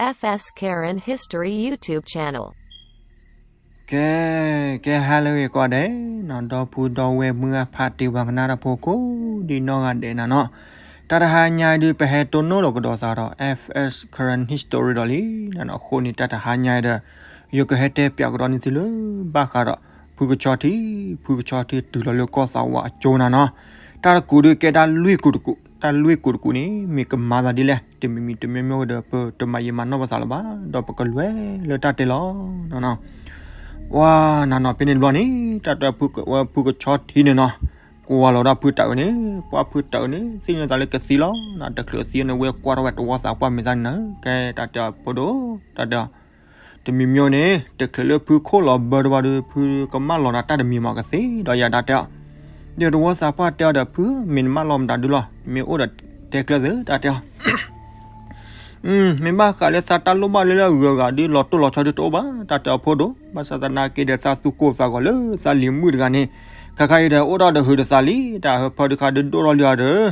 F S Karen History YouTube channel. ကဲ, ကဲဟါလၢအဂ့ၤကိးဂၤဒဲးနီၤ, ဒီပုၢ်ဒီဝဲၢ်မုၢ်ဂၢ်ဖးတံၢ်ပှၤကနၣ်တၢ်ဖိကိးဒံးနီၢ်ဂၤဒဲးနၤနီၤ, တၢ်တဟါညါအံၤဒုး ပဟဲတိၢ်နီၣ်လီၤကဒီးသးဒီး F S Karen History ဒီးလံနၤနီၤ, အဃိန့ၣ် တၢ်တဟါညါအံၤဒီး ယကဟဲတဲပၠးကဒီးန့ၢ်သုလၢ ဘၣ်ဃးဒီး ဖုကဆီထံ, ဖုကဆီထံတုၤလီၤလၢကီၢ်သးဝးအကၠိနၤနီၤ, တၢ်တကူးဒုးကဲတၢ်လွံၢ်ကူးတကူး, တၢ်လွံၢ်ကူးတကူးန့ၣ် မ့ၢ်ကမၤသးဒ်လဲၣ်, တမံၤမံၤတမံၤမံၤဒီး ပတမၤယံာ်မၤနီၢ်ပသးလၢၤဘၣ်, ဒီးပကလဲၤလၢတၢ်တဲလီၤနီၤနီၤ. ပှၤနၤနီၤ ဖဲန့ၣ်တဘျီန့ၣ် တၢ်တဲဖုကဆီထံန့ၣ်နီၤ, ကွၢ်လီၤဒၣ်ဖုတၢ်အုးန့ၣ်, ပှၤဖုတၢ်အုးန့ၣ် သ့ၣ်ညါသးလၢကသံလီၤ, တချုးသံန့ၣ် ဝဲကွၢ်ထီၣ်ဝဲတဝီသးပှၢ်မ့ၢ်သးန့ၣ်နီၤ, ကဲတၢ်တဲအီၤဖိဒိၣ်, တၢ်တဲအီၤ တမံၤမံၤန့ၣ် တချုးလၢဖုခိၣ်လီၤဘၢတဘၣ်ဒီး ဖုကမၢလီၤဒီးတၢ်တမံၤမးကသ့ဒီးယၤတၢ်တဲအီၤ, ဒီးတဝီသးပှၢ်တဲအီၤဒီး ဖုမ့ၢ်နမၢလီၤမတၤဒုလီၤ, မ့ၢ်အိၣ်ဒီးတဲကျၢၢ်သုတၢ်တဲအီၤ မ့ၢ်ဘၣ်ဃးလၢသးတၢ်လိၣ်ဘၣ်လၢလၢအဂုၤအဂၤဒုး လီၤတိၢ်လီၤဆီဒုးတအိၣ်ဘၣ်, တၢ်တဲအီၤဖိဒိၣ်, ဘၣ်ဆၣ်သနာ်က့ဒီး သးသူၣ်ကိၢ်သးဂီၤလၢသးလံၤမုၣ်တဂၤန့ၣ်, ခါခါအံၤဒီး အိၣ်ဒီးတဟုးတသးလံ, တၢ်ဟၢဖၢတခါဒုးဒိၣ်ထီၣ်လံအီၤဒီး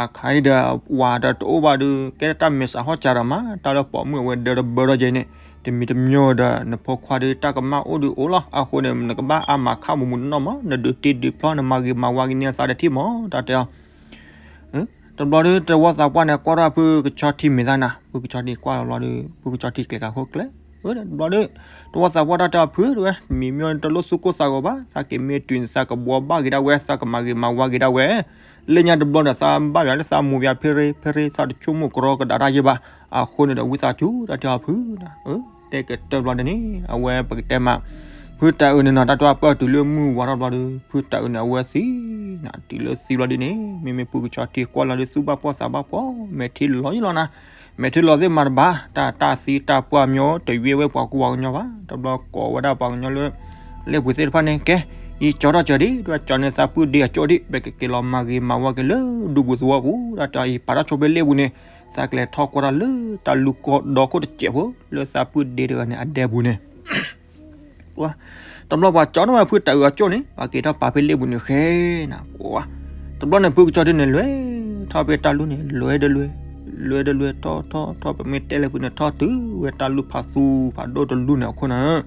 အခါအံၤဒီး ဝၤဒီးတအိၣ်ဘၣ်ဒုး ကဲတၢ်မဲာ်ဆှးဟီၣ်စၢ်ဒီးမး, တၢ်လၢပိာ်မုၣ်အဝဲဒၢတဘၢထီၣ်က့ၤန့ၣ်, တမံၤတမံၤဒီး နဖိခွါဒုး တၢ်ကမၣ်အိၣ်ဒုးအိၣ်လီၤ, အဃိန့ၣ် နကဘၣ်အါမးခါမူးမူးနီၢ်နီၢ်မး, နဒုးတ့ဒုးဖျီ နမၤဂ့ၤမၤဝါက့ၤန့ၢ်အသးတထံၣ်မး တၢ်တဲအီၤ တဘျီဒုး တဝီသးပှၢ်န့ၣ် ကွၢ်ထီၣ်ဖုကဆီထံမ့ၢ်သးနၤ, ဖုကဆီထံကွၢ်လီၤဘျီဒီး ဖုကဆီထံကျဲၤကၤခိၣ်ကျဲ, တဘျီဒုး တဝီသးပှၢ်တၢ်တဲအီၤ ဖုတဝဲ မံၤမံၤတလိၣ်သူၣ်ကိၢ်သးဂီၤဘၣ်, သးက့ၤမ့ၢ်တုၤန့ၣ် သးကဘှီဘၣ်က့ၤဒၣ်ဝဲ, သးကမၤဂ့ၤမၤဝါက့ၤဒၣ်ဝဲ, လၢညါတဘျီဒီး သးဘၣ်ယွၤလၢသးမူၤယၤဖဲရ့ဖဲရ့ သးတဆိကမိၣ်ကရီကဒါတၢ်ယဲဘၣ်, အဃိန့ၣ်ဒီး ဝံသးစူၤ တၢ်တဲအီၤဖု တဲကတၢၢ်ဘျီဒ်န့ၣ် အဝဲပကတဲမး, ဖုတၢ်အုးန့ၣ်နီၤ တၢ်တဲအီၤပၢၢ်တုၤလၢမုၢ်ဝါထီၣ်ဘျီဒီး ဖုတၢ်အုးန့ၣ် အဝဲသံနၤ, တုၤလၢသံဘျီဒ်န့ၣ် မ့မ့ၢ်ဖုကဆီထံကွၢ်လီၤဒီး သူၣ်ဘၣ်ဖှီၣ်သးဘၣ်ဖှီၣ်, မဲာ်ထံလီၤယံလီၤနၤ, မဲာ်ထံလီၤသ့ၣ်မၤတဘၣ်, တၢ်တၢ်သံတၢ်ပှၢ်မၠိ တယွဲဝဲပှၤကူပှၤကညီဘၣ်, တဘျီကိးဝဲဒၣ်ပှၤကညီလၢ လ့ၣ်ပူၤသ့ၣ်တဖၣ်န့ၣ် ကဲ, ယကၠီထီၣ်စၢၤဒံး, တဝဲကၠီန့ၢ်သးပုၢ်ဒ့အကၠိဒံး, ပကက့ၤလီၤမၤဂ့ၤမၤဝါက့ၤလၢဒူပူၤသဝီပူၤ, တၢ်တဲအီၤ ယပာ်ထီၣ်ဆိဖဲလ့ၣ်ပူၤန့ၣ်, သးကလဲၤထီၣ်ကွၢ်တၢ်လၢတၢ်လူၢ်ဒီခိၣ်တစဲးဖိ လၢသးပုၢ်ဒ့တဂၤန့ၣ် အဒဲပူၤန့ၣ် တဘျီပှၤကၠီထီၣ်ဝဲဖုတၢ်အုးအကၠိန့ၣ် ပှၤက့ၤထီၣ်ပာ်ဖဲလ့ၣ်ပူၤန့ၣ်ဃဲနၤ, တဘျီန့ၣ် ဖုကဆီထံန့ၣ် လဲၤထီၣ်ဖဲတၢ်လူၢ်န့ၣ် လဲၤဒီးလဲၤ, လဲၤဒီးလဲၤ ထီၣ်ထီၣ်ထီၣ် ပမ့ၢ်တဲလၢဖုန့ၣ် ထီၣ်တုၤဝဲတၢ်လူၢ်ဖးသူဖးဒိၣ်တလူၢ်န့ၣ်အခိၣ်နၤ,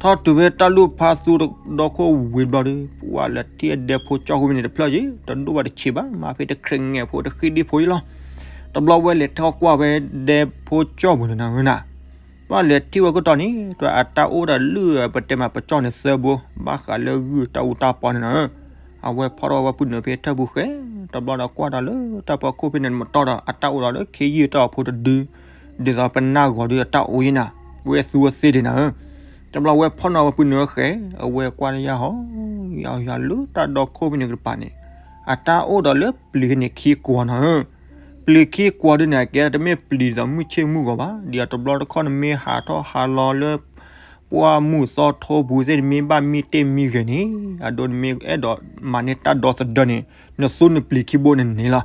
ထီၣ်တုၤဖဲတၢ်လူၢ်ဖးသူဒီခိၣ်ဝံၤဘျီဒီး ပှၤလဲၤထံၣ်အဒဲဖိကၠီဖိန့ၣ်တဖျၢၣ်က့ၤ တဒိၣ်ဘၣ်တဆံးဘၣ် မၤဖဲတခရံာ်ငဲၤဖိတဃံဒံဖိအံၤလီၤ, တဘျီဝဲလဲၤထီၣ်ကွၢ်ဝဲဒဲဖိကၠီပူၤန့ၣ်နၤဝဲနၤ ပှၤလဲၤထံၣ်ဝဲခိၣ်တီန့ၣ် တၢ်အတၢ်အိၣ်ဒီးလုၢ် ပတဲမးပကၠီန့ၣ်သၢဘိ, ဘၣ်ဃးလၢဂုၢ်တၢ်အူတၢ်ပီန့ၣ်နၤ, အဝဲဖီၣ်ထီၣ်ဝဲပုၢ်နုာ်ဖဲထၢၣ်ပူၤဃဲ, တဘျီဒီးကွၢ်ဒီးလၢတၢ်ဖီခိၣ်ဖဲန့ၣ်မတီၢ်ဒီး အတၢ်အိၣ်ဒီးလၢခ့ယုၢ်တၢ်အိၣ်ဖိတဒု, ဒ်သိးပနၢ်ဂီၤဒုးအတၢ်အိၣ်ယံၤနၤ, ဝဲသူဝဲသ့ဒံးနၤဧၢ, တဘျီဝဲဖီၣ်နီၣ်ဝဲပုၢ်နုာ်ဝဲဃဲ, အဝဲကွၢ်တယၢ်ဟီ, ယၤယၤလၢတၢ်ဒီခိၣ်ဖဲန့ၣ်တပၤန့ၣ်, အတၢ်အိၣ်ဒီးလၢပျံၤန့ၣ်ခံကွီၤနၤဧၢ ပျံၤခံကွီၤဒုန့ၣ် အကဲတမ့ၢ်ပျံၤဒ်သိးမုၢ်ဆ့ၣ်မုၢ်ဂီၤဘၣ်, ဒ်အတဘျီတခီၣ်နမ့ၢ်ဟးထီၣ်ဟးလီၤလၢ ပှၢ်မုၢ်သီထိပူၤသ့ၣ်နမ့ၢ်ဘၣ်မံတ့ၢ်မံဂဲၤန့ၣ်, အဒိနမ့ၢ်အဲၣ်ဒိးမၤန့ၢ်တၢ်ဒီသဒၢန့ၣ်, နသူနပျံၤခံဘိန့ၣ်န့ၣ်လီၤ.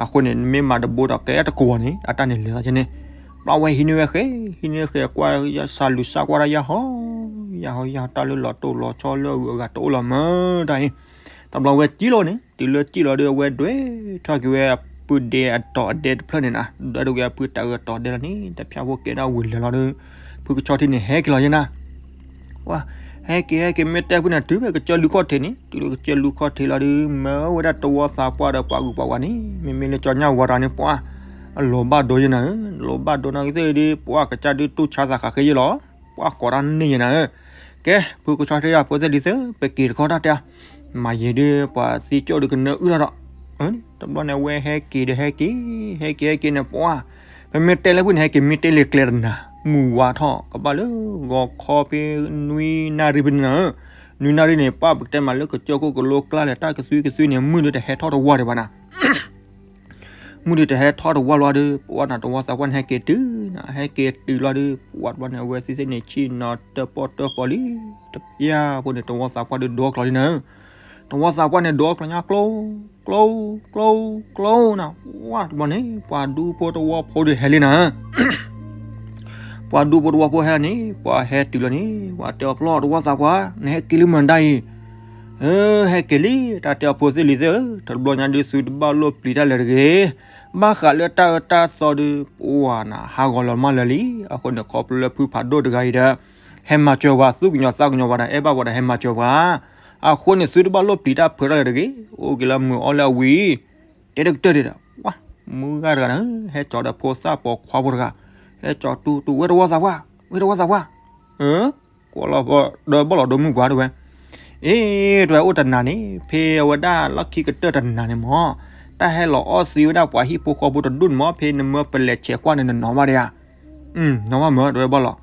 အဃိန့ၣ် နမ့ၢ်မၤတဘိဒီးကဲတကွီၤန့ၣ် အတၢ်န့ၣ်လဲၤသးကဲန့ၣ်, ဘျီဝဲဟံးန့ၢ်ဝဲဃဲ, ဟံးန့ၢ်ဃဲကွၢ်စးလူၤစးကွၢ်တၢ်ယၢ်ဟီ, ယၢ်ဟီယၢ်ဟီတၢ်လၢလီၤတိၢ်လီၤဆီလၢအဂုၤအဂၤတအိၣ်လီၤမၢ်တၢ်အံၤ တဘျီဝဲစံၣ်လီၤန့ၣ် တုၤလၢစံၣ်လီၤဒီး အဝဲဒွဲၣ်ထီၣ်က့ၤဝဲအပုၢ်ဒ့အတီၤအဒဲတဖျၢၣ်န့ၣ်နၤ, ဒွဲၣ်ထီၣ်က့ၤအပုၢ်တၢ်အုးအတီၤဒဲလီၤန့ၣ် တဖၣ်ဖိကဲဒၣ်ဝံၤလဲၤလီၤဒီး ဖုကဆီထံန့ၣ်ဟဲက့ၤလီၤယဲနၤ, ဟဲက့ၤဟဲက့ၤမ့ၢ်တဲဖုန့ၣ် တုၤဖဲကစၢၢ်လူၢ်ခီၣ်ထံးန့ၣ်, တုၤလၢကစၢၢ်လူၢ်ခီၣ်ထံးလီၤဒီး မၢဝဲဒၣ်တဝီသးပှၢ်ဒီးပှၤဂုၤပှၤဂၤန့ၣ်, မ့မ့ၢ်လၢကၠီညါဝၤတဂၤန့ၣ် ပှၤ အလိၤဘၣ်ဒိယဲနၤဧၢ, လိၤဘၣ်ဒိနာ်က့သ့ၣ်ဒီး ပှၤကစၢ်ဒုးတူၢ်ဆါသးဃးဃ့ယဲလီၤ. ပှၤကိးတၢ်န့ၣ်ယဲနၤဧၢ, ကဲ ဖုကဆီထံယဖိသ့ၣ်လံၤသ့ၣ် ပက့ၤတခီတၢ်တဲအီၤ, မၤယံာ်ဒုးပှၤသံကၠိၣ်ဒုးကနၢအုၣ်ထီၣ်ဒီး, တဘျီန့ၣ် အဝဲဟဲက့ၤဒီးဟဲက့ၤ, ဟဲက့ၤဟဲက့ၤန့ၣ် ပှၤ ပမ့ၢ်တဲလၢဖုန့ၣ် ဟဲက့ၤမ့ၢ်တဲလၢကျဲတနၤ, မုၢ်ဝါထီၣ်ကဘၣ်လၢ ဂီၤခီဖဲနွံနၣ်ရံၣ်ဖဲန့ၣ်နၤဧၢ, နွံနၣ်ရံၣ်န့ၣ် ပှၤပကတဲမးလၢကစၢၢ်ခိၣ်ကလိကျါလဲၣ် တၢ်ကသွံကသွံန့ၣ် မုၢ်ဒုးတဟဲထီၣ်တဝီဒံးဘၣ်နၤ မုၢ်ဒုးတဟဲထီၣ်တဝီလီၤဒီး ပှၤနၤတဝီသးပှၢ်န့ၣ် ဟဲက့ၤတုၤနၤ, ဟဲက့ၤတုၤလီၤဒီး ပှၤတဘျီန့ၣ် အဝဲသ့ၣ်သ့ၣ်န့ၣ် ဆ့ၣ်နီၤတၢၣ်ပီၣ်တၢၣ်ပီလံ, တပျၢ်ဖိန့ၣ် တဝီသးပှၢ်ဒုးဒိအကျီၤလံနၤ, တဝီသးပှၢ်န့ၣ် ဒိအကျီၤညါကျိ ကျိ ကျိ ကျိနၤ, ဝါတဘျီန့ၣ် ပှၤဒူဖိတဝီဖိဒုးဟဲလံနၤ ပှၤဒူဖိတဝီဖိဟဲလီၤန့ၣ် ပှၤဟဲတုၤလီၤန့ၣ် ပှၤတဲအီၤကျီ တဝီသးပှၢ် နဟဲက့ၤလံမတၤအံၤ, ဟဲက့ၤလံ တၢ်တဲအီၤဖိသ့ၣ်လံၤသ့ၣ်ဧၢ, တဘျီညါဒုးသုတဘၣ်လိၣ်ပျံၤတၢ်လၢၤတဂ့ၤ, ဘၣ်ဃးလၢတၢ်အၢတၢ်သီဒီး ပှၤနၤ ဟးဂီၤလီၤမၢ်လၢာ်လံ. အဃိန့ၣ် ခီဖျိလၢဖုဖးဒိၣ်တဂၤအံၤဒီး ဟဲမၤစၢၤပှၤ သူၣ်ကညီၤသးကညီၤပှၤဒီး အဲၣ်ဘၣ်ပှၤဒီးဟဲမၤစၢၤပှၤ. အဃိန့ၣ် သုတဘၣ်လိၣ်ပျံၤတၢ်ဖုးထီၣ်လၢၤတဂ့ၤ, အိၣ်က့ၤလၢမုာ်အီၣ်လၢအဝံၤ တဲတကတၢၢ်ဒံးဒီး ဝါ, မုၢ်ဂၤတဂၤန့ၣ် ဟဲကၠီဒီးဖိသၣ်ပိာ်ခွါဖိတဂၤ, ဟဲကၠီတူတူ ဝဲတဝီသးပှၢ်, ဝဲတဝီသးပှၢ်, ကွၢ်လီၤဒီးဘီၣ်လီၤဒိမုၢ်ပှၤတဝဲ အ့ တဝဲအိၣ်တနၤန့ၣ် ဖဲအဝဲဒၣ်လီၢ်ခံကတၢၢ်တနၤန့ၣ်မ့ၢ် တၢ်ဟဲလီၤအီၣ်သံဝဲဒၣ်ပှၤဟံၣ်ဖိဃီဖိတဒူၣ်န့ၣ်မ့ၢ် ဖဲနမၢပလဲၤဆဲးကွၢ်န့ၣ် နနီၢ်ဘၣ်ဒံးဧါ. နီၢ်ဘၣ်မ့ၢ် တဝဲဘီၣ်လီၤ.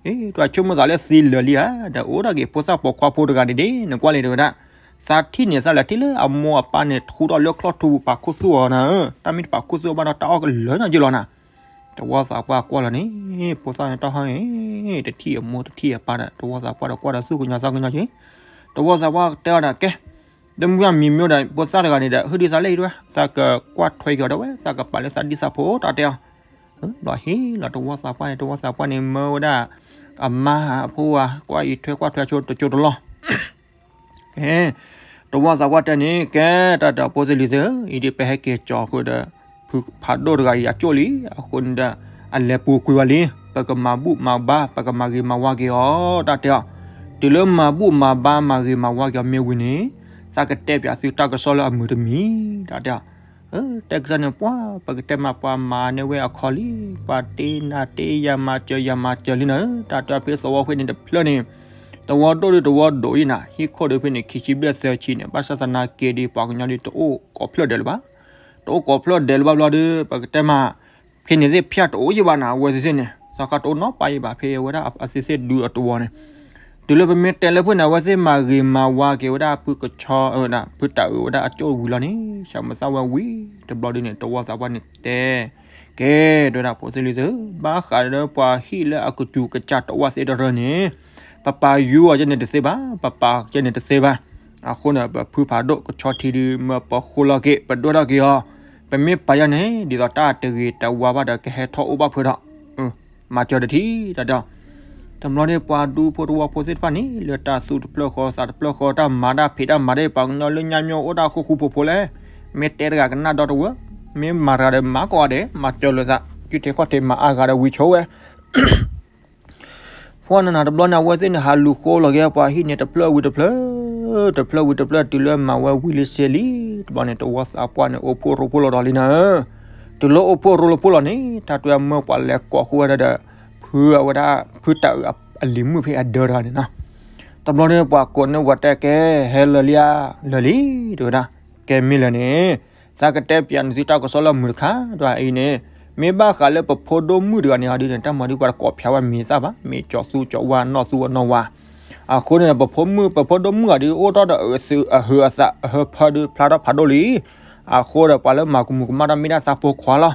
အ့ တဝဲဆိကမိၣ်သးလၢသံလၢာ်လံဧါ, ဒီးအိၣ်ဒၣ်က့ၤဖိသၣ်ပိာ်ခွါဖိတဂၤန့ၣ်ဒ် နကွၢ်လံတဝဲဒၣ်, သးထံၣ်န့ၣ် သးလဲၤထံၣ်လၢအမိၢ်အပၢ်န့ၣ် ထူထီၣ်လၢချီၣ်ထူပူၤ ပာ်ခူသူၣ်အီၤနၤဧၢ, တၢ်မ့ၢ်တပာ်ခူသူၣ်အီၤဘၣ်ဒီး တၢ်အီၣ်ကလၢာ်ညီယ့ၢ်လီၤနၤ. တဝီသးပှၢ်ကွၢ်လီၤန့ၣ် ဖိသၣ်န့ၣ်တၢ်ဟီန့ၣ် တထံၣ်အမိၢ်တထံၣ်အပၢ်ဒီး တဝီသးပှၢ်ဒီးကွၢ်ဒီးသူၣ်ကညီၤသးကညီၤက့ၤ, တဝီသးပှၢ်တဲအီၤဒီး ကဲ, ဒီမုၢ်မံၤမ့ၢ်ဒီး ဖိသၣ်တဂၤန့ၣ်ဒီး ဟုဒ်သးလဲၣ်အံၤတဝဲ သးကကွၢ်ထွဲက့ၤအီၤတဝဲ သးကပာ်လၢသးဒံသးဖိတၢ်တဲအီၤ. ဘျီဟ့ၣ်လီၤတဝီသးပှၢ်န့ၣ် တဝီသးပှၢ်န့ၣ် မၢဝဲဒၣ် အမါဖိဧါ ကွၢ်အံၤထွဲကွၢ်ထွဲဆိတကၠိတလီၢ် ကဲ, တဝီသးပှၢ်တဲန့ၣ် ကဲ တၢ်ဒီးဖိသ့ၣ်လံၤသ့ၣ်ဧၢ, အံၤဒ်ပဟဲက့ၤကၠီဃုာ်ဒီး ဖုဖးဒိၣ်တဂၤအံၤအကၠိၣ်လံ, အဃိန့ၣ်ဒီး အလဲၤပူၤကွံာ်ဝဲလံ, ပကမၤဘူၣ်မၤဘါ ပကမၤဂ့ၤမၤဝါက့ၤအီၤ တၢ်တဲအီၤ, တုၤလၢမၤဘူၣ်မၤဘါမၤဂ့ၤမၤဝါက့ၤအီၤမ့ၢ်ဝံၤန့ၣ် သးကတဲပၠးသုတၢ်ကစီၣ်လၢအမုာ်တမံၤ တၢ်တဲအီၤ တဲကစီၣ်န့ၣ် ပှၤ ပကတဲမးပှၤမၤန့ၢ်ဝဲအခီၣ်လံ, ပှၤတ့နၤတ့ယၤမၤစၢၤယၤမၤစၢၤလံနၤ, တၢ်တဲအီၤဖဲသဝီဖဲန့ၣ်တဖျၢၣ်န့ၣ်, သဝီဒိၣ်ဒုးသဝီဒိၣ်အံၤနၤ, ဟံၣ်ခိၣ်ဒုးဖဲန့ၣ် ခံဆံဘျဲၣ်သၢဆံန့ၣ်, ဘၣ်ဆၣ်သနာ်က့ဒီး ပှၤကညီဒုးတအိၣ်ကိးဖျၢၣ်ဒဲးလၢၤဘၣ်, တအိၣ်ကိးဖျၢၣ်ဒဲးလၢၤဘၣ်ဘျီဒီး ပကတဲမး ဖဲန့ၣ်သ့ၣ်ဖၠၣ်တအိၣ်ယံၤဘၣ်နၤ, အဝဲသ့ၣ်သ့ၣ်န့ၣ် သးခါတအိၣ်နီတပၢ်ယံၤဘၣ် ဖဲအဝဲဒၣ်အသ့ၣ်သ့ၣ်ဒုးအတဝီန့ၣ်, တုၤလၢပမ့ၢ်တဲလၢဖုန့ၣ် အဝဲသ့ၣ်မၤဂ့ၤမၤဝါက့ၤဝဲဒၣ်ဖုကဆီ, ဖုတၢ်အုးဝဲဒၣ်အကၠိၣ်ဝံၤလီၤန့ၣ် ဆၢမုၢ်သၣ်ဝဲဝံၤတဘျီဒုန့ၣ် တဝီသးပှၢ်န့ၣ်တဲ, ကဲ တဲဝဲဒၣ်ဖိသ့ၣ်လံၤသ့ၣ်ဧၢ, ဘၣ်ဃးဒီးပှၤဟံၣ်လၢအကစူၤကစၢ်တဝီသ့ၣ်တဖၣ်န့ၣ်, ပပာ်ယူၤအီၤကဲန့ၣ်တသ့ဘၣ်, ပပာ်ကဲန့ၣ်တသ့ဘၣ်, အဃိန့ၣ် ပဖုဖးဒိၣ်ကဆီထံဒုး မၢပဃိလီၤက့ၤ ပဒွဲၣ်ထီၣ်က့ၤအီၤ, ပမ့ၢ်ပာ်ယၤန့ၣ် ဒ်သိးတၢ်တဂ့ၤတဝါဘၣ်ဒီး ကဟဲထီၣ်အိၣ်ဘၣ်ဖုးဒီး မၤစၢၤတထံၣ် တၢ်တဲအီၤ, တဘျီန့ၣ် ပှၤဒူဖိတဝီဖိသ့ၣ်တဖၣ်န့ၣ် လၢတၢ်သူၣ်တဖျၢၣ်ဃီသးတဖျၢၣ်ဃီ တၢ်မၤတၢ်ဖံးတၢ်မၤတၢ် ပှၤကညီလၢညါမ့ၢ်အိၣ်တၢ်ဃူဃူဖိးဖိးလဲၣ်, မ့ၢ်တဲတဂၤကနၣ်ဒီတဝၢ, မ့ၢ်မၤတဂၤဒီးမၤကိးဂၤဒဲး မၤစၢၤလိာ်သး, ကုထံခီၣ်ထံးမၤအါဂၤဒီးဝံၤဆိဝဲ ပှၢ်နနၤတဘျီန့ၣ် အဝဲသ့ၣ်န့ၣ် ဟးလူၤဃိလီၤက့ၤပှၤဟံၣ်န့ၣ် တဖျၢၣ်ဝံၤတဖျၢၣ်, တဖျၢၣ်ဝံၤတဖျၢၣ် တုၤလၢမၤဝဲဝံၤလံစ့လံ, တဘျီန့ၣ် တဝီသးပှၢ်န့ၣ် အိၣ်ဖှိၣ်ရိဖှိၣ်လီၤဒီးလံနၤဧၢ, တုၤလၢအိၣ်ဖှိၣ်ရိလီၤဖှိၣ်လီၤန့ၣ် တၢ်တွဲမၢပှၤလဲၤကိးဃုာ်ဝဲဒၣ်ဒီး ဖုအဝဲဒၣ် ဖုတၢ်အုးအလံၤမုၣ်ဖဲအဒၢတဂၤန့ၣ်နီၤ, တဘျီန့ၣ် ပှၤကိးန့ၢ်ဝဲတဲကဲ ဟဲလၢာ်လံဧါ, လၢာ်လံ, တဲဝဲဒၣ်, ကဲမ့ၢ်လၢာ်န့ၣ် သးကတဲပၠးန့ၢ်သုတၢ်ကစီၣ်လၢမုာ်တခါ, ဒီးအံၤန့ၣ် မ့ၢ်ဘၣ်ဃးလၢပဖိဒိၣ်မုၣ်တဂၤန့ၣ်အီၤဒ်န့ၣ် တၢ်မၤဒုးပှၤတကိးဖၠးဝဲမံၤသၣ်ဘၣ်, မ့ၢ်ကၠီၤသူကၠီၤဝါနီၢ်သူနီၢ်ဝါ, အဃိန့ၣ် ပဖိမုၣ် ပဖိဒိၣ်မုၣ်အီၤဒုး အိၣ်ထီၣ်ဒီးအဟုးအသး အဟၢဖၢဒုးဖျါထီၣ်ဖးဒိၣ်လံ, အဃိဒီးပှၤလၢမၤကမူၤကမၣ်တၢ်မ့ၢ်ဒၣ်သးဖိခွါလီၤ,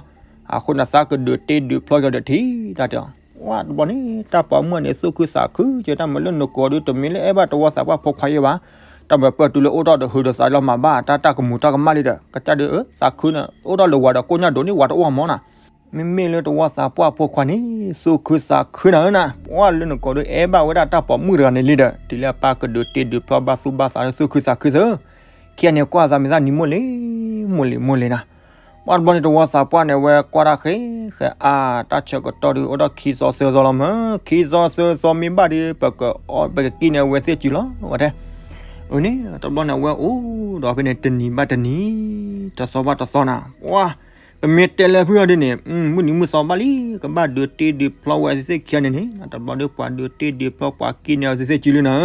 အဃိန့ၣ် သးကဒုးတ့ဒုးဖျီက့ၤဒီးထံၣ် တၢ်တဲအီၤ, ဝါတဘျီန့ၣ် တၢ်ပိာ်မုၣ်န့ၣ် သူၣ်ခုသးခုကဲ တၢ်မၤလၢနကိးဒုး တမ့ၢ်လၢအဲၣ်ဘၣ်တဝီသးပှၢ်ဖိခွါယဲဘၣ်, တၢ်မၤပၢၢ်တုၤလၢအိၣ်ထီၣ်ဒီးဟုးဒီးသးလီၤမၤဘၣ် တၢ်တၢ်ကမူၤတၢ်ကမၣ်လံဒီး ကစၢ်ဒုး သးခုန့ၣ် အိၣ်ထီၣ်လၢဝၤဒီးကိၣ်ညၣ်ဒိးန့ၢ်ဝၤတအိၣ်မးနၤ, မ့မ့ၢ်လၢတဝီသးပှၢ်ဖိခွါန့ၣ် သူၣ်ခုသးခုနၤဧၢနၤ, ပှၢ်လၢနကိးဒုး အဲၣ်ဘၣ်ဝဲဒၣ်တၢ်ပိာ်မုၣ်တဂၤန့ၣ်လံဒီး တုၤလၢအပၢ်ကဒုးတ့ဒုးဖျီဘၣ်သူၣ်ဘၣ်သးလၢ သူၣ်ခုသးခုသ့ၣ် ခံဂၤန့ၣ်ကွၢ်သးမံၤသၣ်နံၤမိၢ်လံၤ မိၢ်လံၤမိၢ်လံၤနၤ, ပှၢ်တဘျီန့ၣ် တဝီသးပှၢ်န့ၣ် အဝဲကွၢ်တၢ်ဃဲဃဲအါ တၢ်ဆၢကတီၢ်ဒုး အိၣ်ဒီးခံသီသၢသီလီၤမး, ခံသီသၢသီမ့ၢ်ဘၣ်ဒီး ပကအီၣ် ပကက့ၢ်န့ၢ်အဝဲသ့ၣ်စုလီၤ ဝဲတဲ, အန့ၣ် တဘျီန့ၣ် အဝဲအိၣ်ဒီးဖဲန့ၣ် တနံၤဘၣ်တနံၤ တသီဘၣ်တသီနၤ, ပှၢ် ပမ့ၢ်တဲလၢဖုအီၤဒ်န့ၣ် မုၢ်နံၤမုၢ်သီဘၣ်လံ ကဘၣ်ဒုးတ့ဒုးဖျီဝဲသ့ၣ်ခံဂၤန့ၣ်န့ၣ် တဘျီဒီးပှၤဒုးတ့ဒုးဖျီ ပှၤက့ၢ်န့ၢ်အဝဲသ့ၣ်စုလံနၤ,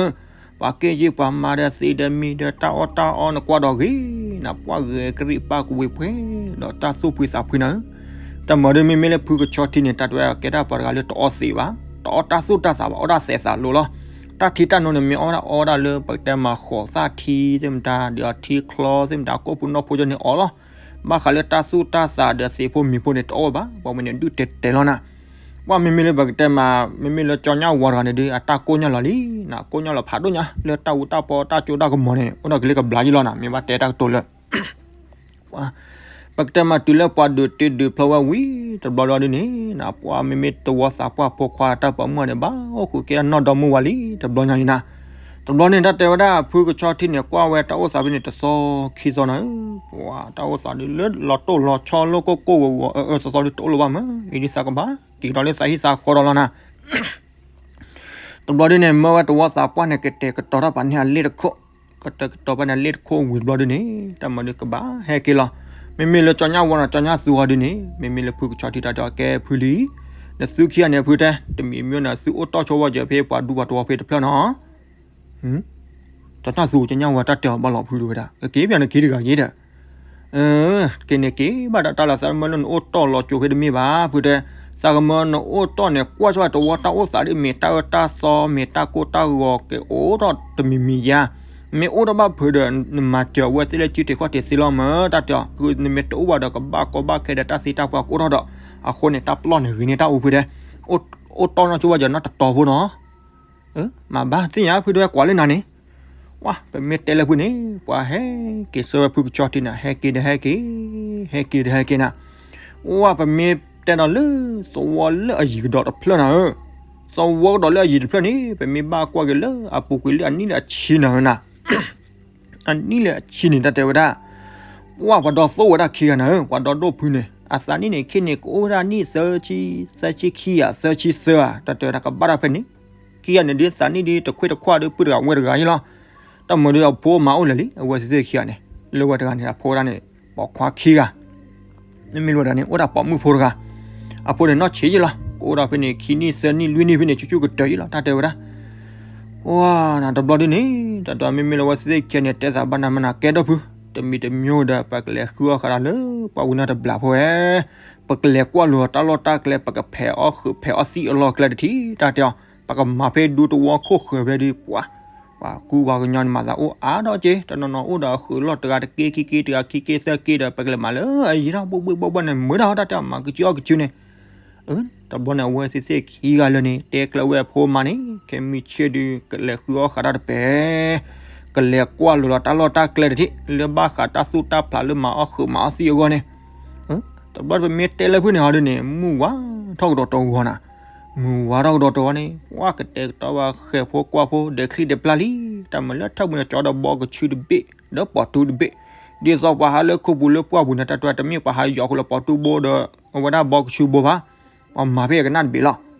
ပှၤက့ၢ်က့ၤပှၤမၤဒီးသ့ဒီးမံၤဒီးတၢ်အီၣ်တၢ်အီနကွၢ်ဒီးဂ့ၤ, နပှၢ်ဂဲၤကရံးပၢ်ကဝ့ၤပှဲၤ ဒီးတၢ်သူၣ်ဖှံသးဖှံနၤ, တၢ်မၤဒုးမ့မ့ၢ်လၢဖုကဆီထံန့ၣ် တၢ်တဝဲကဲတၢ်ပှၤတဂၤလၢတအီသံးဘၣ်, တအီတၢ်သူၣ်တၢ်သးဘၣ် အီၣ်တၢ်သဲးသးလိၤလီၤ, တၢ်ထံတၢ်နိန့ၣ် မ့ၢ်အီၣ်ဒၣ်အီဒၣ်လၢပကတဲမၤဃိးသၣ်ထံသ့ၣ်မတၤ ဒီးအထံချီသ့ၣ်မတၤ ကိၣ်ပူၤနီၢ်ဖိကၠိန့ၣ်အီၣ်လီၤ, ဘၣ်ဃးလၢတၢ်သူၣ်တၢ်သးဒီးသံးဖိမံၤဖိန့ၣ် တအီၣ်ဘၣ်, ပှၤဝဲန့ၣ်ဒုးတဲတဲလီၤနၤ, ပှၢ်မ့မ့ၢ်လၢပကတဲမၤ မ့မ့ၢ်လၢကၠီညၣ်ဝါတဂၤန့ၣ်ဒုး အတၢ်ကိၢ်ညီၢ်လီၤလံ, နကိၢ်ညီၢ်လီၤဖးဒိၣ်ညါ လၢတၢ်အူတၢ်ပီတၢ်ကၠိတၢ်ကမီၤန့ၣ် အိၣ်ဒီးကလ့ကဘျါယံလီၤနၤ, မ့ၢ်ဘၣ်တဲတၢ်ကတိၤလၢ ပကတဲမၤတုၤလၢပှၤဒုးတ့ဒုးဖျီဝဲဝံၤ တဘျီလီၤဒ်န့ၣ် ပှၢ်မ့မ့ၢ်တဝီသးပှၢ်ဖိခွါတၢ်ပိာ်မုၣ်န့ၣ် ဘၣ်အိၣ်ဃုာ်က့ၤတၢ်နီၢ်ဒီမါဝၤလံ တဘျီညါအံၤနၤ, တဘျီန့ၣ် တၢ်တဲဝဲဒၣ် ဖုကဆီထံန့ၣ် ကွၢ်ဝဲတၢ်အိၣ်သးဖဲန့ၣ် တသီခံသီနၤဧၢ, ပှၤတၢ်အိၣ်သးဒုးလၢလီၤတိၢ်လီၤဆီလၢကိၢ်ကိၢ်ဂီၤဂီၤ အၢအၢသီသီဒုးတအိၣ်လၢၤဘၣ်မး, အံၤဒ်သးကဘၣ်က့ၤကဒီးလၢသးဟံၣ်သးဃီဒီးလီၤနၤ. တဘျီဒုန့ၣ် မၢဝဲတဝီသးပှၢ်န့ၣ် ကတဲာ်ကတီၤတၢ်ပာ်န့ၢ်အလ့ၣ်တခိၣ်, ကတဲာ်ကတီၤပာ်န့ၢ်အလ့ၣ်တခိၣ်ဝံၤတဘျီဒုန့ၣ် တၢ်မၤဒုးကဘၣ်ဟဲက့ၤလီၤ. မ့မ့ၢ်လၢကၠီညၣ်ဝီနီၤ ကၠီညၣ်သူအီၤဒုန့ၣ် မ့မ့ၢ်လၢဖုကဆီထံတၢ်တဲအီၤ ကဲဖုလံ, နသုခံဂၤန့ၣ်ဖုတဲ တမံၤမ့ၢ်နသုအိၣ်တီၢ်ဆိဝဲကၠီၤဖဲပှၤဒူပှၤတဝီဖဲတဖျၢၣ်နီၤ ကၠီညၣ်သူကၠီညၣ်ဝီတၢ်တဲအီၤဘၣ်လီၤဖုတဝဲဒၣ် ကက့ၤပၠးနက့ၤတဂၤယ့ဒီး က့ၤန့ၣ်က့ၤဘၣ်ဒီးတၢ်လၢသးမၢလၢနအိၣ်တီၢ်လီၤကၠိဖဲတမ့ၢ်ဘၣ် ဖုတဲ, သးကမၢနအိၣ်တီၢ်န့ၣ် ကွၢ်ဆိတဝီတၢ်အိၣ်သးဒ်မ့ၢ်တၢ်အၢတၢ်သီ မ့ၢ်တၢ်ကိၢ်တၢ်ဂီၤက့ၤအိၣ်ထီၣ်တမံၤမံၤယါ, မ့ၢ်အိၣ်ထီၣ်ဘၣ်ဖုဒီး နမၤစၢၤအဝဲသ့ၣ်လၢစုတ့ၢ်ခီၣ်တ့ၢ်သ့လီၤမၢ် တၢ်တဲအီၤ, နမ့ၢ်တအိၣ်ဘၣ်ဒီးကဘၣ်ကီဘၣ်ခဲဒီးတၢ်သ့တၢ်ပှၢ်ကအိၣ်ထီၣ်ဒီး အဃိန့ၣ် တၢ်ပလီၢ်န့ၣ်ဂ့ၤန့ၢ်တၢ်အိၣ်ဖုတဲ, အိၣ်တီၢ်နီၢ်ဆိဝဲကၠီၤနီတတီၤဖိနီၤ မ့ၢ်ဘၣ်သ့ၣ်ညါဖုတဲဝဲကွၢ်လၢနၤန့ၣ်, ဝဲ ပမ့ၢ်တဲလၢဖုန့ၣ် ပှၤဟဲက့ၤဆၢဝဲဖုကဆီထံန့ၣ် ဟဲက့ၤဒီးဟဲက့ၤ, ဟဲက့ၤဒီးဟဲက့ၤနၤ, ဝဲ ပမ့ၢ်တဲဒီးလၢ သဝီလၢအယံၤကဒီးတဖျၢၣ်နၤဧၢ, သဝီကဒီးလၢအယံၤတဖျၢၣ်န့ၣ် ပမ့ၢ်ဘၣ်ကွၢ်က့ၤလၢအပူၤကွံာ်လၢအနံၣ်လၢအဆံနၤဧၢနၤ အနံၣ်လၢအဆံန့ၣ် တၢ်တဲဝဲဒၣ်, ပှၤပှၤဒီသိၣ်ဝဲဒၣ်ခံဂၤနၤဧၢ ပှၤဒီဒိၣ်ဖုန့ၣ် အသးနံၣ်န့ၣ် ခဲန့ၣ် ကအိၣ်ဝဲဒၣ်နံၣ်သၢဆံ, သၢဆံခံဧါ သၢဆံသၢဧါ တၢ်တဲဝဲဒၣ် ကဘၣ်တၢ်ဖဲန့ၣ်, ခံဂၤန့ၣ်ဒ်သးနံၣ်ဒ်တခွ့တခွါဒီး ပုၢ်တဂၤဝဲၢ်တဂၤယ့လီၤ, တၢ်မၤဒ်အဖိမါအိၣ်လၢာ်လံ အဝဲသ့ၣ်ခံဂၤန့ၣ်, လၢဝဲတဂၤန့ၣ် အဖိဒၣ်န့ၣ် ပိာ်ခွါခံဂၤ မ့မ့ၢ်လၢဝဲဒၣ်န့ၣ် အိၣ်ဒၣ်ပိာ်မုၣ်ဖိတဂၤ, အဖိန့ၣ်နီၢ်ဆံးယ့လီၤ ကအိၣ်ဒၣ်ဖဲန့ၣ် ခံနံၣ်သၢနံၣ်လွံၢ်နံၣ်ဖဲန့ၣ် ဆူၣ်ဆူၣ်ကတၢၢ်ယ့လီၤ တၢ်တဲဝဲဒၣ်, ဝဲ နၤတဘျီဒ်န့ၣ် တၢ်တဲမ့မ့ၢ်လၢဝဲသ့ၣ်ခံဂၤန့ၣ် တဲသးဘၣ်နၤမနၤကဲဒီးဖု, တမံၤတမံၤဒီး ပကလဲၤဃုအီၣ်ဃးတၢ်လၢ ပှၤဝံၤနၤတဘျီဖိဝဲ, ပကလဲၤကွၢ်လိာ်တၢ်လီၢ်တၢ်ကျဲ ပကဖဲးအီၣ်ဃုာ်ဖဲးအီၣ်သံးအလီၢ်ကျဲတထံၣ် တၢ်တဲအီၤ, ပကမၤဖဲဒူသဝီခိၣ်ဃၢၤဖဲဒုး ပှၤ ပှၤကူပှၤကညီန့ၣ် မၤသးအိၣ်အါထီၣ်က့ တနီၤနီၤအိၣ်ဒီးအဃုာ်လီၢ်တဂၤတက့ ခံက့တဂၤ ခံက့သၢက့ဒီး ပကလဲၤမၤလၢအယံၤထီၣ် ဘှ့ၣ်ဘှ့ၣ်ဘှီၣ်ဘှီၣ်န့ၣ် မုာ်တၢ်ဟီတၢ်တဲအီၤ မၤကစုအီၣ်ကစုန့ၣ်, တဘျီန့ၣ် အဝဲသ့ၣ်သ့ၣ်ခံဂၤလၢာ်န့ၣ် တဲကျၢၤဝဲအဖိမါန့ၣ် ခဲမုၢ်ဆ့ၣ်ဒုး ကလဲၤဃုအီၣ်ဃးတၢ်တပဲာ်, ကလဲၤကွၢ်လိာ်လီၤတၢ်လီၢ်တၢ်ကျဲတထံၣ် လၢဘၣ်ဃးတၢ်သူၣ်တၢ်ဖျးလၢမၤအီၣ်ဃုာ်မၤအီၣ်သံးအဂီၢ်န့ၣ်, တဘျီပမ့ၢ်တဲလၢဖုန့ၣ်ဟီဒုးန့ၣ် မုၢ်ဝါထီၣ်ကဒီးတဂီၤနၤ, မုၢ်ဝါထီၣ်ကဒီးတဂီၤန့ၣ် ပှၤကတဲာ်ကတီၤဘၣ်ဃဲၤဖိကွၢ်ဖိ ဒဲးချံဒဲးပျၢ်လံ, တၢ်မၤလၢထၢၣ်ပူၤန့ၣ် ကၠီဒီးဘီကဆူတဘ့ၣ် ဒီးပိာ်တူတဘ့ၣ်, ဒ်သိးပှၤဟးလၢခိပူၤလၢပှၢ်ပူၤန့ၣ် တၢ်တဲတမ့ၢ်ပှၤဟးယီၤဃုာ်လၢပိာ်တူဘိဒီး အဝဲဒၣ်ဘီကဆူဘိဘၣ်, ပှၤမၤဖဲအကနၣ်တဘ့ၣ်လီၤ,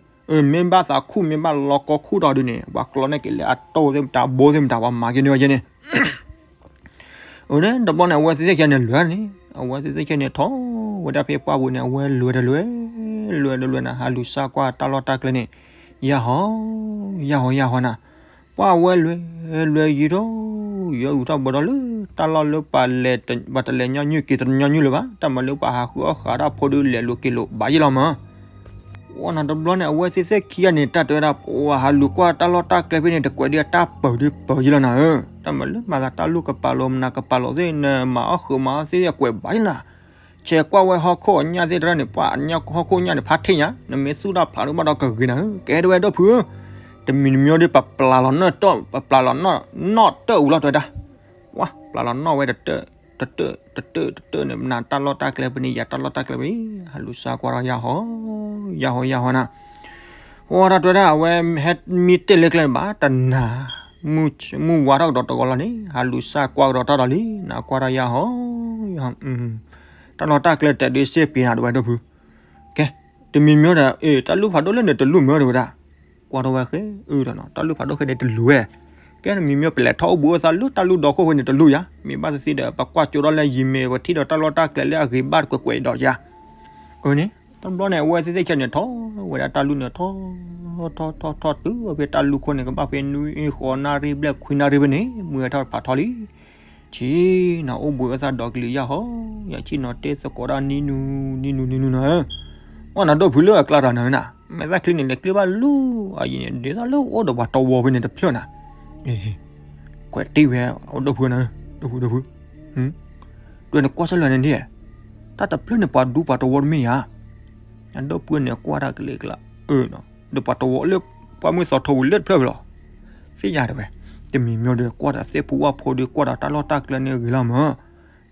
မ့ၢ်ဘၣ်သးခူၣ်မ့ၢ်ဘၣ်လီၤကီခူၣ်ဒီးဒုးန့ၣ် ပှၤကျီန့ၢ်က့ၤလၢအတိၢ်သ့ၣ်မတၤ ဘိသ့ၣ်မတၤ ပှၤမၤက့ၤန့ၢ်ဝဲကဲန့ၣ် အန့ၣ် တဘျီန့ၣ် အဝဲသ့ၣ်သ့ၣ်ခံဂၤန့ၣ်လွဲၤန့ၣ်, အဝဲသ့ၣ်သ့ၣ်ခံဂၤန့ၣ်ထီၣ်ဝဲဒၣ်ဖဲပှၢ်ပူၤန့ၣ် အဝဲလွဲၤတလွဲၤ, လွဲၤတလွဲၤနၤ ဟးလူၤစၢ်ကွၢ်တၢ်လီၢ်တၢ်ကျဲန့ၣ်, ယၢ်ဟီ, ယၢ်ဟီ ယၢ်ဟီနၤ, ပှၢ်ဝဲလွဲၤ, လွဲၤယံၤထီၣ်, ယီၤအုၣ်ထီၣ်ဘၢဒီးလၢ တၢ်လီၢ်လၢပှၤလဲၤ, ပှၤတလဲၤညီနုၢ်က့ၤတညီနုၢ်လၢၤဘၣ်, တၢ်မၤလၢပှၤဟးဃုအီၣ်ဃးတၢ်ဖိဒုးလဲၤလိာ်က့ၤလိာ်ဘၣ်ယ့ၢ်လီၤမး ဝဲနၤတဘျီန့ၣ် အဝဲသ့ၣ်သ့ၣ်ခံဂၤန့ၣ် တၢ်တဲဝဲဒၣ် ပှၤဟးလူၤကွၢ်တၢ်လီၢ်တၢ်ကျဲဖဲန့ၣ် တကွဲးဒ်အတၢ်ပၢၢ်ဒုးပၢၢ်ယ့ၢ်လီၤနၤဧၢ, တၢ်မၤလၢမၤသးတၢ်လူၢ်ကပာ်လိာ်မနၤကပာ်လိာ်သ့ၣ် နမၤအီၣ်ဃုာ်မၤအီၣ်သ့ၣ်အကွဲးဘၣ်ယ့ၢ်နၤ, ဆဲးကွၢ်ဝဲဟီၣ်ခိၣ်အညၣ်သ့ၣ်တဖၣ်န့ၣ် ပှၤအညၣ်ဟီၣ်ခိၣ်ညၣ်န့ၣ် ဖးထ့ၣ်ညါ နမ့ၢ်သူၣ်တၢ်ဖျးဒုးဘၣ်ဒီးကဂ့ၤနၤဧၢ, ကဲတဝဲဒိၣ်ဖုဧၢ, တမံၤတမံၤဒီး ပပျၢ်လီၤနီၢ်တၢၢ် ပပျၢ်လီၤနီၢ်တၢၢ်ဝံၤလီၤတဲဝဲဒၣ်, ဝဲ ပျၢ်လီၤနီၢ်ဝဲတတၢၢ် တတၢၢ် တတၢၢ် တတၢၢ်န့ၣ် မနၤတၢ်လီၢ်တၢ်ကျဲဖဲန့ၣ် ယၤတၢ်လီၢ်တၢ်ကျဲဖဲ ဟးလူၤစၢ်ကွၢ်ဒီးယၢ်ဟီ, ယၢ်ဟီ ယၢ်ဟီနၤ, ဝဲတၢ်တဲဝဲဒၣ် အဝဲဟဲမံတဲာ်လၢကျဲဘၣ်တနၤ, မုၢ်ဝါထီၣ်ကဒီးတဂီၤလီၤန့ၣ် ဟးလူၤစၢ်ကွၢ်ကဒီးတၢ်ဒီးလံ နကွၢ်ဒီးယၢ်ဟီ, ယၢ်ဟီ တၢ်လီၢ်တၢ်ကျဲတဲာ်ဒုးစ့ၢ်ပ့ၤနၤတဝဲဒိၣ်ဖု, ကဲ တမံၤမံၤဒီး အ့ တၢ်လူၢ်ဖးဒိၣ်လၢန့ၣ်တလူၢ်မၢတဝဲဒၣ်, ကွၢ်ထီၣ်ဝဲဃဲအၢဒီးနီၤ တၢ်လူၢ်ဖးဒိၣ်ဖဲန့ၣ်တလူၢ်ဝဲ, ကဲတမံၤမံၤပလဲၤထီၣ်အိၣ်ဘှံးအိၣ်သါလၢတၢ်လူၢ်ဒီခိၣ်ဖဲန့ၣ်တလူၢ်ယါ, မ့ၢ်ဘၣ်သ့ၣ်သ့ၣ်ဒီး ပကွၢ်ကၠိထီၣ်လၢယံၤမ့ၢ်ပထံၣ်ဒီးတၢ်လီၢ်တၢ်ကျဲလၢအဂ့ၤဘၣ်တကွဲးကွဲးဒီးယါ, အန့ၣ် တဘျီန့ၣ် အဝဲသ့ၣ်သ့ၣ်ခံဂၤန့ၣ် ထီၣ်ဝဲဒၣ်တၢ်လူၢ်န့ၣ် ထီၣ် ထီၣ် ထီၣ် ထီၣ်တုၤဝဲဖဲတၢ်လူၢ်ခိၣ်န့ၣ် ကဘၣ်ဖဲနွံဃိးနၣ်ရံၣ်ဘျဲၣ်ခွံနၣ်ရံၣ်ဖဲန့ၣ် မုၢ်ဟဲထီၣ်ဖးထီလံ ဆ့ၣ်နီၤ အိၣ်ဘှံးအိၣ်သါဒီးကလုာ်ယၢ်ဟီ, ယၤဆ့ၣ်နီၤတဲသကိးတၢ်နံၤနူၤ နံၤနူၤ နံၤနူၤနၤဧၢ, အိၣ်နၤဒိၣ်ဖုလၢအကျါတၢ်နၤဧၢနၤ, မဲာ်သၣ်ချံန့ၣ် လဲၤကျၢၢ်ဘၣ်လူၤအယံၤန့ၣ် ဒ်သိးလၢအိၣ်ဒီးပှၤတဝီဖဲန့ၣ်တဖျၢၣ်နၤ, ကွဲးတ့ၢ်ဝဲ အိၣ်ဒိၣ်ဖုနၤဧၢ, ဒိၣ်ဖု ဒိၣ်ဖု, တွဲနကွၢ်ဆၢလၢာ်န့ၣ်ဒ်, တၢ်တဖျၢၣ်န့ၣ် ပှၤဒူပှၤတဝီတမ့ၢ်ဧါ, အဒိၣ်ဖုန့ၣ်ကွၢ်တၢ်ကလဲၤကျါ, ဒီးပှၤတဝီလၢ ပှၤမုၢ်သီထိပူၤလၢတဖျၢၣ်ဝဲလီၤ, သ့ၣ်ညါတဝဲ, တမံၤမံၤဒီး ကွၢ်တၢ်သ့ၣ်ဖူဝၣ်ဖိဒီး ကွၢ်တၢ်တၢ်လီၢ်တၢ်ကျဲန့ၣ်ဂ့ၤလီၤမး,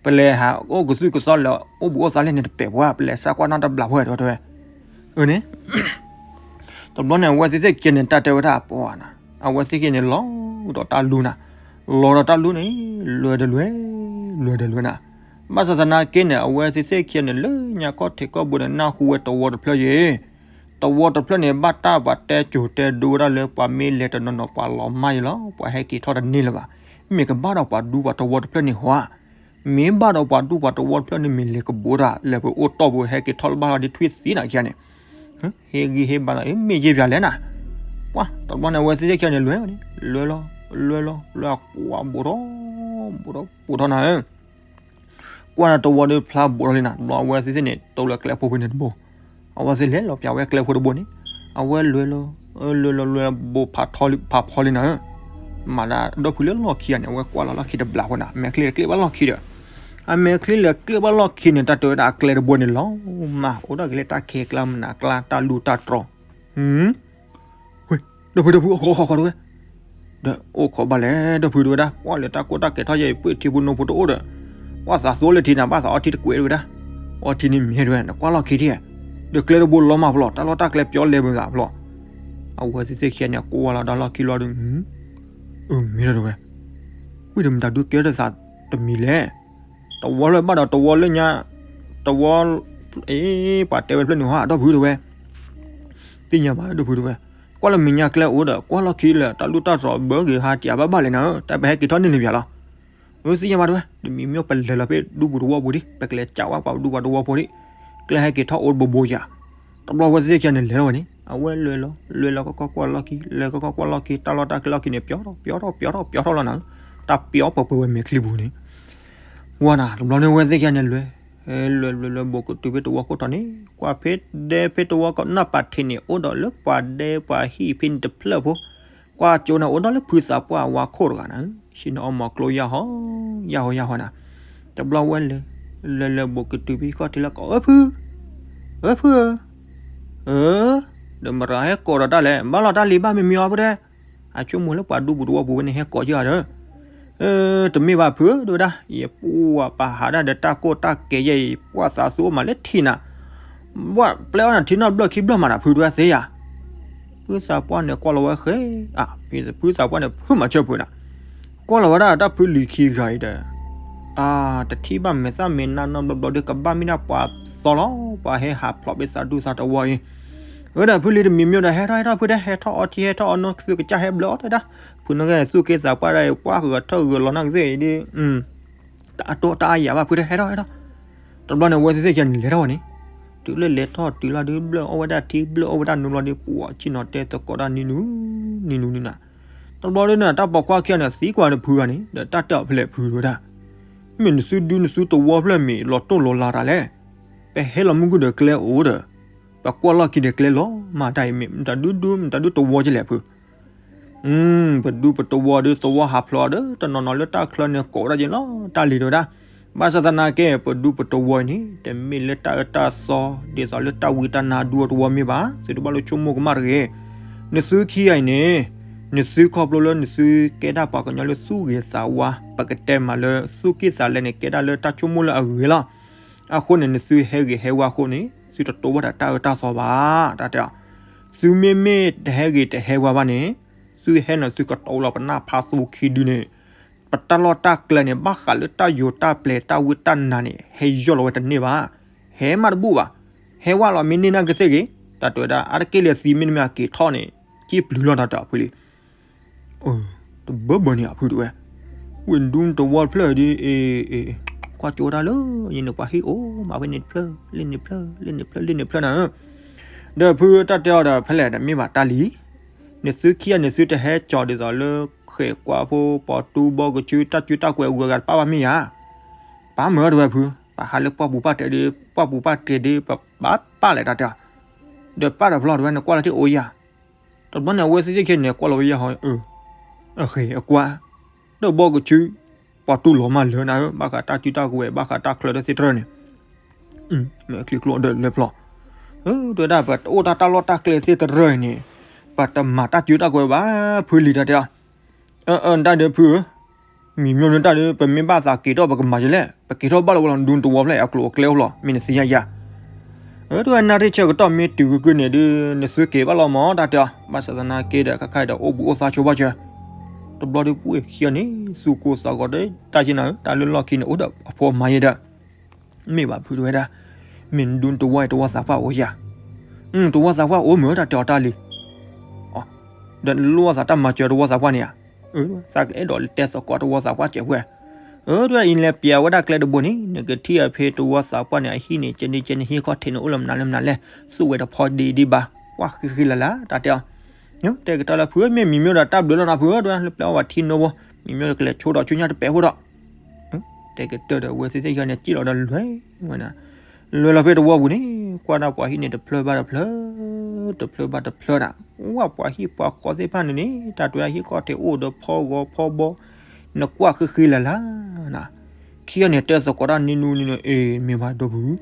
ပလဲၤဟးအိၣ်ကသုၣ်ကသီလဲၤအိၣ်ဘှံးအိၣ်သါလဲၣ်န့ၣ်တပဲာ်ပှၤ ပလဲၤစၢ်ကွၢ်နီၢ်တဘျီဖိဝဲတဝဲ, အန့ၣ် တဘျီန့ၣ် အဝဲသ့ၣ်သ့ၣ်ခံဂၤန့ၣ် တၢ်တဲဝဲဒၣ်ပှၤနၤ, အဝဲသ့ၣ်ခံဂၤန့ၣ် လီၤဒီးတၢ်လူနၤ, လီၤဒီးတၢ်လူန့ၣ် လွဲဒီးလွဲ, လွဲဒီးလွဲနၤ. ဘၣ်ဆၣ်သနာ်က့န့ၣ် အဝဲသ့ၣ်ခံဂၤန့ၣ် လၢညါခီၣ်ထံးခီၣ်ဘိန့ၣ် နၢ်ဟူဝဲတဝီတဖျၢၣ်ယဲ, တဝီတဖျၢၣ်န့ၣ် ဘၣ်တၢ်ပှၤတဲစိၤတဲဒိဝဲဒၣ်လၢ ပှၤမ့ၢ်လဲၤတနီၤနီၤ ပှၤလီၤမၢ်ယဲလီၤ, ပှၤဟဲက့ၤထီၣ်တန့ၢ်လၢၤဘၣ်. မ့ၢ်ကဘၣ်ဒီးပှၤဒူပှၤတဝီတဖျၢၣ်န့ၣ်ဟီဧါ, မ့ၢ်ဘၣ်ဒီးပှၤဒူပှၤတဝီတဖျၢၣ်န့ၣ် မ့ၢ်လဲၤကဘိတၢ်လဲၤပအိၣ်တီၢ်ပူၤ ဟဲက့ၤထီၣ်လၢဘၣ်လီၤဒ်ထွံၣ်သံနၤခံဂၤန့ၣ်, ဟ့ၣ်ဂံၢ်ဟ့ၣ်ဘါလီၤ မ့ၢ်ယဲၢ်ပၠးလဲၣ်နၤ. ပှၤတဘျီန့ၣ် အဝဲသ့ၣ်ခံဂၤန့ၣ် လွဲဝဲန့ၣ် လွဲလီၤ လွဲလီၤ လွဲအကွၢ်ဘူးထီၣ် ဘူးထီၣ်ဘူးထီၣ်နၤဧၢ ကွၢ်ဒီးတဝီဒီးဖျါဘူးထီၣ်လံနၤ, တဘျီအဝဲသ့ၣ်န့ၣ် တိလၢကျဲဖိဖဲန့ၣ်တဘိ, အဝဲသ့ၣ်လဲၤလီၤပၠးဝဲကျဲဖိတဘိန့ၣ်, အဝဲလွဲလီၤ လွဲလီၤ လွဲဘိဖးဖီလံနၤဧၢ. မၤဒၣ်ဒီဖုလၢလီၢ်ခံဂၤန့ၣ် အဝဲကွၢ်လီၤလီၢ်ခံတဘျီဃီနၤ, အမဲာ်ချံလဲၤကျ့ၣ်ဘၣ်လီၢ်ခံဒီး, အမဲာ်ချံလဲၤကျ့ၣ်ဘၣ်လီၢ်ခံန့ၣ် တၢ်တဲဝဲဒၣ်အကျဲတဘိန့ၣ်လီၤမၢ်, အိၣ်ဒီးက့ၤလၢတၢ်ခဲကျါမနၤကျါ တၢ်လူၢ်တၢ်တြီ ဝ့ၢ်, ဒီဖုဒီဖု အိၣ်ခိးအိၣ်ခိးတဝဲ, ဒီးအိၣ်ခိးဘၣ်လဲၣ် ဒီဖုတဝဲဒၣ်, ပှၤလၢတၢ်ကိၢ်တၢ်ကဲၤထီၣ်ယဲအံၤ ပှ့ၤထံဖိနိဖိတအိၣ်ဒီး, ပှၤသးသိလၢထံနၤ ဘၣ်သးအီထံတကွဲးတဝဲဒၣ်, အီထံန့ၣ်မ့ၢ်တဝဲ နကွၢ်လီၢ်ခံထံၣ်, ဒီးကျဲတဘိလီၤမၢ်ဖျီၣ် တၢ်လီၢ်တၢ်ကျဲပျီလဲၤမုာ်သးဖျီၣ်, အဝဲသ့ၣ်သ့ၣ်ခံဂၤန့ၣ် ကွၢ်လီၤဒီးလီၢ်ခံလီၤဒီး, အၢ မ့ၢ်တဝဲ, ဝံၤဒီးမတၤဒုးကဲထီၣ်သးတမံၤလဲၣ် တဝီလၢဘၣ်ဒီးတဝီလၢညါ, တဝီ, အ့ ပှၤတဲဝဲတဖျၢၣ်န့ၣ်ဟါ ဒီဖုတဝဲ, သ့ၣ်ညါဘၣ်ဒီဖုတဝဲ, ကွၢ်လၢမဲာ်ညါကျဲအိၣ်ဒီး ကွၢ်လီၢ်ခံလၢတၢ်လူၢ်တၢ်တြီၤဘၢဂ့ၤဟါတံၢ်အါဘၣ်ဘၣ်လဲၣ်နၤဧၢ, တၢ်ပဟဲက့ၤထီၣ်န့ၢ်လံပၠးလီၤ. အၢ သ့ၣ်ညါဘၣ်တဝဲ, တမံၤမ့ၢ်ပလဲၤလီၤဖဲဒူပူၤတဝီပူၤဒံး ပကလဲၤကးဝဲပှၤဒူပှၤတဝီဖိဒံး, ကျဲဟဲက့ၤထီၣ်အိၣ်တဘိဘိယၤ, တဘျီဝဲသ့ၣ်ခံဂၤန့ၣ်လဲၤထီၣ်ဝဲန့ၣ် အဝဲလဲၤလီၤ လဲၤလီၤကီၢ်ကီၢ်ကွၢ်လီၢ်ခံ လဲၤကီၢ်ကီၢ်ကွၢ်လီၢ်ခံ တၢ်လီၢ်တၢ်ကျဲလီၢ်ခံန့ၣ် ပျီထီၣ်ပျီထီၣ်ပျီထီၣ်ပျီထီၣ်လီၤနၤဧၢ, တၢ်ပျီပှဲၤပှဲၤဝဲမဲာ်ချံပူၤန့ၣ် ဝါနၤ တဘျီန့ၣ်ဝဲသ့ၣ်ခံဂၤန့ၣ်လဲၤ, လဲၤလဲၤလဲၤဘိးကတုၤဖဲတဝီခိၣ်ထီၣ်န့ၣ် ကွၢ်ဖဲဒဲဖဲတဝီကီၢ်နၢ်ပာ်ထံးန့ၣ် အိၣ်ဒီးလၢပှၤဒဲပှၤဟံၣ်ဖဲန့ၣ်တဖျၢၣ်ဖိ, ကွၢ်ကၠိန့ၣ်အိၣ်ဒီးလၢဖုသးပှၢ်အဝါခိၣ်တဂၤနၤဧၢ, ဟံးန့ၢ်အီၣ်မီၤကျိယၢ်ဟီ ယၢ်ဟီယၢ်ဟီနၤ, တဘျီဝဲလဲၤ, လဲၤလဲၤဘိးကတုၤဖဲခီၣ်ထံးလၢကီၢ် အၢဖု, အၢဖုဧၢ အၢ, ဒီးမတၤဟဲကိးဒီးတၢ်လဲၣ် ဘၣ်လီၤတၢ်လံၤဘၣ်မ့မ့ၢ်အီၤဖုတဲ, အဆိကမိၣ်လၢပှၤဒူပူၤတဝီပူၤဝဲန့ၣ်ဟဲကိးက့ၤအီၤဒီး, တမ့ၢ်ဘၣ်ဖုဧၢ တဝဲဒၣ်, ယပှၤပာ်ဟးဒၣ်ဒီးတၢ်ကိၢ်တၢ်ကဲၤယဲအံၤ ပှၤသးသူအိၣ်မးလၢထံနၤ, ဘၣ်ပျဲအီၣ်နၤထံနီၣ်ဘျၢၣ်ခံဘျၢၣ်မးနၤဖုတဝဲသ့ယၤ, ဖုသးပှၢ်န့ၣ်ကွၢ်လီၤဝဲဃဲ, ဖုသးပှၢ်န့ၣ်ဖုမၤဆၢဖုနၤ, ကွၢ်လီၤဝဲဒၣ်တၢ်ဖုလံၤခံဂၤအံၤဒီး အါ, တထံၣ်ဘၣ်မဲာ်သၣ်မဲာ်နါနီတဘျီဘျီဒီး ကဘၣ်မ့ၢ်ဒၣ်ပှၤသီလီၤ, ပှၤဟဲဟးဖျိးဖဲသးဒူသးတဝီအံၤ, အဝဲဒၣ်ဖုလံၤတမံၤမံၤဒီး ဟဲထီၣ်ဟဲထီၣ်ဖုတဲ ဟဲထီၣ်အီထံဟဲထီၣ်အီနိ သုကစၢ်ဟဲဘျၢအီၤတဲဒၣ်, ဖုန့ၣ်ဂ့ၤ သူၣ်က့သးပှၢ်ဒၣ်အံၤ ပှၤဂၢၢ်ထီၣ်ဂၢၢ်လီၤနၢ်ကသ့ၣ်အံၤဒီး, တၢ်အတိၢ်တၢ်အါယၤဘၣ်ဖုတဲ ဟဲထီၣ်ဟဲထီၣ်, တဘျီန့ၣ် အဝဲသ့ၣ်သ့ၣ်ခံဂၤန့ၣ် လဲၤထီၣ်ဝဲန့ၣ်, တုၤလၢလဲၤထီၣ်တုၤလီၤဒီး ဘျၢၣ်အီၣ်ဝဲဒၣ်ထံ ဘျၢၣ်အီၣ်ဝဲဒၣ်နိဘျီဒီး ပှၤဆ့ၣ်နီၤတဲသကိးတၢ်နံၤနူၤ, နံၤနူၤနံၤနၤ, တဘျီဒီးန့ၣ် တၢ်ပိာ်ခွါခံဂၤန့ၣ် သံကွၢ်ဒီးဖုဂၤန့ၣ် ဒီးတၢ်တဲအီၤဖဲလဲၣ်ဖုတဲဝဲဒၣ်, မ့ၢ်နသုဒုနသုတဝီဖျၢၣ်မ့ၢ်လီၤတိၢ်လီၤလၤတၢ်လဲၣ်, ပဟဲလီၤမုၢ်ကုဒီးကျဲအိၣ်ဒီး, ပကွၢ်လီၢ်ခံဒီးကျဲလီၤမၢ်တၢ်အံၤ မ့ၢ်မတၤဒုဒု မတၤဒုတဝီကလဲၣ်ဖု ပဒူပတဝီဒီးသဝီဟးဖျိးဒီး တနီၤနီၤလၢတၢ်ချၢန့ၣ် ကိးဝဲဒၣ်ယဲလီၤတၢ်လံၤတဲဝဲဒၣ်, ဘၣ်ဆၣ်သနာ်က့ ပဒူပတဝီအံၤန့ၣ် တမ့ၢ်လၢတၢ်အၢတၢ်သီ ဒ်သိးလၢတၢ်ဝံတၢ်နါဒူအတဝီမ့ၢ်ဘၣ်, သုတဘၣ်လိာ်ဆိကမိၣ်ကမၣ်တဂ့ၤ, နသုခံဂၤအံၤန့ၣ် နသုခီဖျိလၢနသုကဲဒၣ်ပှၤကညီလၢသူၣ်ဂ့ၤသးဝါ ပကတဲမးလၢသူၣ်က့ၣ်သးလဲန့ၣ် ကဲဒၣ်လၢတၢ်ဆိကမိၣ်လၢအဂ့ၤလီၤ, အဃိန့ၣ် နသုဟဲဂ့ၤဟဲဝါအဃိန့ၣ် သုတတိဝဲဒၣ်တၢ်အၢတၢ်သီဘၣ်, တၢ်တဲအီၤ သုမ့မ့ၢ်တဟဲဂ့ၤတဟဲဝါဘၣ်န့ၣ်, သုဟဲန့ၣ်သုကတိၤလီၤပနၢ်ဖးသူခံဒုန့ၣ်, ပတၢ်လီၢ်တၢ်ကျဲန့ၣ် ဘၣ်ဃးလၢတၢ်ယိၤတၢ်ပျဲၤတၢ်ဝံတၢ်နါန့ၣ် ဟဲယီၢ်လီၤဝဲတန့ၢ်ဘၣ်, ဟဲမးတဘူၣ်ဘၣ်, ဟဲဝဲလီၤမ့ၢ်န့ၢ်နာ်က့သ့ၣ်ဂ့ၤ, တၢ်တဲဝဲဒၣ် အါတက့ၢ်လၢသံမ့တမ့ၢ်အက့ၤထီၣ်န့ၣ်, ကံၣ်ပျုၤလီၤတၢ်တဲအီၤဖုလံ တဘၢဘၢန့ၣ်အဖုတဲဝဲ, ဝ့ၢ်ဒူတဝီတဖျၢၣ်ဒီး, ကွၢ်ကၠိတၢ်လၢ, ယန့ၣ်ပှၤဟ့ၣ်အိၣ်မးဖဲန့ၣ်တဖျၢၣ်, လ့ၣ်န့ၣ်တဖျၢၣ်, လ့ၣ်န့ၣ်တဖျၢၣ်, လ့ၣ်န့ၣ်တဖျၢၣ်နၤဧၢ, ဒီးဖုတၢ်တဲအီၤဒီး ဖဲလဲၣ်တမ့ၢ်ဘၣ်တၢ်လံ, နသုခံဂၤန့ၣ်သုတဟဲကၠီဒ်သိးလၢ, ဃဲၤကွၢ်ဖိပှၤတူဘီကဆူတၢ်စုတၢ်ကွဲၤအဂုၤအဂၤတပၣ်ဘၣ်မ့ၢ်ဧါ, ပၢ်မၢတဲဝဲဖု, ပဟးလၢပှၢ်ပူၤပၢ်တဲာ်ဒီး, ပှၢ်ပူၤပၢ်တဲာ်ဒီး ပပၢ်ပၢ်လဲၣ်တၢ်တဲအီၤ, ဒီးပၢ်ဒီးဖျီတဲဝဲ နကွၢ်လၢထံၣ်အိၣ်ယၤ တဘျီန့ၣ် အဝဲသ့ၣ်သ့ၣ်ခံဂၤန့ၣ်ကွၢ်လီၤဝဲယဲၢ်ဟီ, အဃ့အကွၢ်, ဒီးဘီကဆူ, ပှၤတူလီၤမၢ်လၢနၤဧၢ, ဘၣ်ဃးတၢ်စုတၢ်ကွဲၤ ဘၣ်ဃးတၢ်ချၢတၢ်သ့ၣ်တဖၣ်န့ၣ်, မ့ၢ်ချံကျိဒီးလဲၤဖျီ, တဲဝဲဒၣ် ပတအိၣ်တၢ်တၢ်လီၢ်တၢ်ကျဲသ့ၣ်တဖၣ်န့ၣ်, ပတမၤတၢ်စုတၢ်ကွဲၤဘၣ်, ဖုလံၤတၢ်တဲအီၤ, အၢ အၢ တၢ်ဒီးဖုဧၢ, မံၤမျိၣ်န့ၣ်တၢ်ဒီး ပမ့ၢ်ဘၣ်သးက့ၤထီၣ် ပကမၤယလဲၣ်, ပက့ၤထီၣ်ဘၣ်လီၤဝဲလီၤ ဒူတဝီဖျၢၣ်အကျိၤအကျဲအိၣ်လီၤ မ့ၢ်နသ့ယါယါ, တဝဲနၣ်ရံၣ်ဆၢကတီၢ်မ့ၢ်တုၤဂုာ်ဂုာ်န့ၣ်ဒုး နသုက့ၤဘၣ်လီၤမၢ် တၢ်တဲအီၤ, ဘၣ်ဆၣ်သနာ်က့ဒီး ခဲခါအံၤဒီးအိၣ်ဘူးအိၣ်သါဆိဘၣ်စၢၤ, တဘျီဒုးပှ့ၢ်ခံအီၤန့ၣ် သူၣ်ကိၢ်သးဂီၤဒီး တၢ်က့နၤဧၢ တၢ်လၢလီၢ်ခံန့ၣ် အိၣ်ဒီးအဖိအမါယဲဒီး မ့ၢ်ဘၣ်ဖုတဝဲဒၣ်, မ့ၢ်နဒူတဝီအံၤတဝီသးပှၢ်အိၣ်ဧါ, တဝီသးပှၢ်အိၣ်မၢ် တၢ်တဲအီၤတၢ်လံ, ဒီးလိၣ်အသးတၢ်မၤစၢၤတဝီသးပှၢ်န့ၣ်ဧါ, သးကအဲၣ်ဒိးတဲသကိးတဝီသးပှၢ်စဲးဖဲ အၢ တဝဲအံၤလဲၤပျဲဝဲဒၣ်ကျဲတဘိန့ၣ် နကထံၣ်အဖဲတဝီသးပှၢ်န့ၣ် အဟံၣ်န့ၣ် ကဲန့ၣ်ကဲန့ၣ် ဟံၣ်ခီၣ်ထံးန့ၣ် အိၣ်လၢမနုၤလၢမနုၤလဲၣ်, သူၣ်ဝဲတဖီဒံးဒံးဘၣ်, ကွၢ်ဃံဃံလၤလၤ တၢ်တဲအီၤ, တဲကတၢၢ်လၢဖုဧၢ မ့ၢ်မံၤမ့ၢ်ဒီးတၢ်ဘျုးလီၤနၤဖုဧၢ တဝဲလၢပျဲအီၣ်ဘၣ်ထံနိဘိ, မံၤမ့ၢ်ကလဲၤဆိဒီးဆူညါတပဲာ်ဖိဒီး တဲကတၢၢ်ဒီး အဝဲသ့ၣ်သ့ၣ်ညါန့ၣ် စံၣ်လီၤဒီးလွဲၢ်ဝဲန့ၣ်, လွဲၢ်လီၤဖဲတဝီပူၤန့ၣ် ကွၢ်ဒၣ်ပှၤဟံၣ်န့ၣ် တဖျၢၣ်ဘၣ်တဖျၢၣ်, တဖျၢၣ်ဘၣ်တဖျၢၣ်ဒၣ်, ဝဲပှၤဟံၣ်ပှၤဃီသ့ၣ်တဖၣ်န့ၣ်န့ၣ် တၢ်တဲဝဲဒၣ်ဟံၣ်ခီၣ်ထံးအိၣ်ဒီးဖီဂီၤဖီဘီ, နကွၢ်ဃံဃံလၤလၤနၤ, ခံဂၤန့ၣ် တဲသကိးတၢ်နံၤနူနံၤနူ အ့ မ့ၢ်ဘၣ်ဒီပုၢ်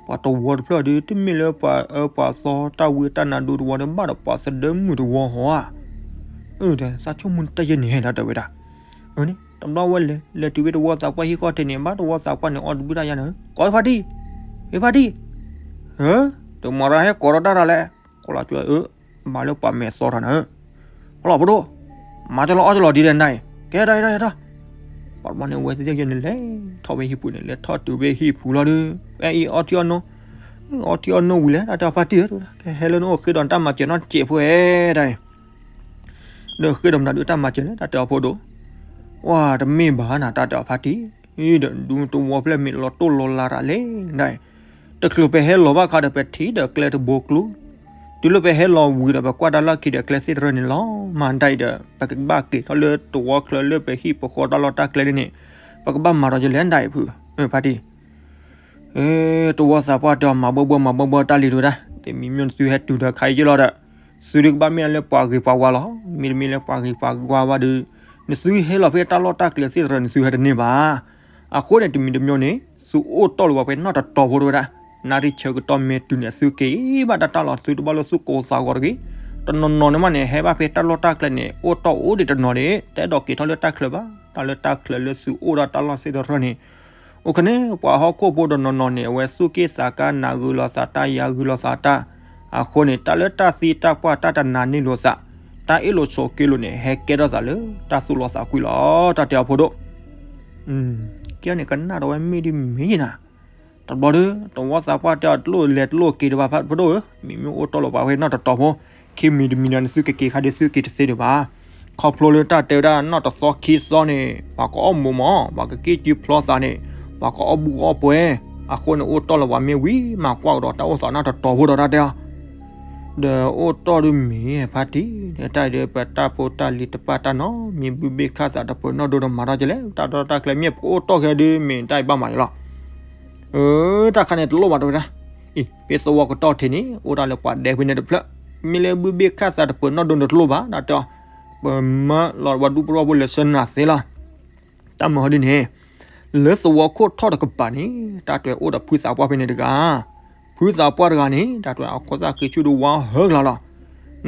ပှၤတဝီတဖျၢၣ်ဒီး တမ့ၢ်လၢပှၤအၢပှၤသီတၢ်ဝံတၢ်နါဒိတဝီဒီး ဘၣ်ဒီးပှၤသဒၢမုၣ်တဝီဧါ, အၢ သးဆိကမိၣ်တၢ်ယဲၢ်န့ၣ် တၢ်တဲဝဲဒၣ်, အန့ၣ် တဘျီဝဲလဲၤ လဲၤတုၤဖဲတဝီသးပှၢ်ဟံၣ်ခီၣ်ထံးန့ၣ် ဘၣ်တဝီသးပှၢ်န့ၣ် အီၣ်တဘုၣ်တၢ်ယါန့ၣ်, ကိးဖါတံၢ်, ဟ့ဖါတံၢ်, ဟၢ, တမၤရၣ်ဟဲကိးထီၣ်တၢ်တၢ်လဲၣ်, ကိးလီၤကၠီအၢ, မၤလၢပှၤမဲာ်သီထီၣ်နၤ, ဖီလီၤဖိဒိၣ်, မၤကၠီလီၤအီၣ်ကၠီလီၤဒ်လဲၣ်နၤအံၤ, ကဲထီၣ်ထီၣ်ထီၣ်ထီၣ်, ပှၤတဘျီန့ၣ် အဝဲသ့ၣ်သ့ၣ်ယဲၢ်န့ၣ် လဲၤထီၣ်ဖဲဟံၣ်ပူၤန့ၣ် လဲၤထီၣ်တုၤဖဲဟံၣ်ပူၤလီၤဒီး ဖဲအံၤအီထံအီနိ, အီထံအီနိဝံၤလဲၣ် တၢ်တဲအီၤဖါတံၢ်ဧၢ, ကဟဲလၢနအိၣ်ဃ့ဒီးတၢ်မၤစၢၤနီတစဲးဖိဧါ, တၢ်အံၤ ဒီးဃ့ဒီးမနုၤဒုးတၢ်မၤစၢၤလဲၣ် တၢ်တဲအီၤဖိဒိၣ်, ဝဲတမ့ၢ်ဘၣ်နၤ တၢ်တဲအီၤဖါတံၢ်, ဒီးဒူတဝီဖျၢၣ်မ့ၢ်လီၤတိၢ်လီၤလၤတၢ်လဲၣ်, တချုးပဟဲလီၤဘၣ်ခါဒီး ပထံၣ်ဒီးကျဲတဘိကျိ, တုၤလၢပဟဲလီၤဝံၤဒီး ပကွၢ်တၢ်လီၢ်ခံဒီးကျဲသ့ၣ်တရၢန့ၣ်လီၤ, မၤဒ်အံၤဒီး ပကဘၣ်က့ၤထီၣ်လၢတဝီချၢလၢပဟံၣ်ပဃီတၢ်လီၢ်တၢ်ကျဲန့ၣ်, ပကဘၣ်မၤဒီးယလဲၣ်ဒ်အံၤဖု, ဖါတံၢ် တဝီသးပှၢ်တဲအီၤ မၤဘၢဘၢမၤဘၢဘၢတၢ်လံၤတဝဲဒၣ်, တမံၤမ့ၢ်နသုဟဲတုၤဒီးခါအံၤယ့ၢ်လီၤဒီး, သုဒုးကဘၣ်မ့ၢ်လၢပှၤဂ့ၤပှၤဝါလီၤ, မ့တမ့ၢ်လၢပှၤဂ့ၤပှၤဝါဘၣ်ဒီး, နသုဟဲလီၤဖဲတၢ်လီၢ်တၢ်ကျဲသ့ၣ်တရၢန့ၣ် သုဟဲတန့ၢ်ဘၣ်. အဃိန့ၣ် တမံၤတမံၤန့ၣ် သုအိၣ်တီၢ်လီၤဝဲဖဲနီၣ်တတီၤဖိတဝဲဒၣ်, နၣ်ရံၣ်ဆၢကတီၢ်မ့ၢ်တုၤန့ၣ် သုက့ၤဘၣ်တၢ်လီၢ် သုတဘၣ်လၢသူၣ်ကိၢ်သးဂီၤတဂ့ၤ, တနီၤနီၤန့ၣ်မးန့ၣ် ဟဲဘၣ်ဖဲတၢ်လီၢ်တၢ်ကျဲန့ၣ် အိၣ်တီၢ်အိၣ်ဒံးတနီၤန့ၣ် တအဲၣ်ဒိးက့ၤထီၣ်လၢတၢ်ချၢဘၣ်, တၢ်လၢတၢ်ချၢလၢသုအိၣ်ဒီးတၢ်လီၢ်သ့ၣ်တရၢန့ၣ် အိၣ်ခနဲ ပှၤဟီၣ်ခိၣ်ဖိတနီၤနီၤန့ၣ် အဝဲသူၣ်က့ၣ်သးကါနၢ်ဂ့ၤလိာ်သးတၢ် ယၤဂ့ၤလိာ်သးတၢ်, အဃိန့ၣ် တၢ်လၢတၢ်သံတၢ်ပှၢ်တၢ်တနာ်န့ၢ်လိာ်သး, တၢ်အ့ၣ်လိာ်ဆိးက့လိာ်န့ၣ် ဟဲကဲထီၣ်သးလၢတၢ်သူၣ်လီသးကွံလီၤ တၢ်တဲအီၤဖိဒိၣ်. ကဲန့ၣ်ကနၣ်ဒီးဝဲမ့ၢ်ဒ်မ့ၢ်နၤ, တဘျီဒီး တဝီသးပှၢ်တဲအီၤတလိၣ်လဲၤတလိၣ်က့ၤတဘၣ်ဖးဖိဒိၣ်ဧၢ, မ့မ့ၢ်အိၣ်တီၢ်လီၤပှၤဖဲနီၣ်တတီၤဖိ, ခံမံၤတမံၤဒီးနသုကက့ၤခါဒီးသုက့ၤတသ့ဒံးဘၣ်. ခီဖျိလၢတၢ်တဲဝဲဒၣ်နီၣ်တသီခံသီန့ၣ် ပှၤကအီၣ်မိၢ်မး, ပှၤကက့ၢ်ကုဖျီသးန့ၣ်, ပှၤကအီၣ်ဘူၣ်အီၣ်ပှဲၤ, အဃိန့ၣ်အိၣ်တီၢ်လီၤပှၤမ့ၢ်ဝံၤ မၤကွၢ်ကဒီးတၢ်အိၣ်သးနီၣ်တတီၤဖိဒီးတၢ်တဲအီၤ ဒီးအိၣ်တီၢ်ဒုးမ့ၢ်ဖါတံၢ်, တၢ်အံၤဒီးပတၢ်ဖိတၢ်လံၤတပာ်တၢ်နီတမံၤ ဘုဘ့ၣ်ခၣ်သးတပၢၤနီၣ်ဒိဒီးမၤထီၣ်ကလဲၣ်, တၢ်ဒီတၢ်ကျဲမ့ၢ်ပကအိၣ်တီၢ်ခဲဒုး မ့ၢ်တၢ်အံၤဘၣ်မးယလီၤ. အၢ တၢ်ခါန့ၣ်တလိၣ်ဘၣ်တဲဝဲဒၣ်, အံၤ ဖဲသဝီကတီၢ်ထံးန့ၣ် အိၣ်တၢ်လၢပှၤဒဲဖဲန့ၣ်တဖျၢၣ်, မ့ၢ်လၢဘုဘ့ၣ်ခၣ်သးတပၢၤနီၣ်ဒိန့ၣ်တလိၣ်ဘၣ်, တၢ်တဲအီၤ, ပမၢလီၤပှၤဒူပရီဖိလဲၤဆၢနၤသ့လီၤ. တၢ်မၤဟီဒ်န့ၣ် လၢသဝီခိၣ်ထီၣ်တကပၤန့ၣ် တၢ်တဲအိၣ်ဒီးဖုသးပှၢ်ဖဲန့ၣ်တဂၤ, ဖုသးပှၢ်တဂၤန့ၣ် တၢ်တဲအခိၣ်သၣ်ဃံဆူၣ်ဒုးဝါဟၢကလၤလီၤ.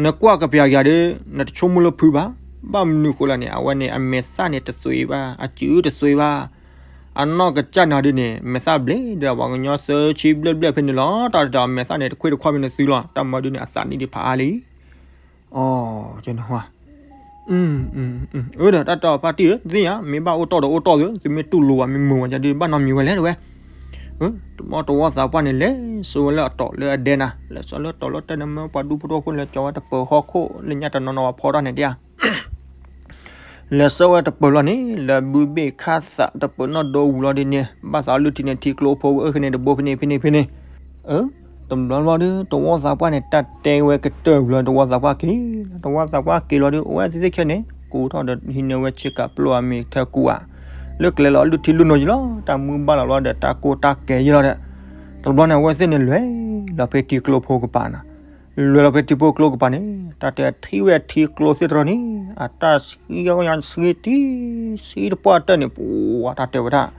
နကွၢ်ကပျၢ်က့ၤဒီး နတဆိကမိၣ်လၢဖုဘၣ်, ဘၣ်မနုၤဃိလဲၣ်န့ၣ် အဝဲန့ၣ် အမဲာ်သၣ်န့ၣ်တသွံးဘၣ်, အစုတသွံးဘၣ်, အနီၢ်ကစၢ်န့ၣ်ဒ်န့ၣ် မဲာ်သၣ်ဘျ့ဒီးပှၤကညီသၢဆံဘျဲၣ်ဘျဲၣ်ဖဲန့ၣ်လီၤ. တၢ်တဲအမဲာ်သၣ်န့ၣ် တခွ့ၣ်တခွါဖဲန့ၣ်သုလီၤ. တၢ်မၤဒ်န့ၣ် အသးနံၣ်ဒံးဖးအါလံ အီ ကနဝါ, အၢ ဒီးတၢ်တဲအီၤဖါတံၢ်ဧၢ, သ့ၣ်ညါ မ့ၢ်ဘၣ်အိၣ်တီၢ်ဒီးအိၣ်တီၢ်သု, သုမ့ၢ်တူၢ်လိာ်ဘၣ်မ့ၢ်မုာ်ဝဲဒၣ်ဒီး ဘၣ်နီတမံၤဝဲလဲၣ်တဲဝဲ. တဘျီတဝီသးပှၢ်န့ၣ် လဲၤဆှၢဝဲလၢအတီၤလၢအဒဲနၤ, လဲၤဆှၢလၢတီၤလၢတဲနမ့ၢ်ပှၤဒူဖိတဝီဖိ လဲၤကၠီၤဝဲတပၢၤဟီၣ်ခိၣ် လၢညါတနီၤနီၤပှၤဖီတၢ်န့ၣ်ဒၣ် လဲၤဆှၢဝဲတပၢၤလီၤန့ၣ် လၢဘုဘ့ၣ်ခၣ်သးတပၢၤနီၣ်ဒိဝံၤလီၤဒ်န့ၣ် ဘၣ်သးအီလုၢ်ထံန့ၣ် ထံကျိဖိဝဲအၢ ဖဲန့ၣ်တဘိ ဖဲန့ၣ် ဖဲန့ၣ် ဖဲန့ၣ်. အၢ တဘျီဘျီဒီး တဝီသးပှၢ်န့ၣ် တၢ်တဲဝဲကတၢၢ်ဝံၤလီၤ တဝီသးပှၢ်က့ၤ, တဝီသးပှၢ်က့ၤလီၤဒီး အဝဲသ့ၣ်သ့ၣ်ခဲန့ၣ် ကူထီၣ်ဒီးဟံးန့ၢ်ဝဲဆ့ကၤပျိအမ့ၢ်ထဲကူဧါ, လၢကျဲလီၤလုၢ်ထံလုၢ်နိယံၤလီၤ, တၢ်မုၢ်ဘၣ်လီၤလီၤဒီး တၢ်ကိၢ်တၢ်ကဲယံၤလီၤဒီး တဘျီန့ၣ် အဝဲသ့ၣ်န့ၣ်လဲၤလီၤဖဲထံကျိဖိကပၤနၤ လဲၤလီၤဖဲထံဖိကျိကပၤန့ၣ် တၢ်တဲထံၣ်ဝဲထံကျိသ့ၣ်တရၢန့ၣ် အတၢ်ဆှံကညီဆှံတံၢ် ဆှံတပှၢ်တၢၢ်န့ၣ် ပှၤတၢ်တဲဝဲဒၣ်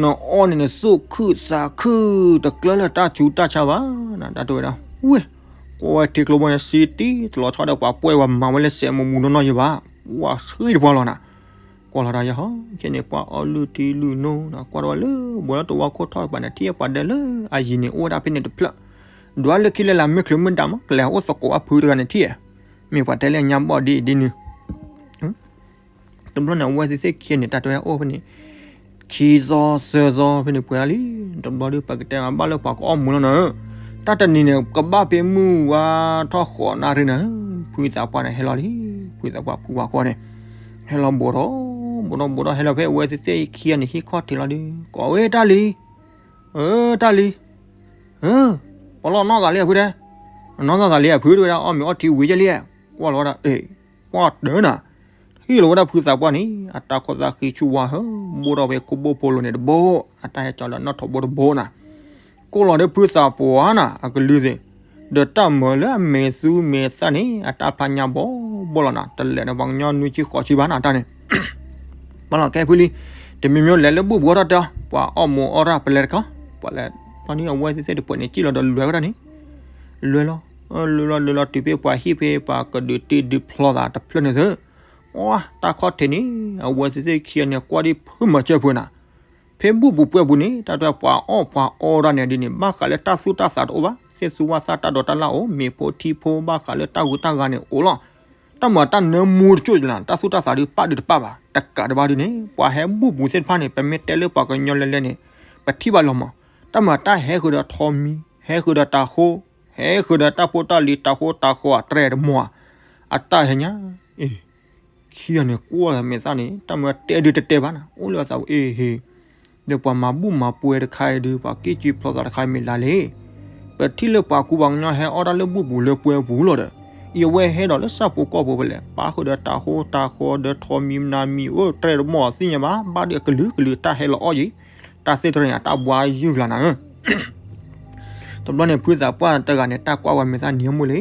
နအီၣ်န့ၣ်နသူၣ်ခုသးခု တကျၢလၢတၢ်ဆူးတၢ်ဆါဘၣ်, တၢ်တဲဝဲဒၣ် ဝ့ၢ် ကွၢ်ဝဲထံကျိဖိန့ၣ် ဆှံတံၢ်တလီၤဆီဒီး ပှၤပှဲၢ်ပှၤမၤဝဲလၢစဲးမူးမူးနီၢ်နီၢ်ယံၤဘၣ်, ပှၤဆှံတပှၢ်လီၤနၤ ကွၢ်လီၤတၢ်ယဟီ ခဲန့ၣ် ပှၤအီလုၢ်ထံလုၢ်နိ ကွၢ်တဝဲလၢ ဘှဲလၢတဝီခိၣ်ထီၣ်တကပၤန့ၣ် ထံၣ်ပှၤဒဲလၢအယံၤန့ၣ် အိၣ်ဝဲဒၣ်ဖဲန့ၣ်တဖျၢၣ် ဒွးလၢခံလၢ်လၢ် မ့ၢ်ချုးမ့ၢ်ဒၣ်မး ကလဲၤအိၣ်သကိးအဖုတဂၤန့ၣ်ထံၣ်, မ့ၢ်ပှၤတဲလၢညါဘီၣ်ဒ်အံၤဒ်နုၤ. တဘျီန့ၣ် အဝဲသ့ၣ်သ့ၣ်ခံဂၤန့ၣ် တၢ်တဲဝဲဒၣ်အိၣ်ဖဲန့ၣ် ခံသီသၢသီဖဲန့ၣ်ပှဲၤလီၤလံ. တဘျီဒီး ပကတဲမး ဘၣ်လၢပှၤကအီၣ်မူးလီၤနၤဧၢ, တၢ်တနံၤန့ၣ် ကဘၣ်ဖဲမုၢ်ဝါထီၣ်ဃိးနၣ်ရံၣ်နၤဧၢ, ဖုသးပှၢ်န့ၣ်ဟဲလီၤလံ. ဖုသးပှၢ်ဖုဝၤဃီန့ၣ် ဟဲလီၤဘူးထီၣ်ဘူးထီၣ်ဘူးထီၣ် ဟဲလီၤဖဲအဝဲသ့ၣ်သ့ၣ်ခံဂၤန့ၣ် ဟံၣ်ခီၣ်ထံးလီၤဒီး ကိးဝဲတၢ်လံ, အၢ တၢ်လံ, အၢ ပလီၢ်နီၢ်သးလံအဖုတဲ, နီၢ်သးလံအဖုတဲဝဲဒၣ် အီၣ်မ့ၤအီထံဝံၤကဲလံ, ကွၢ်လီၤဝဲဒၣ် အ့ၣ် ကွၢ်တၢၢ်နၤ, ဟ့ၣ်လီၤဝဲဒၣ်ဖုသးပှၢ်န့ၣ် အတၢ်ခီၣ်သးဃံဆူၣ်ဝါဟၢ ဘိၣ်ထီၣ်ဝဲခိၣ်ဘိၣ်ဖိလိၤန့ၣ်တဘိ, အတၢ်ဟဲကၠီလၢနီၣ်ထိးဘိတဘိနၤ, ကိးလီၤဒီးဖုသးပှၢ်နၤ အကလုၢ်သ့ၣ်, ဒီးတၢ်မၤလၢအမဲာ်သူမဲာ်သၣ်န့ၣ် အတၢ်ဖျါညါဘီဘီလီၤနၤ, တလဲၤဒီးပှၤကညီနွံဆံဃိးဆံဘၣ်နၤတၢ်န့ၣ် ဘၣ်လီၤကဲဖုလံ, တမံၤမံၤလဲၤလၢဘူၣ်ပူၤအီၣ်တၢ်တဲအီၤ, ပှၤအီၣ်မူးအီၣ်တၢ်ပလဲၤတခီ, ပှၤလဲၤ, ဘျီန့ၣ် အဝဲသ့ၣ်သ့ၣ်တပှဲၤန့ၣ် စံၣ်လီၤဒီးလွဲဝဲဒၣ်န့ၣ်, လွဲလီၤ, လွဲလီၤလွဲလီၤတုၤဖဲပှၤဟံၣ်ဖဲပှၤကဒုးတ့ဒုးဖျီသးတဖျၢၣ်န့ၣ်သ့, ပှၤတၢ်ခီၣ်ထံးန့ၣ် အဝဲသ့ၣ်သ့ၣ်ခံဂၤန့ၣ် ကွၢ်ဒ်ဖုမၤစၢၤပှဲၤနၤ ဖဲဘူၣ်ပူၤပှဲၤပူၤန့ၣ် တၢ်တဲပှၤအီၣ်ပှၤအီတၢ်န့ၣ်ဒ်န့ၣ် ဘၣ်ဃးလၢတၢ်သူၣ်တၢ်သးတအိၣ်ဘၣ်, သ့ၣ်သူဝၣ်သၣ်တၢ်ဒိးတၢ်လၢ်အိၣ်, မ့ၤဖိထံဖိဘၣ်ဃးလၢတၢ်ဂုၤတၢ်ဂၤန့ၣ်အိၣ်လီၤ. တၢ်မၤတၢ်နၢမူတကၠိၣ်လီၤ, တၢ်သူၣ်တၢ်သးဒုးပာ်ဒုးတပာ်ဘၣ်, တကးတဘၣ်ဒုးန့ၣ် ပှၤဟဲဘူၣ်ပူၤသ့ၣ်တဖၣ်န့ၣ် ပမ့ၢ်တဲလၢပှၤကညီလဲၤလဲၤန့ၣ် ပထံၣ်ဘၣ်လီၤမး, တၢ်မၤတၢ်ဟဲဃုာ်ဒီးထိးမံၤ, ဟဲဃုာ်ဒီးတၤဟိ, ဟဲဃုာ်ဒီးတၢ်ဖိတၢ်လံၤ တၤဟိတၤဃီအတြဲၤတမီၤ, အတၢ်ဟဲညါ, အ့ၣ် ခံဂၤန့ၣ်ကွၢ်မဲာ်သၣ်န့ၣ် တၢ်မၤတဲဒုးတတဲဘၣ်နၤ, အိၣ်လၢအသးအ့ၣ်ဟ့ၣ်, ဒီးပှၤမၤဘူၣ်မၤပှဲၤတခါအံၤဒုး ပှၤက့ၤက့ၤဖျီသးတခါအံၤမ့ၢ်လါလဲၣ်, ပထံၣ်လၢပှၤကူပှၤကညီဟဲအီၣ်တၢ်လၢဘူၣ်ပူၤလၢပှဲၤပူၤလီၤဒီး, အဝဲဟဲဒီးလၢဆၣ်ဖိကီၢ်ဖိဖဲလဲၣ် ပာ်ဃုာ်ဒီးတၤဟိတၤဃီဒီးထိးမံၤမနၤမံၤ အိၣ်တြဲၤတမီၤသ့ၣ်ညါဘၣ်, ဘၣ်ဒီးအကလုာ်ကလုာ်တၢ်ဟဲလီၤအီၣ်ယံၤ, တၢ်သ့ၣ်တြဲၤန့ၣ် တၢ်ဘှါယုၢ်လၢနၤဧၢ တဘျီန့ၣ် ဖုသးပှၢ်တဂၤန့ၣ် တၢ်ကွၢ်ဝဲမဲာ်သၣ်န့ၣ် မိၢ်လံ,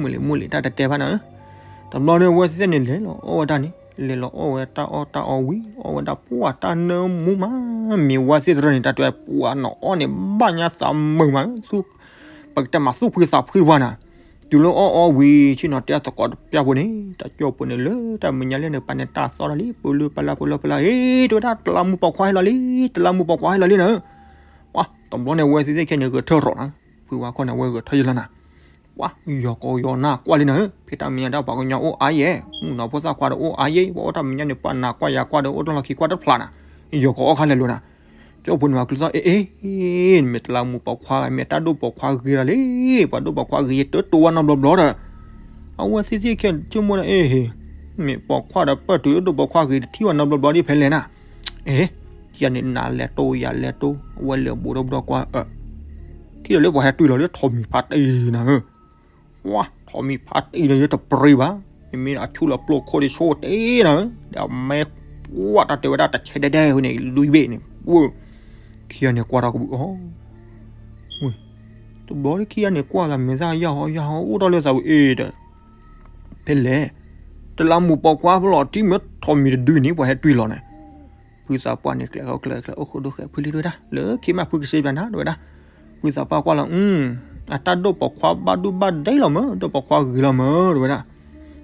မိၢ်လံ, မိၢ်လံ, တၢ်တတဲဘၣ်နၤဧၢ, တဘျီန့ၣ် အဝဲသ့ၣ်သ့ၣ်န့ၣ် လဲၤလီၤအီၣ်ဝဲဒၣ်န့ၣ်, လဲၤလီၤအီၣ်ဝဲတၢ်အီၣ်တၢ်အီဝံၤ အီၣ်ဝဲဒၣ်ပှၢ်တၢ်နၢမူမး, မ့ၢ်ဝဲသ့ၣ်တရၢန့ၣ် တၢ်တဲပှၤနီၤအီၣ်န့ၣ် ဘၣ်ညါသးမုာ်မး, ပကတဲမၤသူၣ်ဖှံသးဖှံတပှၢ်နၤ, တုၤလၢအီၣ်အီဝံၤ ဆ့ၣ်နီၤတဲအသကိးတပျၢ်ဖိန့ၣ် တၢ်ကၠီၣ်ဖိန့ၣ်လၢတၢ်မဲာ်ညါလဲၣ်န့ၣ် ပာ်န့ၢ်တၢ်သီၣ်တၢ်လံ ပလၢပလၢပလၢပလၢ အ့ တဲဝဲဒၣ် တလးမူးပိာ်ခွါဟဲလီၤလံ, တလးမူးပိာ်ခွါဟဲလီၤလံနၤဧၢ, ပှၤ တဘျီန့ၣ် အဝဲသ့ၣ်သ့ၣ်ခဲန့ၣ် ဂဲၤထၢၣ်ရီၤနၤ, ဖုဝါခီၣ်န့ၣ် အဝဲဂဲၤထၢၣ်ယလီၤနၤ, ပှၤ ယီၤကီယီၤနၢ်ကွၢ်လံနၤဧၢ, ဖဲတၢ်မဲာ်ညါဒၣ်ပှၤကညီအိၣ်အါယဲၢ်, မုၣ်ကနီၤဖိသၣ်ခွါဒီးအိၣ်အါယဲၢ်, ပှၤအိၣ်တၢ်မဲာ်ညါန့ၣ် ပှၤနၤကွၢ်ယၤကွၢ်ဒီးအိၣ်တၢ်လီၢ်ခံကွၢ်တဖျါနၤ, ယီၤကီအီၣ်ခါလဲၤလိာ်နၤ, ကၠီၣ်ဖိန့ၣ် ပှၤကလုၢ်သီၣ် အ့ အ့ မ့ၢ်တလးမူးပိာ်ခွါ မ့ၢ်တၢ်ဒိၣ်ပိာ်ခွါဂ့ၤလီၤလံ, ပှၤဒိၣ်ပိာ်ခွါဂ့ၤယဲၢ်တတိၤဝဲနီတဘျီဘျီဒီး, အဝဲသ့ၣ်သ့ၣ်ခဲဆိကမိၣ်ဒၣ် အ့ မ့ၢ်ပိာ်ခွါဒီးပၢၢ်တုၤလၢဒိၣ်ပိာ်ခွါဂ့ၤတထံၣ်ဝဲနီတဘျီဘျီဒ်ဖဲလဲၣ်နၤ, အ့ ခံဂၤန့ၣ် နၤလဲၤတိၤယၤလဲၤတိၤ အဝဲလဲၤဘူးဒီးဘျီကွၢ် အၢ ထံၣ်ဒီးလၢပှၤဟဲတွံၢ်လီၤလၢထိးမံၤဖါတံၢ်နၤဧၢ, ပှၤ ထိးမံၤဖါတံၢ်န့ၣ် ယတပရံဘၣ်, မ့မ့ၢ်အဆူၣ်လီၤပျိခိၣ်ဒ်ဆိတ့နၤဧၢ, ဒီးမဲာ်ပှၢ်တၢ်တဲဝဲဒၣ်တဆဲဒဲဒဲဝဲန့ၣ် လွံၢ်ဘ့ၣ်န့ၣ်, ခံဂၤန့ၣ်ကွၢ်ထီၣ်ကဘုးအီၤ တဘျီလၢခံဂၤန့ၣ် ကွၢ်သးမဲာ်သၣ်ယၢ်ဟီယၢ်ဟီ အိၣ်ထီၣ်လၢသးဝဲအ့ဒီး, ဖဲလဲၣ်, တလးမူးပိာ်ခွါဖဲလီၤ ထံၣ်မ့ၢ်ထိးမံၤတဒုန့ၣ် ပှၤဟဲတွံၢ်လီၤန့ၣ်, ဖုသးပှၢ်န့ၣ် ကျဲၤဃီကျဲၤကျဲၤ အိၣ်ဃုာ်ဒိၣ်ဃဲၤဖုလံတဲဝဲဒၣ် လၢခံမးဖုကစ့ပျးနၤတဲဝဲဒၣ်, ဖုသးပှၢ်ကွၢ်လီၤ အတၢ်ဒိၣ်ပိာ်ခွါဘၣ်ဒိၣ်ဘၣ်ဒဲးလီၤမၢ် ဒိၣ်ပိာ်ခွါဂ့ၤလီၤမၢ်တဲဝဲဒၣ်,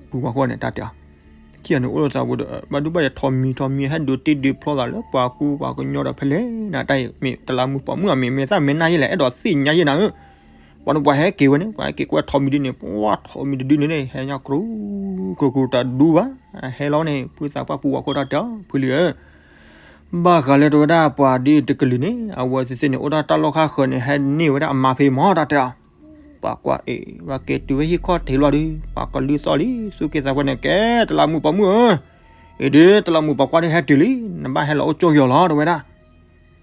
ဖုဝါဃီန့ၣ် တၢ်တဲအီၤ ခံဂၤန့ၣ်အိၣ်လၢသးပူၤဒီး ဘၣ်ဒိဘၣ်ယဲၤထိးမံၤထိးမံၤ ဟဲဒုးတ့ဒုးဖျီသးလၢပှၤကူပှၤကညီဒီးဖဲလဲၣ်နၤ တၢ်အံၤမ့ၢ်တလးမူးပိာ်မုၣ်အမဲာ်မဲာ်သၣ်မဲာ်နၢ်ယဲလဲၣ် အဲၣ်ဒိးသ့ၣ်ညါယဲနၤဧၢ, ပှၤန့ၣ်ပှၤဟဲက့ၤဝဲန့ၣ် ပှၤဟဲက့ၤကွၢ်ထိးမံၤဒုန့ၣ် ပှၤထိးမံၤတဒုန့ၣ် ဟဲညါကြူ ကြူကြူတဒူဘၣ်, ဟဲလီၤန့ၣ် ဖုသးပှၢ်ဖုဝါဃီတၢ်တဲအီၤ ဖုလံဧၢ ဘၣ်ဃးလၢတဲဝဲဒၣ်ပှၤဒ်တကလုာ်န့ၣ် အဝဲသ့ၣ်သ့ၣ်န့ၣ် အိၣ်ဒၣ်တၢ်လီၢ်ခါဃၢၤန့ၣ် ဟဲန့ၢ်ဝဲဒၣ်အမါဖဲမၢ်တၢ်တဲအီၤ, ပှၤကွၢ်အ့ၣ် ပှၤက့ၤတုၤဝဲဟံၣ်ခီၣ်ထံးလီၤဒီး ပှၤကလုၢ်သီၣ်လံ သူၣ်က့သးပှၢ်န့ၣ် ကဲတလးမူးပိာ်မုၣ်ဧၢ, အ့ၣ်ဒုး တလးမူးပိာ်ခွါဒုးဟဲတုၤလံ နဘၣ်ဟဲလီၤအိၣ်ကၠိယီၤလီၤတဲဝဲဒၣ်,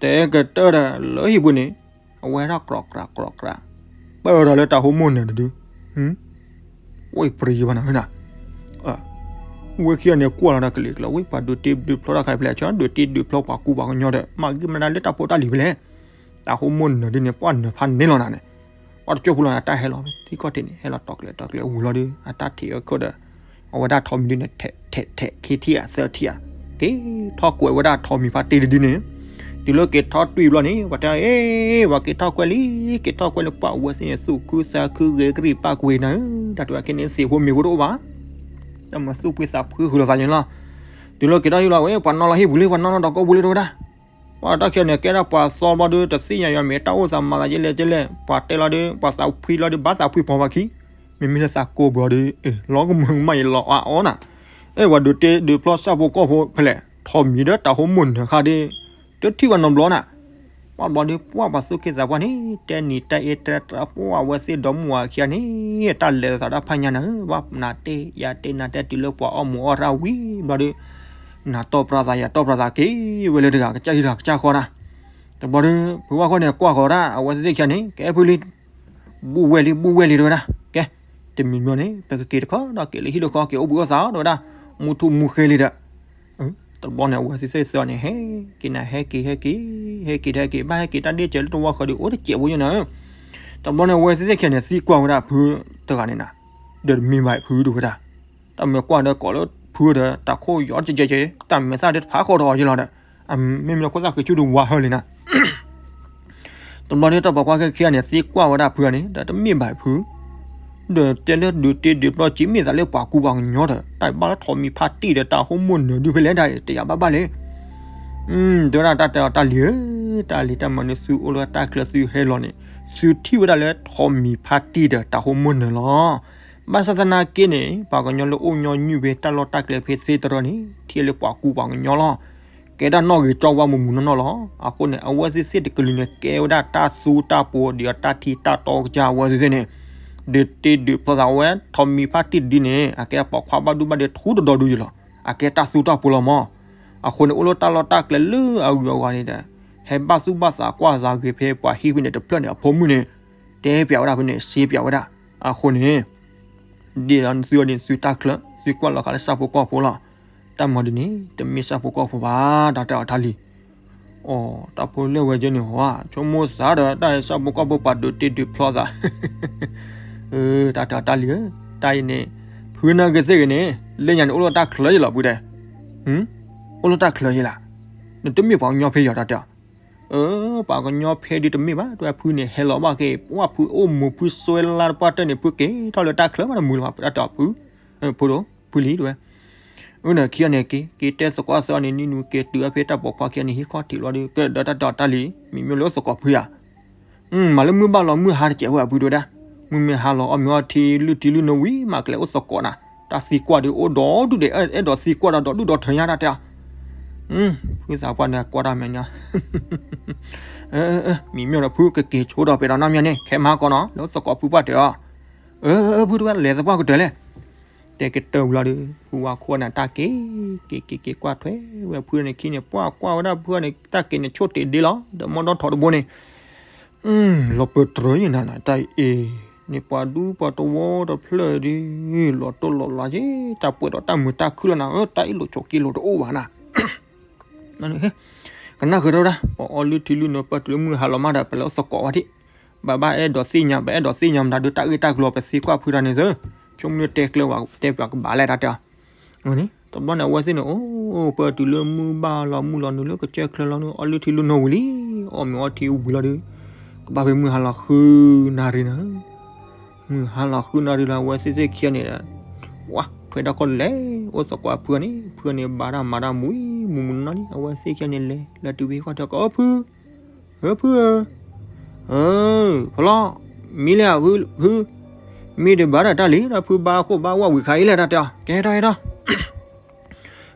တဲကတၢၢ်ဒီးလၢဟံၣ်ပူၤန့ၣ် အဝဲဒၣ်ကြီးကြးကြီးကြး ပၢၢ်ဒီးလၢတၢ်ဟိမိၢ်နၢၤတဒု ဝဲပရံယဘၣ်နၤဝဲနၤ, ဝဲခံဂၤန့ၣ်ကွၢ်လီၤတၢ်ကလံၤကျၢၤ ဝဲပှၤဒုးတ့ဒုးဖျီတၢ်ခါဖဲလဲၣ် ဆၢဒုးတ့ဒုးဖျီပှၤကူပှၤကညီဒီး မၤဂံၢ်မၤဒၣ်လၢတၢ်ဖိတၢ်လံၤဖဲလဲၣ်, တၢ်ဟိမိၢ်နၢၤဒ်န့ၣ် ပှၤနၢၤဖးန့ၢ်လီၤနၤန့ၣ်, ပှၤတကၠိၢ်ဖိလီၤနၤ တၢ်ဟဲလီၤထံကီၢ်ထံးန့ၣ် ဟဲလီၤတီၤကျဲၤတီၤကျဲၤဝံၤလီၤဒီး အတၢ်ထံးအခိၣ်ဒီး အဝဲဒၣ်ထိးမံၤဒုန့ၣ် ထဲးထဲးထဲးခံထံၣ်ဧါသၢထံၣ်ဧါ, က့ၤထီၣ်ကွဲးဝဲဒၣ်ထိးမံၤဖါတံၢ်တဒုန့ၣ်, တုၤလၢက့ၤထီၣ်တွံၢ်ဘျီန့ၣ် ပှၤတဲ အ့ ပှၤက့ၤထီၣ်ကွဲးလံ, က့ၤထီၣ်ကွဲးလံ ပှၤအဝဲသ့ၣ်န့ၣ် သူၣ်ခုသးခုဂဲၤကရံၣ်ပာ်ကွံာ်နၤဧၢ, တၢ်တဝဲခဲန့ၣ် သ့ၣ်ဖိမ့ၢ်ဖိတအိၣ်ဘၣ်, တၢ်မၤသူၣ်ဖှံသးဖှံဃုာ်လိာ်သးန့ၣ်လီၤ, တုၤလၢက့ၤထီၣ်ဟံၣ်လီၤဝဲ ပှၤနီၣ်လီၤဟံၣ်ပူၤလံ ပှၤနီၣ်လီၤဒီးကိးပူၤလံတဲဝဲဒၣ်, ပ ပှၤတၢ်ခံဂၤန့ၣ် ကဲဒၣ်ပှၤစီဘျီဒီး တသ့ၣ်ညါယွၤမ့ၢ်တၢ်အိၣ်သးမၤသးယဲလဲၣ်ကဲလဲၣ်, ပှၤတဲလီၤဒီး ပှၤသးဖှံလီၤဒီး ဘၣ်သးဖှံဖီဘၣ်ခံ, မ့မ့ၢ်လၢသးကိးဘျီဒီး လီၤကမၢကမၣ်ယလီၤအါအီနၤ, အဲၣ်ပှၤဒုးတ့ဒုးဖျီၣ်ဆၣ်ဖိကီၢ်ဖိဖဲလဲၣ် ထိးမံၤဒီးတၢ်ဟိမိၢ်နၢၤခါဒီး တထံၣ်ဘၣ်နီတဘျီနၤ, ဘၣ်ဘျီဒီး ပှၢ်ပှၤသူၣ်က့သးပှၢ်န့ၣ် တဲနံၤတဲအ့တဲတြၢ်ပှၢ်ဝဲသ့ၣ်ဒီမါဝၤခံဂၤန့ၣ် တၢ်လဲၤသးတၢ်ဖးညါနၤဧၢ, ဘၣ်နၤတဲယၤတဲနၤတဲတုၤလၢပှၤအီၣ်မူးအီၣ်တၢ်ဝံၤဘျီဒီး နၤတီၢ်ပြးသးယၤတီၢ်ပြးသးက့ၤဝဲလၢတဂၤ ကစၢ်ဟံၣ်တဂၤကစၢ်ဃီနၤ, တဘျီဒီး ဖုဝါခီန့ၣ် ကွၢ်ဃီၤဒၣ် အဝဲသ့ၣ်ခံဂၤန့ၣ် ကဲဖုလံ ဘူၣ်ဝဲလံ ဘူၣ်ဝဲလံ တဲဝဲဒၣ်, ကဲ တမံၤမံၤန့ၣ် ပကက့ၤတခီဒီးက့ၤလၢဟံၣ်လၢဃီ က့ၤအိၣ်ဘှံးအိၣ်သါဒီးဝဲဒၣ်, မူထူမူဃဲလံဒီး, တဘျီန့ၣ် အဝဲသ့ၣ်သ့ၣ်သၢန့ၣ် ဟဲက့ၤနၤ ဟဲက့ၤ ဟဲက့ၤ, ဟဲက့ၤ ဟဲက့ၤ ဘၣ်ဟဲက့ၤတၢ်ဒ့ၣ်စဲးလၢတဝီဃီဒီး အိၣ်တစဲးဖိယဲနၤ, တဘျီန့ၣ် အဝဲသ့ၣ်သ့ၣ်ခံဂၤန့ၣ် သံကွၢ်ဝဲဒၣ်ဖုတဂၤန့ၣ်နၤ, ဒီးတမ့ၢ်ဘၣ်ဖုဒီးဝဲဒၣ်, တၢ်မၤကွၢ်ဒီးကိးလၢဖုဒီး တၢ်ခိၣ်ယီၤတကဲးကဲး တၢ်မဲာ်သၣ်ဒီးတဖးဃီဒီးအီၤယဲလီၤဒီး, မ့မ့ၢ်လၢခိၣ်သၣ်ဃံးဆူၣ်ဒီးဝါဟၢလံနၤ တဘျီဒီးတၢ်ပိာ်ခွါခံဂၤန့ၣ် သံကွၢ်ဝဲဒၣ်ဖုဂၤန့ၣ် ဒီးတမ့ၢ်ဘၣ်ဖု, ဒီးတဲလၢဒုးတ့ဒုးဖျီၣ်က့ၤမ့ၢ်သးလၢပှၤကူပှၤကညီဒီး တၢ်ဘၣ်လၢထိးမံၤဖါတံၢ်ဒီးတၢ်ဟိမိၢ်နၢၤဒုဖဲလဲၣ်ဒၣ်အံၤ တယာ်ဘၣ်ဘၣ်လဲၣ်, တဲဝဲဒၣ်တၢ်တဲအီၤတၢ်လံၤဧၢ, တၢ်လံၤတၢ်မၤနၢၤသုအိၣ်လၢတၢ်ချၢသုဟဲလီၤန့ၣ် သုထံၣ်ဝဲဒၣ်လၢထိးမံၤဖါတံၢ်ဒီးတၢ်ဟိမိၢ်နၢၤလီၤ. ဘၣ်ဆၣ်သနာ်က့န့ၣ် ပှၤကညီလၢအိၣ်ညီနုၢ်ဖဲတၢ်လီၢ်တၢ်ကျဲဖဲသ့တရီန့ၣ် ထံၣ်လၢပှၤကူပှၤကညီလီၤ. ကဲဒၣ်နီၣ်ဂံၢ်ကၠီဝါမုၢ်မုၢ်နီၢ်နီၢ်လီၤ. အဃိန့ၣ် အဝဲသ့ၣ်သ့ၣ်တကလုာ်န့ၣ် ကဲဝဲဒၣ်တၢ်သူတၢ်ပှီၤဒီးတၢ်ထံတၢ်တီကစၢ်အဝဲသ့ၣ်သ့ၣ်န့ၣ်, ဒုးတ့ဒုးဖျီသးဝဲထိးမံၤဖါတံၢ်ဒ်န့ၣ် အကဲပှၤခွါဘၣ်ဒူဘၣ်ဒဲထူတဒီဒူယလီၤ. အကဲတၢ်သူတၢ်ပှီၤလီၤမး. အဃိန့ၣ် အိၣ်လၢတၢ်လီၢ်တၢ်ကျဲလၢအဂုၤအဂၤန့ၣ်ဒီး ဟဲဘၣ်သူၣ်ဘၣ်သးကွၢ်သးဂ့ၤဖဲပှၤဟံၣ်ဖဲန့ၣ်တဖျၢၣ်န့ၣ် အဖိမုၣ်န့ၣ် တဲပျးဝဲဒၣ်ဖဲန့ၣ် စ့ပျးဝဲဒၣ်. အဃိန့ၣ် ဒ်သိးသုအီၤန့ၣ် သုတၢ်ချၢ သုကွၢ်လီၤဃာ်လၢဆၣ်ဖိကီၢ်ဖိလီၤ. တၢ်မၤဒ်န့ၣ် တမ့ၢ်ဆၣ်ဖိကီၢ်ဖိဘၣ် တၢ်တဲအီၤတၢ်လံၤ. အိ တၢ်ဖိလဲၣ်ဝဲကဲန့ၣ် ဟိ ဆိကမိၣ်သးဒီးတၢ်ဆၣ်ဖိကီၢ်ဖိပှၤဒုးတ့ဒုးဖျီသး တၢ်တဲအီၤတၢ်လံၤဧၢ, တၢ်အံၤန့ၣ် ဖုနၢ်ဂ့ၤသ့ၣ်ဂ့ၤန့ၣ် လၢညါန့ၣ် အိၣ်လၢတၢ်ချၢယလီၤ ဖုတဲ, အိၣ်လၢတၢ်ချၢယလီၤ, နတမ့ၢ်ပှၤကညီဖဲယီၤ တၢ်တဲအီၤ အၢ ပှၤကညီဖဲဒုးတမ့ၢ်ဘၣ် တဲဝဲဖုန့ၣ် ဟဲလီၤဘၣ်က့ၤ ပှၢ်ဖုအိၣ်မူးဖုစွဲလၢတပှၢ်တၢၢ်န့ၣ် ဖုက့ၤထီၣ်လၢတၢ်ချၢမးတမုာ်လၢၤဘၣ် တၢ်တဲအီၤဖု, ဖိဒိၣ် ဖုလံၤတဲဝဲ, အၢ နခံဂၤန့ၣ်က့ၤ က့ၤတဲသကိးသၢဂၤန့ၣ် နံၤနုာ်က့ၤတုၤအဖဲတၢ်ပိာ်ခွါခံဂၤန့ၣ် ဟံးခီၣ်ထံးလီၤဒီး ကဒီးတၢ်တဲအီၤတၢ်လံၤ မံၤမ့ၢ်လၢအိၣ်သကိးဖုဧါ မၤလၢမုၢ်ဘၣ်လီၤမုၢ်ဟါတစဲးဝဲအဖုတဲဝဲဒၣ်, မုၢ်မ့ၢ်ဟါလီၤ အီၣ်မ့ၤအီထံလုၢ်ထံလုၢ်နိဝံၤ မၤကလဲၤအိၣ်သကိးနၤ, တၢ်သံကွၢ်ဒီးအိၣ်ဒီဒူၣ်ဒီး အဲၣ်ဒိးသံကွၢ်ဒီးဒီဒူၣ်ဒီထၢညါတၢ်တဲအီၤ, ဖုသးပှၢ်န့ၣ်ကွၢ်တၢ်မဲာ်ညါ, မံၤမ့ၢ်ဒီးဖုကက့ၤဆိဒီးပဲဒီးနီၢ်မ့ၢ်န့ၣ် ခဲမဟါကီးနီၤ လၢအိၣ်သကိးဖုပှၢ်တဲအီၤ, ဖုတဲဝဲလဲၤသပှၢ်ကတၢၢ်လဲၣ် တဲကတၢၢ်ဝံၤလီၤဒီး ဖုဝါခိၣ်န့ၣ် တၢ်က့ၤ က့ၤက့ၤက့ၤကွၢ်ထွဲဝဲဖုန့ၣ်ခံန့ၣ် ပှၢ်ကွၢ်ဝဲဒၣ်ဖုန့ၣ် တၢ်က့ၤန့ၣ်ဆိၣ်တ့ၢ်ဒ့လီၤ ဒီးမီၢ်ဒီထီၣ်တဘိန့ၣ်, လီၤပၢတြၢၤယဲနၤနၤ တၢ်အံၤ န့ၣ်ပှၤဒူပှၤတဝီတဖျၢၣ်ဒီး လီၤတိၢ်လီၤလးက့ၤ တၢ်ပှဲၤဒီးတၢ်မုာ်တၢ်ခုၣ်လီၤနၤ တၢ်အ့ၣ်လိာ်ဆိးက့လိာ်တအိၣ်ဘၣ်နၤ ကနၣ်ဃုာ်ထီၣ်ဝဲဒၣ် ပှၤအီလုၢ်ထံလုၢ်နိပၢၢ်တုၤလၢမုၢ်ဟါလီၤမးဒီး ပလဲၤအိၣ်သကိးဝဲဒၣ်, ဘၣ်ဘၣ်အဲၣ်ဒိးသ့ၣ်ညါ ပအဲၣ်ဒိးသ့ၣ်ညါမတၤဒုးတၢ်ဂ့ၢ်တၢ်ကျိၤ ပသံကွၢ်ဖုတၢ်န့ၣ်သၢ, ဆိကမိၣ်တဲကျၢၤဝဲ တဲပှၤကဘၣ်လဲၣ်တၢ်တဲအီၤ, တဘျီန့ၣ် အဝဲသ့ၣ်န့ၣ် အိၣ်ပၢၢ်တုၤလၢမုၢ်ဘၣ်လီၤမုၢ်လီၤနုာ်လၢကစၢၢ်ချၢလီၤနုာ် အီလုၢ်ထံလုၢ်နိဝံၤလံ, အီၣ်မ့ၤအီထံဝံၤလီၤဒီး ကဘၣ်ဖဲမုၢ်ဟါလီၤဃုနၣ်ရံၣ်နၤ မုၢ်ဟါလီၤဃုနၣ်ရံၣ်လီၤ အဝဲသ့ၣ်သ့ၣ်ခံဂၤန့ၣ်, ဝါ ထွဲတၢ်ခီလဲၤ အိၣ်သကိးဖုန့ၣ် ဖုန့ၣ်ဘၣ်တၢ်မၤတၢ်မူမူမူနီၢ်နီၢ်လံ အဝဲသ့ၣ်ခံဂၤန့ၣ်လဲၤ လဲၤတုၤဖဲဃီတဲကီး ဖု, ဖုဧၢ, ဖီလီၤ, မံလံဧါ ဖု, မံတဘၣ်ဒီးတၢ်လံ ဒီးဖုဘါဃိၣ်ဘါဝီၢ်ဝံၤခါအံၤလဲၣ်တၢ်တဲအီၤ ကဲထီၣ်ကဲထီၣ်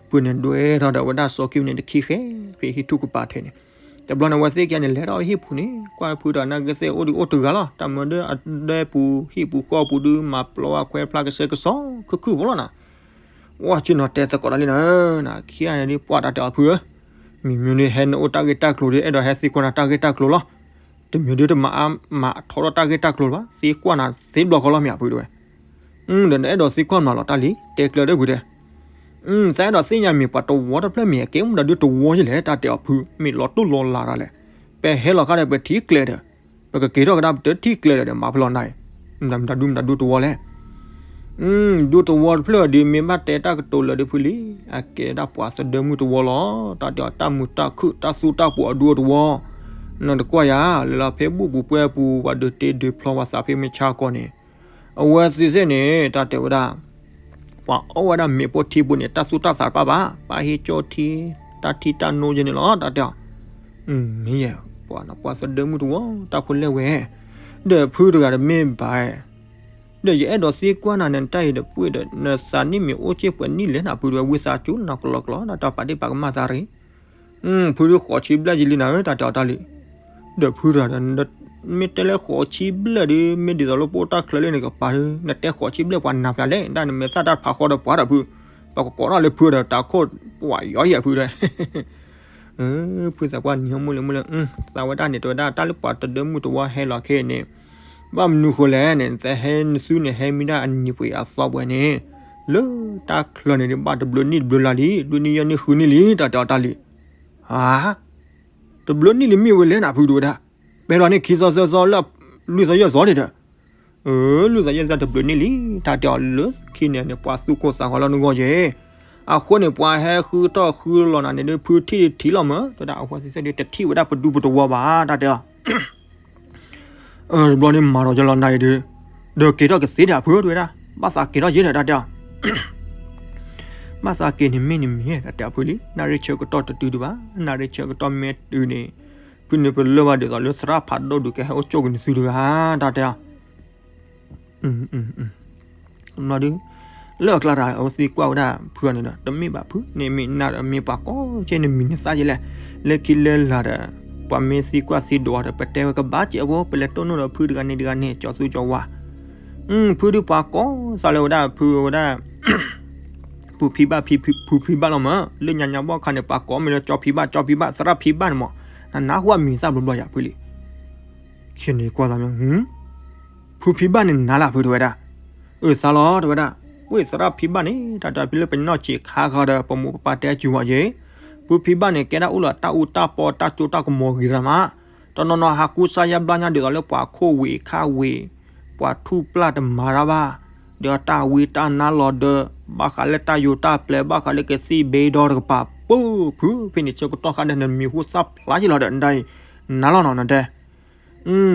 ဖုန့ၣ်ဒွဲထီၣ်ဒီးဝဲဒၣ်စီၤကံန့ၣ်တခံဃဲ ဖဲဟံၣ်ထူၣ်ကပၤထဲန့ၣ်, တဘျီန့ၣ် အဝဲသ့ၣ်ခံဂၤန့ၣ် လဲၤထီၣ်ဟံၣ်ပူၤန့ၣ် ကွၢ်ဖုဒီးနၢ်က့သ့ၣ်အိၣ်ဒံးအိၣ်တဂၤလီၤ တၢ်မၤဒီးအဒဲပူၤဟံၣ်ပူၤဃီပူၤဒုး မၤပျီဝဲခွဲဖျါကစဲကစီ ခုၣ်ခုၣ်ဖိလီၤနၤ, ဝါဆ့ၣ်နီၤတဲသကိးတၢ်လံနၤ, နခံဂၤန့ၣ်ဒုးပှၢ်တၢ်တဲအီၤဖုဧၢ, မံၤမံၤဒုးဟဲနအိၣ်တၢ်ဂ့ၢ်တၢ်ကျိၤဒီး အဲၣ်ဒိးဟဲသံကွၢ်နၤတၢ်ဂ့ၢ်တၢ်ကျိၤလီၤ, တမံၤဒုးတမၤအါမၤထီထီၣ်တၢ်ဂ့ၢ်တၢ်ကျိၤဘၣ် သံကွၢ်နၤသ့ဘျီဃီလီၤမ့ၢ်အဖုတဲဝဲ ဒီးနအဲၣ်ဒိးသံကွၢ်မနုၤလီၤတၢ်လံ တဲကျၢၤဒီးဖုတဲ, သးအဲၣ်ဒိးသ့ၣ်ညါမ့ၢ်ပှၤတဝီတဖျၢၣ်မ့ၢ်အကဲမုၢ်ဒီးဒုးတဝီယလဲၣ် တၢ်တဲအီၤဖု မ့ၢ်လီၤတိၢ်လီၤလးတၢ်လဲၣ်, ပဟဲလီၤခါဒီးပထံၣ်ကျဲဒီး, ပကက့ၤထီၣ်ကဒါပတထံၣ်ကျဲဒီး မၤဖဲလီၤနၤအံၤ, မတၤဒုမတၤဒုတဝီလဲၣ် ဒုတဝီတဖျၢၣ်ဒီး မ့ၢ်ဘၣ်တဲတၢ်ကတိၤလၢဒုဖုလံ, အကဲဒၣ်ပှၤသဒၢမုၢ်တဝီလီၤ, တၢ်တဲအီၤတၢ်မုာ်တၢ်ခုၣ်တၢ်သူတၢ်ပှီၤအဒူအတဝီ, နတကွၢ်ယၤ လဲၤလီၤဖဲဘူၣ်ပူၤပှဲၤပူၤ ပှၤဒုးတ့ဒုးဖျီဝဲသးဖဲမုၢ်ဆါကီၢ်န့ၣ်, အဝဲသ့ၣ်သ့ၣ်န့ၣ် တၢ်တဲဝဲဒၣ် ပှၤအီၣ်ဝဲဒၣ်မ့ၣ်ပိၢ်ထံပူၤန့ၣ် တၢ်သူၣ်တၢ်သးတပၣ်ဘၣ်, ပၢ်ဟ့ၣ်ကၠီထံ, တၢ်ထံတၢ်နိယဲန့ၣ်လီၤ, တၢ်တဲအီၤ, မ့ၢ်ယဲ, ပှၤသဒၢမုၢ်တဝီ တၢ်ဖိလဲၣ်ဝဲ, ဒီးဖုတဂၤတမ့ၢ်ဘၣ်, ဒီးယအဲၣ်ဒိးသံကွၢ်နၤန့ၣ် တၢ်အံၤဒီးပှ့ၤဒီး နသးနံၣ်မ့ၢ်အိၣ်စ့ၢ်ပှဲၤနံၣ်လဲၣ်နၤ ဖုတဝဲ ဝံသးစူၤနီၤ ကလီကလီ နတၢ်ပာ်ဒ့ၣ်ပာ်ကမၣ်သးရ့ၣ် ဖုဒုးဃိးဆံဘျဲၣ်ယံလံနၤဧၢ တၢ်တဲအီၤတၢ်လံ. ဒီးဖုတဂၤဒီး မ့ၢ်တဲလၢဃိးဆံဘျဲၣ်ဒီး မ့ၢ်ဒ်သိးလၢပအိၣ်တၢ်ချၢလၢန့ၣ်ကပၤဒီး နတဲဃိးဆံဘျဲၣ်ပှၤနၤဖျါလဲၣ် ဒၣ်နမဲာ်သၣ်တၢ်ဖးဃီဒီးပှၤဒီးဖု, ပှၤကကိးထီၣ်လၢဖုဒီးတၢ်ခိၣ်ပှၤယီယဲၢ်ဖုဒီး ဖုသးပှၢ်နံၤဟီၣ်မိၢ်လံမိၢ်လံ, သးဝဲဒၣ်န့ၣ် တဲဝဲဒၣ်တၢ်လၢပှၤသဒၢမုၢ်တဝီဟဲလီၤခဲအံၤန့ၣ်, ဘၣ်မနုၤဃိလဲၣ်န့ၣ် နသးဟဲနသုန့ၣ် ဟဲမ့ၢ်ဒၣ်အနံၤပှ့ၤအသီပှဲၤန့ၣ်, လၢတၢ်ချၢန့ၣ်ဒုး ဘၣ်တဘျုးနံၣ်တဘျုးလါလံ လွံၢ်နံၣ်ယဲၢ်နံၣ်ဃုနံၣ်လံ တၢ်တဲအီၤတၢ်လံ. ဧါ, တဘျုးနံၣ်လံမ့ၢ်ဝဲလဲၣ်နၤ ဖုတဝဲဒၣ်, ပဟဲလီၤန့ၣ်ခံသီသၢသီလၢ လွံၢ်သီယဲၢ်သီန့ၣ်ဒီး လွံၢ်သီယဲၢ်သီတဘျုးနံၣ်လံ တၢ်တဲအီၤလၢခံန့ၣ်န့ၣ် ပှၤသူၣ်ကိၢ်သးဂီၤလီၤနဂီၢ်ယဲၢ်, အဃိန့ၣ် ပှၤဟဲဃုထီၣ်ဃုလီၤနၤန့ၣ်ဒီး ဖုထံၣ်ထံၣ်လီၤမး တဲဝဲဒၣ်အဝဲသ့ၣ်သ့ၣ်ဒီး တထံၣ်ဝဲဒၣ်ပဒူပတဝီဘၣ် တၢ်တဲအီၤ တဘျီန့ၣ်မၤဒီးယလီၤနၤအံၤဒီး, ဒီးက့ၤထီၣ်ကသ့ဒၣ်ဖုတဝဲဒၣ်, ဘၣ်သးက့ၤထီၣ်ယဲၢ်ဒီး တၢ်တဲအီၤ ဘၣ်သးက့ၤန့ၣ်မ့ၢ်န့ၣ်မ့ၢ် တၢ်တဲအီၤဖုလံ, နၣ်ရံၣ်ဆၢကတီၢ်တတုၤဒံးဘၣ်, နၣ်ရံၣ်ဆၢကတီၢ်မ့ၢ်တုၤန့ၣ်, ဖုန့ၣ်ပလၢၢ်ဘၣ်ဒ်သိးလၢသရၣ်ဖးဒိၣ်ဒုးကဟဲအိၣ်ကၠိၣ်က့ၤနသုတဂၤ တၢ်တဲအီၤ ဘျီဒုး, လၢအကျါတၢ်အဝဲသ့ၣ်ကွၢ်ဝဲဒၣ်ဖုအီၤန့ၣ်ဒီး တမ့ၢ်ဘၣ်ဖုန့ၣ် မ့ၢ်နၤဒီးမ့ၢ်ပှၤကိးကဲန့ၣ်မံၤန့ၣ်သၣ်ယဲလဲၣ်, လၢခံလၢလာ်ဒီး, ပှၤမ့ၢ်သံကွၢ်သံဒိးအီၤဒီး ပတဲဝဲကဘၣ်စဲးဖိ ပလဲၤတိၢ်နီၣ်ဒီးဖုတဂၤန့ၣ်တဂၤန့ၣ် ကၠီၤသူကၠီၤဝါ, ဖုဒုးပှၤကိးသးလၢဝဲဒၣ်ဖုဝဲဒၣ် ဖုဖံဘၣ်ဖံဖံ, ဖုဖံဘၣ်လီၤမး လၢညါညါဘီၣ်ခါန့ၣ် ပှၤကိးမ့ၢ်လၢကၠီဖံဘၣ် ကၠီဖံဘၣ် သရၣ်ဖံဘၣ်န့ၣ်မး, နနၢ်ဟူအမံၤသၣ်ဘျီဘျီယၤဖုလံ, ခဲန့ၣ်ကွၢ်သးမ့ၢ် ဖုဖံဘၣ်န့ၣ်နၤလၢဖုတဝဲဒၣ်, အၢသးလီၤတဝဲဒၣ်, ဝ့ၢ်သရၣ်ဖံဘၣ်န့ၣ် တၢ်တၢ်ဖံလၢပနီၢ်ဆံးခါခါဒီး ပမိၢ်ပပၢ်တဲစူၤဝဲယဲၢ်, ဖုဖံဘၣ်န့ၣ် ကဲဒၣ်အိၣ်လီၤတၢ်အူတၢ်ပီ တၢ်စိတၢ်ကမီၤဂ့ၤတၢ်မး, တနီၤနီၤဟးကူစါယါဘျါညါဒ်သိးလၢပှၤခိၣ်ဝ့ၤခါဝ့ၤ, ပှၤထူၣ်ပျၢ်တမၤတၢ်ဘၣ်, ဒီးတၢ်ဝံတၢ်နါလီၤဒၢ, ဘၣ်ဃးလၢတၢ်ယိၤတၢ်ပျဲၤ ဘၣ်ဃးလၢကသံၣ်ဘ့ဒီတကပၤ, ပၢ်ဖုဖဲန့ၣ်ဆၢကတီၢ်ဃါဒီး နမံၤဟူသၣ်ဖျါယဲၢ်လီၤဒီး နဒၣ်အံၤ, နၤလီၤနီၤနတဲ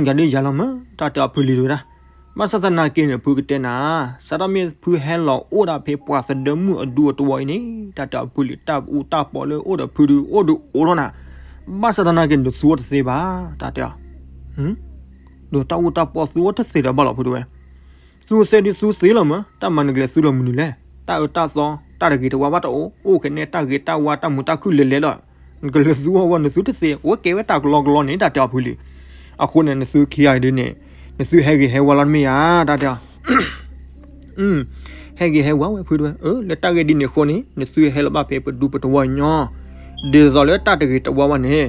ယၤဒ်ယၤလီၤမး တၢ်တဲအီၤဖုလံတဝဲဒၣ်, ဘၣ်ဆၣ်သနာ်က့န့ၣ် ဖုကတဲနၤ, စးထီၣ်မ့ၢ်ဖုဟဲလီၤအိၣ်ဒၣ်ဖဲပှၤသဒၢမုၢ်အဒူအတဝီအံၤန့ၣ် တၢ်တဲအီၤဖုလံ တၢ်အူတၢ်ပီလၢအိၣ်ဒီးဖုဒုး အိၣ်ဒုးအိၣ်ထီၣ်နၤ, ဘၣ်ဆၣ်သနာ်က့န့ၣ် သူအိၣ်တသ့ဘၣ် တၢ်တဲအီၤ, ဒီးတၢ်အူတၢ်ပီသူအိၣ်တသ့ဒီးဘၣ်လီၤဖုတဝဲ သူသ့ဒုးသူသ့လီၤမး တၢ်မၤနကလဲၤသူလီၤမနုၤလဲၣ်, တၢ်အၢတၢ်သီ တၢ်တဂ့ၤတဝါဘၣ်တအိၣ်, အိၣ်ကနဲတၢ်ဂ့ၤတၢ်ဝါတၢ်မုာ်တၢ်ခုၣ်လဲၤလဲၤလီၤ, နကလဲၤသူအီၤဝဲ နသူတသ့ အိၣ်ကဲဝဲတၢ်ကလီကလီန့ၣ် တၢ်တဲအီၤဖုလံ, အဃိန့ၣ် နသူခံဂၤအံၤဒ်န့ၣ် နသူဟဲဂ့ၤဟဲဝါလီၤတမ့ၢ်ဧါ တၢ်တဲအီၤ ဟဲဂ့ၤဟဲဝါဝဲဖုတဝဲ, လၢတၢ်ဂ့ၢ်ဒ်န့ၣ်အဃိန့ၣ် နသုဟဲလီၤဘၣ်ဖဲပဒူပတဝီညီ, ဒ်သိးလၢတၢ်တဂ့ၤတဝါဘၣ်န့ၣ်,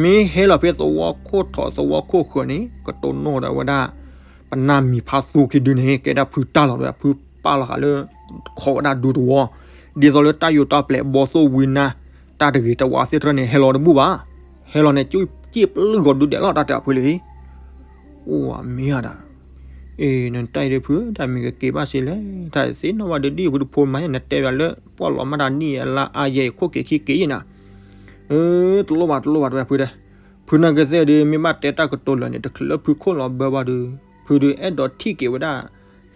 မ့ၢ်ဟဲလီၤဖဲသဝီခိၣ်ထီၣ်သဝီခိၣ်ဃၢၤန့ၣ် ကတိၢ်နီၣ်ဒီးဝဲဒၣ် ပနၢ်မံၤဖးသူခံဒုန့ၣ် ကဲဒၣ်ဖုတၢ်လီၤဝဲ ဖုပာ်လီၤဃာ်လၢ ခိးဝဲဒၣ်ဒူတဝီ, ဒ်သိးလၢတၢ်ယိၤတၢ်ပျဲၤဘီသိၣ်ဝံနါ တၢ်တဂ့ၤတဝါသ့ၣ်တဖၣ်န့ၣ် ဟဲလီၤတဘူၣ်ဘၣ်, ဟဲလီၤန့ၣ် ကၠ့ပျုၢ်ဂီၤဒုဒဲးလီၤ တၢ်တဲအီၤဖုလံ အိၣ်မ့ၢ်ဧါဒၣ်, အ့ နတၢ်အံၤဒ်ဖု တၢ်မ့ၢ်ကက့ၤဘၣ်စ့လဲၣ် တၢ်သ့ၣ်နီၣ်ဘၣ်ဒုဒ်ဖုတဖိမၤ နတဲဘၣ်လၢ ပှၢ်လီၤမးတၢ်နံၣ်အလါအါယဲၢ်ခိၣ်က့ၤခံက့ၤယဲၢ်နၤ, တလိၣ်ဘၣ်တလိၣ်ဘၣ်တဝဲဖုတဲ, ဖုနာ်က့သ့ၣ်ဒုး မ့ၢ်ဘၣ်တဲတၢ်ကတိၤလၢာ်န့ၣ် တချုးလၢဖုခိၣ်လီၤဘၢဘၣ်ဒုး ဖုဒုးအဲၣ်ဒိးထံၣ်က့ၤဝဲဒၣ်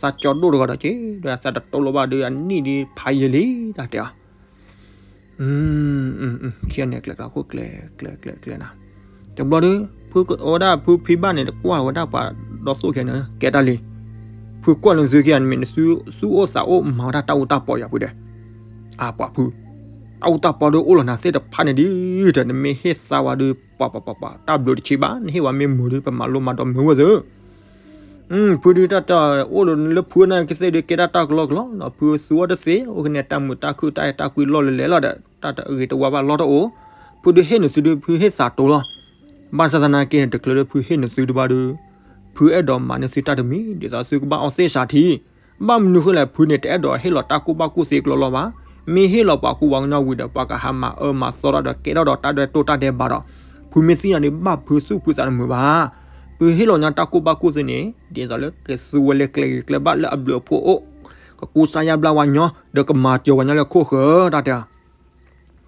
သးကၠီဒိၣ်တဂၤဒီးက့ၤ ဒီးသးတတိၢ်လိာ်ဘၣ်ဒုး အနံၣ်ဒုးဖးယံာ်လံ တၢ်တဲအီၤ ခံဂၤန့ၣ် ကျဲးကျဲးခိၣ်ကျဲးကျဲးကျဲးကျဲးနၤ, တဘျီဒုး ဖုကအိၣ်ဝဲဒၣ်ဖုဖံဘၣ်န့ၣ် တကွၢ်ဝဲဒၣ်ပှၤဒီသိၣ်ခဲန့ၣ် ကဲတၢ်လံ, ဖုကွၢ်လၢနသုခံဂၤန့ၣ်မ့ၢ်နသုသူၣ်အိၣ်သးအိၣ်မၤဝဲဒၣ်တၢ်အူတၢ်ပီယၤဖုတဲ, အါပှၤဖု, တၢ်အူတၢ်ပီဒုးအိၣ်လီၤနၤသ့ၣ်တဖၣ်န့ၣ်ဒုး တၢ်နမ့ၢ်ဟ့ၣ်သါဝဲဒုး ပှၤပှၤပှၤပှၤ တၢ်ဘျုးတဆံးဘၣ် နဟ့ၣ်ဝဲမ့ၢ်မုာ်ဒုး ပမၤလိမၤဒိးမုာ်ဝဲသ့ ဖုဒုးတၢ်တၢ်အိၣ်လၢဖုနာ်က့သ့ၣ်ဒုး ကဲဒၣ်တၢ်ကလီကလီနီၤ ဖုသူအီၤတသ့ အိၣ်ကနဲတၢ်မုာ်တၢ်ခုၣ် တၢ်အဲၣ်တၢ်ကွံလီၢ်လဲၤလဲၤလီၤဒီး တၢ်တဂ့ၤတဝါဘၣ်လီၢ်တအိၣ်, ဖုဒုးဟ့ၣ်နသုဒုး ဖုဟ့ၣ်သးတိၤလီၤ, ဘၣ်ဆၣ်သနာ်က့န့ၣ် တချုးလၢဖုဟ့ၣ်နသုတဘၣ်ဒုး ဖုအဲၣ်ဒိးမၤန့ၢ်သုတၢ်တမံၤ ဒ်သိးသုကဘၣ်အီသ့ၣ်စးထံ ဘၣ်မနုၤဃိလဲၣ် ဖုန့ၣ်တအဲၣ်ဒိးဟ့ၣ်လီၤတၢ်ကူၣ်ဘၣ်ကူၣ်သ့ကလီကလီဘၣ်, မ့ၢ်ဟ့ၣ်လီၤပှၤကူပှၤကညီဝံၤဒီး ပှၤကဟးမၤအၢမၤသီထီၣ်ဒီးကဲထီၣ်ဒီးတၢ်ဒွဲၣ်တိၢ်တၢ်ဒဲးဘးဒီး ဖုမ့ၢ်သံန့ၣ်ဒုး ဘၣ်ဖုသူၣ်ဖုသးတမုာ်ဘၣ်. ဖုဟ့ၣ်လီၤညါတၢ်ကူၣ်ဘၣ်ကူၣ်သ့န့ၣ် ဒ်သိးလၢကသူဝဲလၢကျဲဂ့ၤကျဲဘၣ်လၢအဘျုးအဖှိၣ်အိၣ်, ကကူစါယါဘျါဝဲညီ ဒီးကမၤစၢၤဝဲညီလၢခိၣ်ဃၢၤ တၢ်တဲ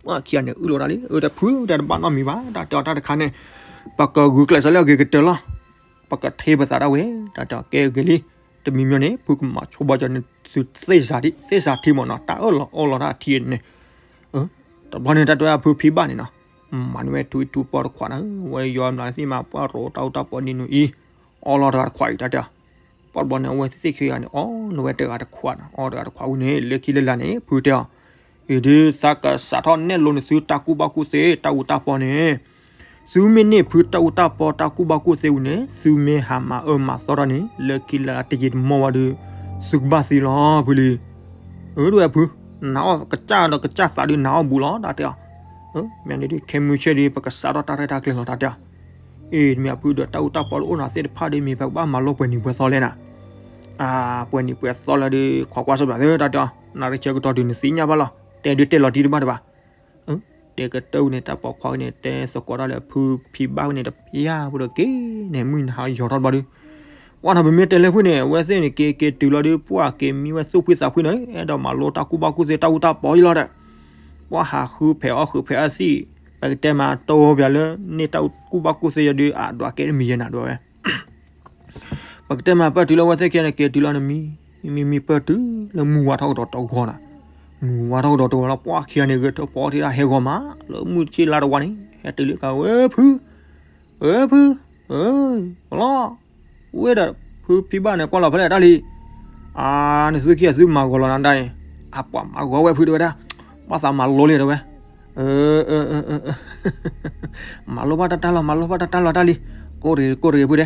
ပှၤခံဂၤန့ၣ်အုၣ်လီၤတၢ်လံ အၢ တဖုတဲတဘၣ်နီတမံၤဘၣ် တၢ်တဲအီၤတၢ်တခါန့ၣ် ပကဂုာ်ကျဲးစၢးလၢအဂ့ၤကတၢၢ်လီၤ. ပကထ့ပသးဒၣ်ဝဲ တၢ်တဲအီၤကဲဂ့ၤလံ. တမံၤမံၤန့ၣ် ဖုကမၤဆိဘၣ်ကၠီန့ၣ် သုသ့ၣ်စးထံ သ့ၣ်စးထံမ့ၢ်နီၤ တၢ်အၢၣ်လီၤအီလီၤတၢ်ထံန့ၣ် တဘျီန့ၣ် တၢ်တဲဝဲဒၣ်ဖုဖံဘၣ်န့ၣ်နီၤ မၤန့ၢ်ဝဲထူအံၤထူပီၢ်တခွးန့ၣ် ဝဲယီၤမျးသ့ၣ်မး ပှၢ်ရိးတၢ်အူတၢ်ပီၢ်ဒ်နုၤအံၤ အီလီၤတဂၤတခွးအံၤတၢ်တဲအီၤ, ပှၢ်တဘျီန့ၣ် အဝဲသ့ၣ်သ့ၣ်ခံဂၤန့ၣ် အီလီၤဝဲတဂၤတခွးန့ၣ် အီတဂၤတခွးဝံၤန့ၣ် လၢခံလၢလာ်န့ၣ် ဖုတဲအီၤ, အံၤဒုးသးကစးထီၣ်နဲၣ်လိန့ၣ်သုတၢ်ကူၣ်ဘၣ်ကူၣ်သ့တၢ်အူတၢ်ပီၢ်န့ၣ် သုမ့ၢ်န့ၢ်ဖုတၢ်အူတၢ်ပီၢ်တၢ်ကူၣ်ဘၣ်ကူၣ်သ့ဝံၤန့ၣ် သုမ့ၢ်ဟးမၤအၢမၤသီတၢ်န့ၣ် လၢခံလၢတယံာ်တမီၢ်ဝဲဒုး သုကဘၣ်သံလီၤဖုလံ. အၢ ဒ်ဝဲဖု, နၤအီၣ်ကစၢ်ဒီးကစၢ်သးဒုးနၤအီၣ်ဘူးလီၤ တၢ်တဲအီၤ, မ့ၢ်န့ၣ်ဒုး ခဲမုၢ်ဆ့ၣ်ဒုး ပကစးထီၣ်တၢ်ရဲၣ်တၢ်ကျဲၤလီၤ တၢ်တဲအီၤ, အ့ တမ့ၢ်အဖုဒီး တၢ်အူတၢ်ပီၢ်လၢအိၣ်နၤသ့ၣ်တဖၣ်ဒုး မ့ၢ်ပကဘၣ်မၤလိပှဲၤနံၤပှဲၤသီလဲၣ်နၤ, အါ ပှဲၤနံၤပှဲၤသီလၢဒုး ခိးကွၢ်ဆိဘၣ်သၢ တၢ်တဲအီၤ, နရ့ဆၢကတီၢ်ဒုး နသ့ၣ်ညါဘၣ်လီၤ, တဲဒုးတဲလီၤတံၢ်တဘၣ်တဘၣ် တဲကတၢၢ်ဝံၤန့ၣ် တၢ်ပိာ်ခွါဝံၤန့ၣ် တဲသကိးတၢ်လၢဖုဖံဘၣ်ဝံၤန့ၣ် တဖျါဖိဒီးက့ၤန့ၣ် မုၢ်နၤဟးယီၤထီၣ်တဘျီဒုး, ပှၢ်နီၤ ပမ့ၢ်တဲလၢဖုန့ၣ် အဝဲသ့ၣ်န့ၣ် က့ၤက့ၤတုၤလီၤဒုး ပှၢ်က့ၤမံဝဲသူၣ်ဖှံသးဖှံန့ၣ် အဲၣ်ဒိးမၤလိတၢ်ကူၣ်ဘၣ်ကူၣ်သ့တၢ်အူတၢ်ပီၢ်ယလီၤဒီး, ပှၢ်ဟးဃုဖဲးအီၣ်ဃုဖဲးအီၣ်သံၣ်, ပကတဲမးတိၢ်ပၠးလၢ န့ၢ်တၢ်ကူၣ်ဘၣ်ကူၣ်သ့ယီၤဒုး အဒွးကဲတမံၤယဲနၤဒွဲဝဲ ပကတဲမးပၢၢ်တုၤလၢအဝဲသ့ၣ်ခံဂၤန့ၣ် က့ၤတုၤလီၤန့ၣ်မံ, မံမံပၢၢ်တုၤလၢမုၢ်ဝါထီၣ်ကဒီးတဂီၤနၤ, မုၢ်ဝါထီၣ်ကဒီးတဂီၤလီၤ ပှၢ်ခံဂၤန့ၣ် ဂဲၤထၢၣ်ဖီထံတၢ်ဟဲဂီၤမး လၢမုၢ်ဆ့ၣ်လါတဝါန့ၣ် ဟဲတုၤလၢကဝဲဖု, ဝဲဖု, လီၤ, ဝဲဒီး ဖုဖံဘၣ်န့ၣ် ကွၢ်လီၤဖဲလဲၣ်တၢ်လံ, အါ နသုခံဂၤသုမၤဂီၤလီၤနၤဒၣ်အံၤ, အပှၤမၤဂီၤဝဲဖုတဲဝဲဒၣ်, ဘၣ်သးမၤလိလံတဲဝဲ မၤလိဘၣ်တၢ်တၢ်လီၤ မၤလိဘၣ်တၢ်တၢ်လီၤတၢ်လံ, ကိၢ်တဂ့ၤကိၢ်တဂ့ၤဖုတဲ,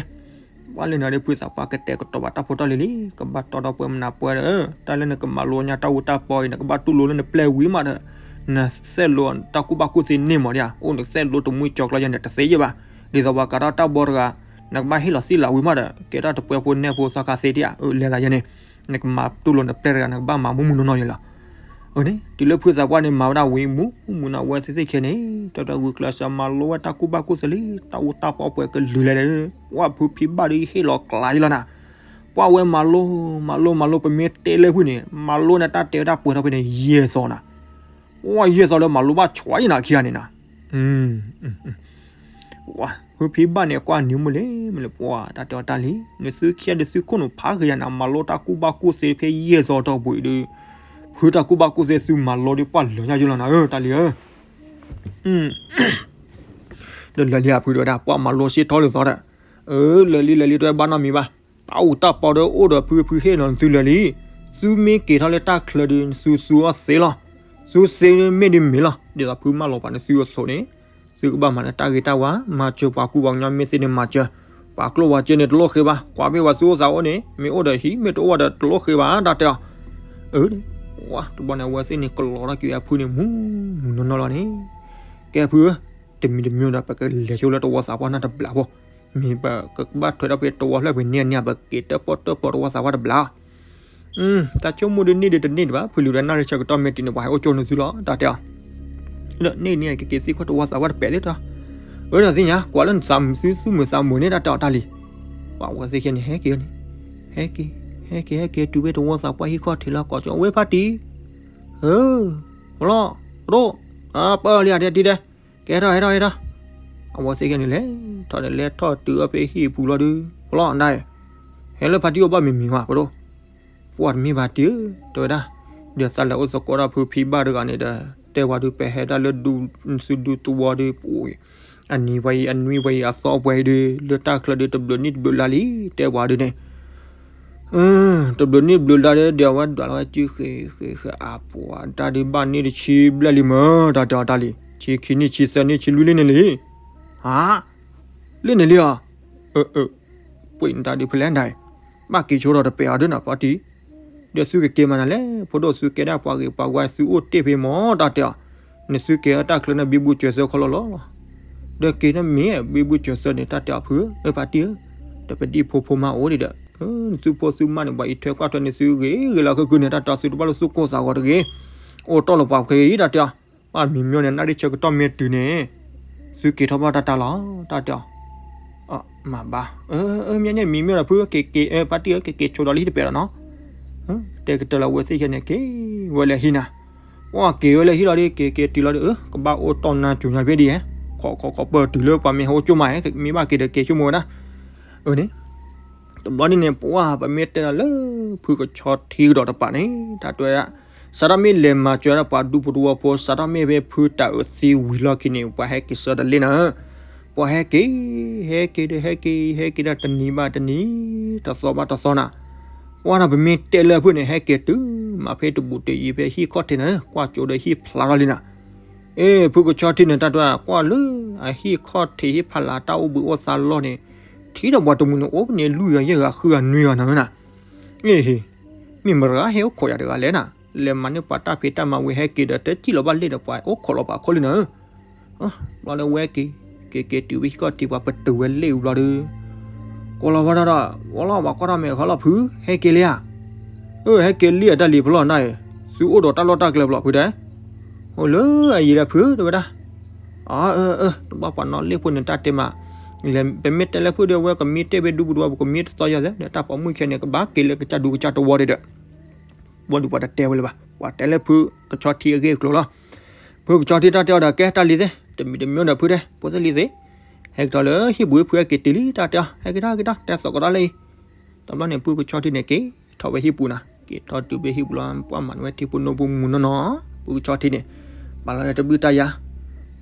ပှၢ်လၢနၤဒုးဖုသးပှၢ်ကတဲာ်ကတီၤဘၣ်တၢ်ဖိတၢ်လံၤလံ, ကဘၣ်တီဒီပုၢ်ဝဲၢ်မနုၤပှဲၤဒီး, တၢ်လၢနကမၤလိညါတၢ်အူတၢ်ပီၢ်အံၤ နကဘၣ်တူၢ်လိာ်လၢနပျဲၢ်ဝံၤမးဒီး, နသဲးလိာ်တၢ်ကူၣ်ဘၣ်ကူၣ်သ့န့ၢ်မးဒံးဧါ, အိၣ်နသဲးလိာ်တမှံကၠီၤကျီယဲန့ၣ် တသ့ယဲဘၣ်, ဒ်သိးပှၤကးထီၣ်တၢ်ဘီတဂၤ, နကဘၣ်ဟ့ၣ်လီၤသံလၢ်ဝံၤမးဒီး ကဲထီၣ်တပှဲၤဖိနဲၣ်ဖိသီခါသ့ဒံးဧါ, အၢ လဲၤသးယဲန့ၣ်, နကမၤတူၢ်လိာ်နပျဲၢ်တဂၤ နကဘၣ်မၤမူမူနီၢ်နီၢ်ယဲလီၤ အန့ၣ် တုၤလၢဖုသးပှၢ်န့ၣ် မၤဝဲဒၣ်ဝံၤမူမူနီၢ် အဝဲသ့ၣ်သ့ၣ်ခံဂၤန့ၣ် တၢ်တၢ်ဂုာ်ကျဲးစၢးမၤလိဝဲတၢ်ကူၣ်ဘၣ်ကူၣ်သ့လံ တၢ်အူတၢ်ပီၢ်ပှဲၤကလုာ်လဲၣ်ဒီး ပှၢ်ဖုဖံဘၣ်ဒုးဟ့ၣ်လီၤကျါယလီၤနၤ, ပှၢ်ဝဲမၤလိ မၤလိ မၤလိ ပမ့ၢ်တဲလၢဖုန့ၣ် မၤလိန့ၣ် တၢ်တဲဝဲဒၣ်ပှဲၤထီၣ်ဖဲန့ၣ် ယဲၢ်သီနၤ, ပှၢ်ယဲၢ်သီလၢမၤလိဘၣ်ဆွးယနၤခံဂၤန့ၣ်နၤ ဖုဖံဘၣ်န့ၣ် ကွၢ်နံၤမုၢ်လံ မ့ၢ်လၢပှၤ တၢ်တဲအီၤတၢ်လံၤ နသုခံဂၤဒီးသုခိၣ်နူာ်ဖးဂ့ၤယၤနၤ မၤလိတၢ်ကူၣ်ဘၣ်ကူၣ်သ့ဖဲယဲၢ်သီတီၢ်ပူၤအံၤဒီး ဖုတၢ်ကူၣ်ဘၣ်ကူၣ်သ့သုမၤလိဒီးပှၢ်လၢာ်ညါယလီၤနၤဧၢ တၢ်လံၤဧၢ ဒီးလၢာ်လံဧါဖုတဲဝဲဒၣ် ပှၢ်မၤလိစ့ထီၣ်လၢသီဒီး အၢ လၢာ်လံလၢာ်လံ တဲဘၣ်နီတမံၤဘၣ်, တၢ်အူတၢ်ပီဒီးအိၣ်ဒီးဖုဖုဟ့ၣ်နီၤသုလၢာ်လံ, သုမ့ၢ်က့ၤထီၣ်လၢတၢ်ချၢဒီး သုသူအီၤသ့လီၤ, သုသ့မ့ၢ်ဒ်မ့ၢ်လီၤ, ဒ်သိးဖုမၢလီၤပှၤန့ၣ်သုအသိးန့ၣ်, သုကဘၣ်မၤလၢတၢ်ဂ့ၤတၢ်ဝါ, မၤစၢၤပှၤကူပှၤကညီမ့ၢ်သ့န့ၣ်မၤစၢၤ, ပှၤကျိၣ်ဝၤက့န့ၣ်တလိၣ်ဃ့ဘၣ်, ကွၢ်ဘ့ၣ်ဝဲသုအိၣ်သးအိၣ်န့ၣ် မ့ၢ်အိၣ်ဒီးဟံၣ် မ့ၢ်တအိၣ်ဝဲဒီးတလိၣ်ဃ့ဘၣ် တၢ်တဲအီၤ, အၢ, ဝါ တဘျီန့ၣ် အဝဲသ့ၣ်န့ၣ်ကလီၤထီၣ်က့ၤအဖုန့ၣ် မူမူနီၢ်နီၢ်လီၤန့ၣ်, ကဲဖုဧၢ, တမံၤတမံၤဒီး ပကလဲၤဆိလၢတဝီသးပှၢ်နီၢ်တဘျီဖိ, မ့ၢ်ပကဘၣ်ထွဲဒီးဖဲတဝီဖျၢၣ်ဖဲန့ၣ်န့ၣ် ပက့ၤတၢၣ်ပီၣ်တၢၣ်ပီတဝီသးပှၢ်တဘျီ တၢ်ဆိကမိၣ်ဒုးန့ၢ်ဒုးတန့ၢ်ဒံးဘၣ်, ဖုလံၤဒီးနၣ်ရံၣ်ဆၢကတီၢ်မ့ၢ်တုၤန့ၣ် ပှၤဟဲအိၣ်ကၠိနုာ်သုလီၤ တၢ်တဲအီၤ, ဒီးန့ၢ်န့ၣ် ကက့ၤသံကွၢ်တဝီသးပှၢ်တပဲာ်သ့ၣ်တၢ်, အၢ ဒီးသ့ၣ်ညါ ကွၢ်လၢနသးမုာ်သုသူၣ်မုာ်သးမုာ်န့ၣ် တၢ်တဲအီၤတၢ်လံၤ, ပှၤဝဲသ့ၣ်ခဲန့ၣ် ဟဲက့ၤန့ၣ်, ဟဲက့ၤ, ဟဲက့ၤ ဟဲက့ၤတုၤဖဲတဝီသးပှၢ်ဟံၣ်ခီၣ်ထံးလၢကီၢ်ကၠီ ဝဲဖါတံၢ်, အၢ, လီၤ, ရိ, ပၢလံဧါတဲတံၢ်တဲ, ကဲထီၣ်ဟဲထီၣ်ဟဲထီၣ်, အဝဲသ့ၣ်ခဲန့ၣ်လဲၤထီၣ်ဒီးလဲၤထီၣ်တုၤအီၤဖဲဟံၣ်ပူၤလီၤဒုး, ဖလီၤဒၣ်, ဟဲလၢဖါတံၢ်အိၣ်ဘၣ်မံၤမံၤဝဲ ပဒိၣ် ပှၢ်တမ့ၢ်ဘၣ်တံၢ်ဧၢ, တဲဝဲဒၣ်, ဒီးသးလဲၤအိၣ်သကိးတၢ်ဖုဖံဘၣ်တဂၤန့ၣ်ဒီး တဲဝဲဒုး ပဟဲဒၣ်လၢဒူသုဒူသဝီဒုး, အနံၤဝဲအံၤ အနွံဝဲအံၤ အသီပှဲၤအံၤဒုး လၢတၢ်ချၢဒုးတဘျုးနံၣ်တဘျုးလါလံ, တဲဝဲဒုးန့ၣ်, တဘျုးနံၣ်တဘျုးလါဒီး အဝဲဒွးလီၤဝဲစုဃ့ဃ့ဃ့အပှၤ တၢ်ဒုးဘၣ်န့ၣ်တဆံဘျဲၣ်လံမ့ၢ် တၢ်တဲအီၤတၢ်လံ, ဆံခံနံၣ်ဆံသၢနံၣ်ဆံလွံၢ်နံၣ်န့ၣ်လံ, ဟါ, လၢန့ၣ်လံဧါ, အၢ အၢ ပှ့ၤနတၢ်ဒုးဖဲလဲၣ်ဒၣ်, ဘၣ်က့ၤဆိထီၣ်တပဲာ်အီၤဒုးနီၤဖီတံၢ်, ဒီးသုကက့ၤမၤနၤလဲၣ် ဖိဒိၣ်သုကဲဒၣ်ပှၤဂ့ၤပှၤဝါသုအိၣ်တ့ၢ်ဖဲမ့ၢ် တၢ်တဲအီၤ, နသုကဲထီၣ်တၢ်ချၢန့ၣ် ဘံဘူစၢၤသၢခီလီၤလီၤ, ဒီးက့ၤန့ၣ်မ့ၢ်ဘံဘူစၢၤသၢန့ၣ် တၢ်တဲအီၤဖုဧၢ ဖါတံၢ်ဧၢ, ဒီးပဒံဖိဖိမါအိၣ်ဒံးဒီး, နသုဖိသုမါန့ၣ် ပှၤအံးထွဲကွၢ်ထွဲန့ၣ် သုဂ့ၤဂ့ၤလၢခဲကုန့ၣ် တၢ်တဲအီၤသုတဘၣ်လၢသုကိၢ်သးဂီၤတဂ့ၤ, အိၣ်တီၢ်လီၤပှၤဖဲအံၤ တၢ်တဲအီၤ ဘၣ်မံၤမ့ၢ်န့ၣ် နၣ်ရံၣ်ဆၢကတီၢ်မ့ၢ်တုၤန့ၣ်, သုက့ၤထီၣ်ဘၣ်တၢ်တၢ်လီၤ တၢ်တဲအီၤ, မၤဘၣ်, မ့ၢ်န့ၣ်မံၤမ့ၢ်ဒီးဖုက့ၤက့ၤ ဖါတံၢ်ဧၢ က့ၤက့ၤဆိဒီးလံတပဲာ်ဒီးနီၤ, တဲကတၢၢ်လၢအဝဲသ့ၣ်ခဲန့ၣ် က့ၤဝဲလၢဟံၣ်နၤ, ပှၢ်က့ၤဝဲလၢဟံၣ်လီၤဒီး က့ၤက့ၤတုၤလီၤဒီး ကဘၣ်အိၣ်တီၢ်နါစူၤညါဖဲဒ်ဧါ, ခိးခိးခိးပၢၢ်တုၤလၢပှၤမ့ၢ်ဟဲအိၣ်ကၠိမး မ့ၢ်ဘၣ်က့ၤဒီးက့ၤဆိကမိၣ်ဝဲဒၣ်, အၢန့ၣ် တဘျီဒ်န့ၣ် ပှၢ်ပမ့ၢ်တဲဒီးလၢ ဖုကဆီထံကဒီးတပၤန့ၣ် တၢ်တဲဝဲဒၣ်, စးထီၣ်မ့ၢ်လဲၤမၤစၢၤဒၣ်ပှၤဒူဖိတဝီဖိ စးထီၣ်မ့ၢ်ဖဲဖုတၢ်အုးသံဝံၤလီၢ်ခံန့ၣ် ပှၤဟဲက့ၤဆၢတလ့ၣ်နၤဧၢ, ပှၤဟဲက့ၤ, ဟဲက့ၤဒီးဟဲက့ၤ ဟဲက့ၤဒီးတနံၤဘၣ်တနံၤ, တသီဘၣ်တသီနၤ, ပှၤဒီးပမ့ၢ်တဲလၢဖုန့ၣ် ဟဲက့ၤတုၤမးဖဲတဘူးတယံၤဖဲဟံၣ်ခီၣ်ထံးနၤဧၢ, ကွၢ်ကၠိဒီးဟံၣ်ဖျါထီၣ်လံနၤ, အ့ ဖုကဆီထံန့ၣ် တၢ်တဲ ကွၢ်လၢအဟံၣ်ခီၣ်ထံးဟံၣ်ဖးလၢ်တၢ်အိၣ်ဘှံးအိၣ်သါလီၢ်န့ၣ်, ထံၣ်ဒီးပှၤတမှံၤန့ၣ် အိၣ်ပန့ၣ်လွံၢ်ဂၤယဲၢ်ဂၤဃုဂၤနွံဂၤနၤဧၢနၤ, အ့ဟ့, မ့ၢ်မတၤဂၤဟဲအိၣ်ခိးယၤတဂၤလဲၣ်နၤ, လဲၤမၤန့ၢ်ပှၤတၢ်ဖံးတၢ်မၤဝံၤဟဲက့ၤဒီး တစံၣ်လီၤဘၣ်လ့ၣ်ဒီးပှၤအိၣ်ခိးလီၤပှၤအခိၣ်လံနၤဧၢ, ဘျီဒီးဝဲက့ၤ, က့ၤက့ၤတုၤဝဲဟံၣ်ခီၣ်ထံး ပှၤပတုာ်ဝဲလ့ၣ်ဝံၤဘျီဒီး, ကိးလီၤဝဲဒၣ်ဒီး ဝီလီၤ ပှၤကွၢ်တၢ်မဲာ်ခီလီၤဖု ဟဲက့ၤလံဧါ, အၢ ဟဲက့ၤလံဧါ တၢ်လံၤဖုလီၤနၤဧၢ, သုအိၣ်ဒီးတၢ်လီၢ်တၢ်ကျဲဖုလီၤဖုတဲ, အိၣ်လၢအယံၤဒီးဖုတဲဝဲဒၣ်, အၢ အၢ တဘၣ်ပှၤနီၣ်လ့ၣ်ဖိန့ၣ် တၢ်တဲမး, လဲၤပမ့ၢ်တဲလၢဖုဒီး အဝဲကမံတ့ၢ်ဖဲဒူပူၤတဝီပူၤ ကမံတသီယဲၢ်သဲဒီး တၢ်ပိာ်မုၣ်ခဲန့ၣ် ကဘၣ်က့ၤလၢကစၢ်ဒူကစၢ်တဝီဒဲးဒီး ဘီဒုးပှၤတတဲဝဲလၢၤဘၣ်, ပှၤတဲလၢဖုကဆီထံအဂ့ၢ်အကျိၤလီၤ. ဖုကဆီထံတၢ်တဲအီၤဒီး ကဲတၢ်လံၤသ့, တမံၤတမံၤဒီးဖုတဲ ဖိသ့ၣ်လံၤသ့, ဟဲက့ၤထီၣ်လၢဟံၣ်ပူၤဖုဟဲက့ၤတုၤလံ တၢ်တဲအီၤ ဟဲက့ၤထီၣ် ဟဲက့ၤထီၣ် တဲသကိးတၢ်လၢအံၤ, တဘျီန့ၣ် ဖုကဆီထံန့ၣ် က့ၤထီၣ်ဝဲဟံၣ်ပူၤနၤ, က့ၤထီၣ်တုၤဖဲဟံၣ်ပူၤလီၤ ပှၤမၤန့ၢ်ဝဲထံဖိနိဖိမုၢ်နီၢ်နီၢ်, ဖုကဆီထံန့ၣ် ပာ်လီၤတဘျုးတၢ်ယၤ,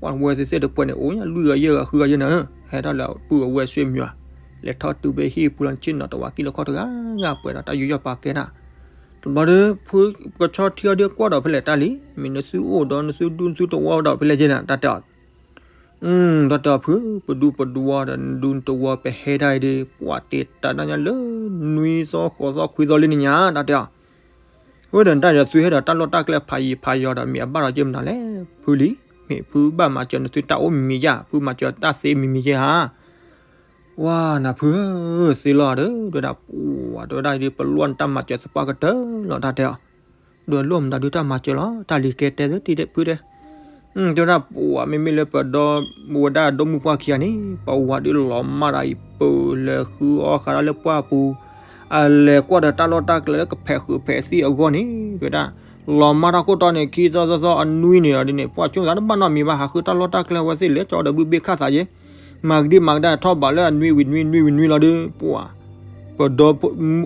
ပှၤဝဲသ့ၣ်သ့ၣ်တပှဲၤန့ၣ် အိၣ်ညါလွံၢ်ဂၤယဲၢ်ဂၤဃုဂၤယဲၢ်နၤဧၢ, ဟဲထီၣ်လၢပုၢ်အဝဲၢ်ဆွေမျိုး, လဲၤထီၣ်တုၤဖဲဟံၣ်ပူၤလီၤ ဆ့ၣ်နီၤတဝးကံၢ်လီၤခီၣ်တဂၤဂၤပှဲၤဒီးတၢ်ယူးယီၣ်ပာ်ကဲတၢ်, တဘျီဒီး ဖုကဆီထံအီၤဒီးကွၢ်ဒီးဖဲလဲၣ်တၢ်လံၤ, မ့ၢ်နသုအိၣ်ဒီးနသုဒူနသုတဝီဒီးဖဲလဲၣ်က့နၤ တၢ်တဲအီၤ, တၢ်တဲအီၤဖု ပဒူပဒဝီဒီးနဒူနတဝီပဟဲဒၣ်အံၤဒီး ပှၤတ့တၢ်ဒၣ်ညါလၢ နွံသီဃိးသီခွံသီလံန့ၣ်ညါ တၢ်တဲအီၤ, အဃိဒီးတၢ်ဒီးသုဟဲဒီးတၢ်လီၢ်တၢ်ကျဲဖးယံၤဖးယီၤဒီး မ့ၢ်အဘၣ်ဒီးက့မနုၤလဲၣ် ဖုလံ, မ့ၢ်ဖုဘၣ်မၤစၢၤနသုတၢ်အိၣ်မံၤမံၤယါ ဖုမၤစၢၤတၢ်သ့မံၤမံၤယဲဧါ ဝါနၤဖုဧၢ, သ့လီၤဒီး တဲဝဲဒၣ်, ပှၤတဲဝဲဒၣ်အံၤဒီး ပလိၣ်နတၢ်မၤစၢၤသပှၢ်ကတၢၢ်လီၤ တၢ်တဲအီၤ, ဒီးလိၣ်မတၤဒုးတၢ်မၤစၢၤလီၤ တၢ်လံၤကဲတဲသ့ တံၤဒဲးဖုတဲ, တဲဝဲဒၣ်ပှၤမ့မ့ၢ်လၢပဒီ ဝဲဒၣ်ဒီမုၢ်ပှၢ်ခံဂၤန့ၣ် ပဝၤဒုးလီၤမၢ်တၢ်အံၤ ပၢၤလဲၤဃုအီၣ်ဃာ်ဒၣ်လၢပှၢ်ပူၤ, အလဲၤကွၢ်ဒီးတၢ်လီၢ်တၢ်ကျဲလၢကဖဲးဃုာ်ဖဲးသံအဂီၢ်န့ၣ် တဲဝဲဒၣ်, လီၤမၢ်တၢ်ခိၣ်တီန့ၣ် ခံသီသီသီအနွံန့ၣ်ဒီးန့ၣ် ပှၤဆိကမိၣ်သးတဘၣ်နီတမံၤဘၣ် ဟးဃုတၢ်လီၢ်တၢ်ကျဲဝဲသ့ၣ်လဲၤကၠီဒီးဘုဘ့ၣ်ခၣ်သးယ့ မၤကဒံမၤကဒါထီၣ်ဘးလၢအနွံဝံၤနွံနွံဝံၤနွံလီၤဒီး ပှၤ ပဒီ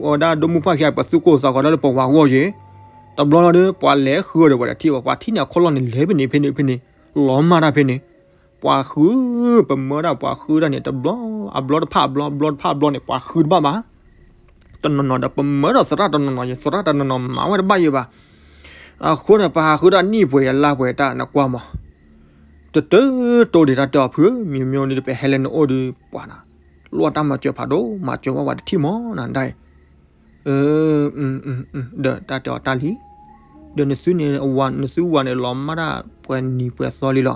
ဝဲဒၣ်ဒီမုၢ်ပှၢ်ခံဂၤ ပသူၣ်ကိၢ်သးဂီၤဒၣ်လၢပဝၤအဂီၢ်ယ့ၣ်, တဘျီလီၤဒီး ပှၤလဲၤဃုအီၤဒီးပှၤတထံၣ်ဘၣ် ပှၤထံၣ်န့ၣ်အခီၣ်လီၢ်န့ၣ် လဲၤဖဲန့ၣ်ဖဲန့ၣ်ဖဲန့ၣ်, လီၤမၢ်တၢ်ဖဲန့ၣ်, ပှၤဃု ပမၢဒၣ်ပှၤဃုဒၣ်န့ၣ် တဘျီ အဘျီတဖၣ်အဘျီ အဘျီတဖၣ်အဘျီန့ၣ် ပှၤဃုတဘၣ်ဘၣ် တနီၤနီၤဒီးပမၢဒီးသရၣ်တနီၤနီၤယဲ သရၣ်တနီၤနီၤမၤဝဲတဘၣ်ယဲဘၣ်. အဃိန့ၣ် ပဟးဃုဒၣ်နံၣ်ပှဲၤယလါပှဲၤတၢ်နကွၢ်မး, တတတိၤဒံးတၢ်တဲအီၤဖုဧၢ, မ့ၢ်မ့ၢ်န့ၣ်ဒီး ပဟဲလဲၤနအိၣ်ဒီး ပှၤနၤ လိၣ်တၢ်မၤစၢၤဖးဒိၣ် မၤစၢၤဝဲဝဲတထံၣ်မးနၤဒၣ်အံၤ ဒီးတၢ်တဲအီၤတၢ်လံၤ, ဒီးနသုန့ၣ် နသုဝၤန့ၣ်လီၤမၢ်တၢ်ပှဲၤနံၤပှဲၤသီလံလီၤ.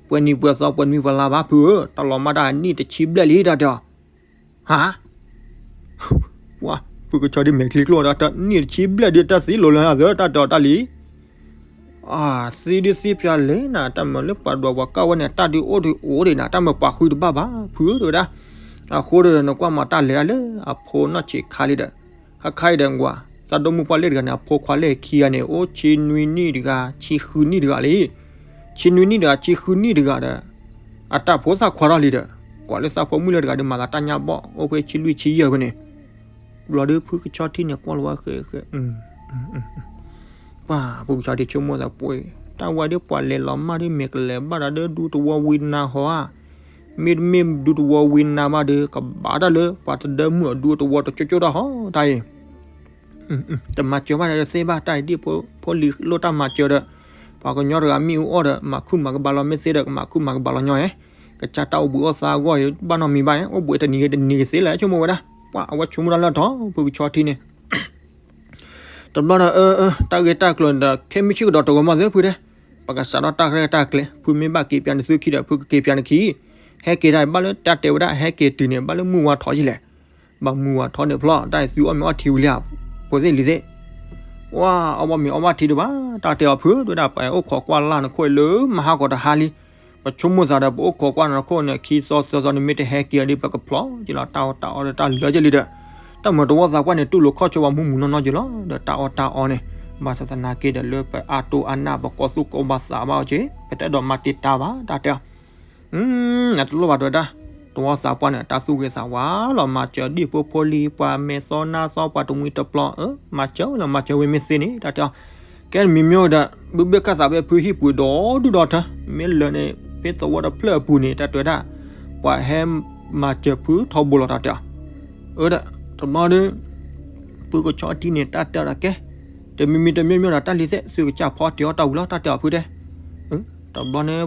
ပှဲၤနံၤပှဲၤသီပှဲၤနွံပှဲၤလါဘၣ်ဖုဧၢ, တၢ်လီၤမၢ်တၢ်နံၣ်တဆံဘျဲၣ်လံတၢ်တဲအီၤ, ဟါ ပှၤ ဖုကဆီဒ်မဲာ်ချံကျိၣ်ဒီး နံၣ်တဆံဘျဲၣ်ဒ်တၢ်သံလိၤလၢဟးသၢ တၢ်တဲအီၤတၢ်လံၤ အါ သံဒုးသံပျၢ်လဲၣ်နၤ တၢ်မၤလၢပှၤဒွးပှၤကၢ်ဝဲန့ၣ် တၢ်ဒုးအိၣ်ဒုးအိၣ်ဒံးနၤ တၢ်မၤပှၤဃုတဘၣ်ဘၣ် ဖုဧၢ တဲဝဲဒၣ်. အဃိဒီးနကွၢ်မၤတၢ်လဲၤဒၣ်လၢအဖိနီၢ်ဆံးခါလံဒီး ခါခါအံၤဒီးကွၢ် သးဒိၣ်မုၢ်ပှၢ်လ့ၣ်တဂၤန့ၣ် အဖိခွါလ့ၣ်ခံဂၤန့ၣ် အိၣ်ဆံနွံနံၣ်တဂၤ ဆံဃုနံၣ်တဂၤလံ. ဆံနွံနံၣ်တဂၤ ဆံဃုနံၣ်တဂၤဒီး အတၢ်ဖိသၣ်ခွါထီၣ်လံဒီး ကွၢ်လၢသးဖိမုၣ်လ့ၣ်တဂၤဒီး မၤသးတၢ်ညၣ်ဘီၣ် အိၣ်ဖဲဆံလွံၢ်ဆံယဲၢ်ဖဲန့ၣ် ဘျီဒီးဖုကဆီထံန့ၣ် ကွၢ်လီၤဝဲဃဲ ပှၤ ဖုကဆီထံဆိကမိၣ်သးပှ့ၤ တၢ်ဝဲဒၣ်ပှၤလဲၤလီၤမၢ်ဒ်မ့ၢ်ကလဲၤဘၣ်ဒီး ဒူသဝီဝံနါဟီဧါ, မ့တမ့ၢ်ဒူသဝီဝံနါဘၣ်ဒီး ကဘၣ်တၢ်လၢပှၤတဒၢမုၢ်အဒူသဝီတကၠိကၠိတၢ်ဟီ တၢ်အံၤ တမၤစၢၤဘၣ်တသ့ဘၣ် တၢ်အံၤဒ်ဖိလံၤလိၣ်တၢ်မၤစၢၤဒီး ပှၤကညီတဂၤမ့ၣ်အူအီၣ်ဒီး မၤခုၣ်မၤကဘၣ်လီၤမ့ၢ်သ့ဒီး ကမၤခုၣ်မၤကဘၣ်လီၤညီဧါ, ကစၢ်တၢ်အိၣ်ဘှံးအိၣ်သါအဂီၢ်အံၤ ဘၣ်နီတမံၤဘၣ် အိၣ်ဘှံးတနံၤဂ့ၤတနံၤဂ့ၤသ့လဲၣ် ဆိကမိၣ်ဝဲဒၣ် ပှၤအဝဲဆိကမိၣ်တၢ်လၢထီ ဖုကဆီထံန့ၣ် တဘျီဒီး အၢ အၢ တၢ်ဂ့ၢ်တၢ်ကျိၤဒီး ခဲမုၢ်ဆ့ၣ်ကဒီးတဂီၤမးသ့ဖုတဲ, ပကစးထီၣ်တၢ်ရဲၣ်တၢ်ကျဲၤ ဖုမ့ၢ်ဘၣ်က့ၤပၠးနသုခံဒီး ဖုကက့ၤပၠးနခံ, ဟဲက့ၤတၢ်ဘၣ်လၢတၢ်တဲဝဲဒၣ် ဟဲက့ၤတုၤန့ၣ် ဘၣ်လၢမုၢ်ဝါထီၣ်ယံၤလဲၣ်, ဘၣ်မုၢ်ဝါထီၣ်န့ၣ်ဖျီ တၢ်အံၤသုအီၣ်မ့ၤအီထံဝံၤလံဧါ, ဖိသ့ၣ်လံၤသ့ၣ်, ဝါ အီၣ်ဘၣ်မ့ၤအီဘၣ်ထံဒံးဘၣ်, တၢ်တဲအီၤဖုတဲဝဲဒၣ် ပအိၣ်ခိးကွၢ်လၢ်နခိၣ်အံၤလၢမဟါကီးတဟါလံ, ပဆိကမိၣ်သးဒီး ပအိၣ်ခိးကွၢ်နခိၣ်န့ၣ် ခံသီသၢသီန့ၣ် မ့ၢ်တဟဲက့ၤဒီး ပကဖျီက့ၤလီၤတၢ်အီၣ်တၢ်အီဒီးတၢ်လၢက့ၤလံဒီး, တၢ်မၤတဝီသးကွၢ်န့ၣ် တူၢ်လိာ်ခီၣ်ဆိပှၤမုၢ်မုၢ်နီၢ်နီၢ်က့ၤလီၤ, ဒီးတၢ်အီၣ်တၢ်အီန့ၣ်, ဘၣ်ဆၣ်သနာ်က့ဒီး လၢပအါတိၢ်အါနၢ် ပကိးသူၣ်ကိးဘၣ်သးဘၣ်အီၤက့ၤ, ပတအဲၣ်ဒိးမၤတံာ်တာ်ဘၣ် တၢ်တဲအီၤ အတလိၣ်ဘၣ်တဲဝဲဒၣ်, တဝီသးပှၢ်န့ၣ် တၢ်သူၣ်ဂ့ၤသးဝါလီၤ မၤစၢၤဒ်ဖိဖိလံၤ ပှၤမဲာ်သီနါသီ ပှၤတမှံၤတပျီၤ, မၤစၢၤလီၤ မၤစၢၤဝဲမ့ၢ်သ့န့ၣ် တၢ်တဲအီၤ, က ကဲမံၤမ့ၢ်ဒီး ဘုဘ့ၣ်ကၢ်သးဘ့ၣ်ဖုဟံၣ်ပူၤဒီဒူၣ်ဒီထၢ မ့ၢ်လၢာ်န့ၣ် ဖဲသဝီတဖျၢၣ်အပူၤန့ၣ် တၢ်တဲဝဲဒၣ် ပှၤဟဲမၤစၢၤဖုထီဘိလီၤတၢ်တဲအီၤ. အၢ တဘျီဒီး ဖုကဆီထံန့ၣ် တၢ်တဲအီၤဒီးကဲ တမံၤမံၤတမံၤမံၤဒီး တၢ်လံၤသ့ၣ် သုကစၢ်ဖီအီၣ်တ့ၤအီၣ်တၢ်ဝံၤလီၤ တၢ်တဲအီၤဖုတဲ. တဘျီန့ၣ်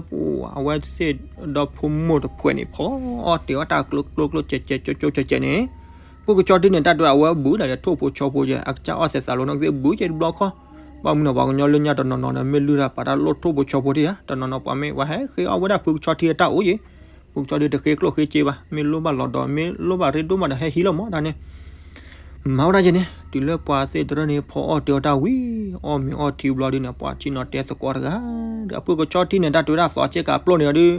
အဝဲသ့ၣ်ဒီဖိမိၢ်တဖှဲးန့ၣ် ဖီအီၣ်တ့ၤအီၣ်တၢ်ကျိကျိကျိကဲးကဲးကၠိကၠိကဲးကဲးန့ၣ် ဖုကဆီထံန့ၣ် တၢ်တဲဝဲ အဝဲဘူးဒီးထိၣ်ဖိဆီဖိကဲး အကစၢ်အီၣ်သဲးသးလိၤနီၢ်ကသ့ၣ်ဘူးကဲးတဘျီခီ ဘၣ်မနုၤပှၤကညီလၢညါတနီၤနီၤန့ၣ် မ့ၢ်လုၢ်တၢ်ပာ်တၢ်လိၣ်ထိၣ်ဖိဆီဖိတ့ၢ်ဧါ တနီၤနီၤပှၤမ့ၢ်ဝဲဟဲဃ့အီၣ်ဝဲဒၣ်ဖုကဆီထံအတၢ်အိၣ်ယံၤ ဖုကဆီထံတဃ့ကျိၣ်ဃ့စ့ဘၣ် မ့ၢ်လိၣ်ဘၣ်လီၤဒီး မ့ၢ်လိၣ်ဘၣ်ရ့ဒိၣ်မးဒီးဟဲဟံးလီၤမးတၢ်န့ၣ် မၤဝဲဒၣ်ယဲန့ၣ် တုၤလၢပှၤသ့ၣ်တရၢၣ်န့ၣ် ဖီအီၣ်တ့ၤအီၣ်တၢ်ဝံၤ အီၣ်မ့ၤအီထံဘျီဒုန့ၣ် ပှၤဆ့ၣ်နီၤတဲသကိးတဂၤ ဒီးဖုကဆီထံန့ၣ် တၢ်တဲဝဲဒၣ်သီဆ့ကၤပျိန့ၣ်ဒီး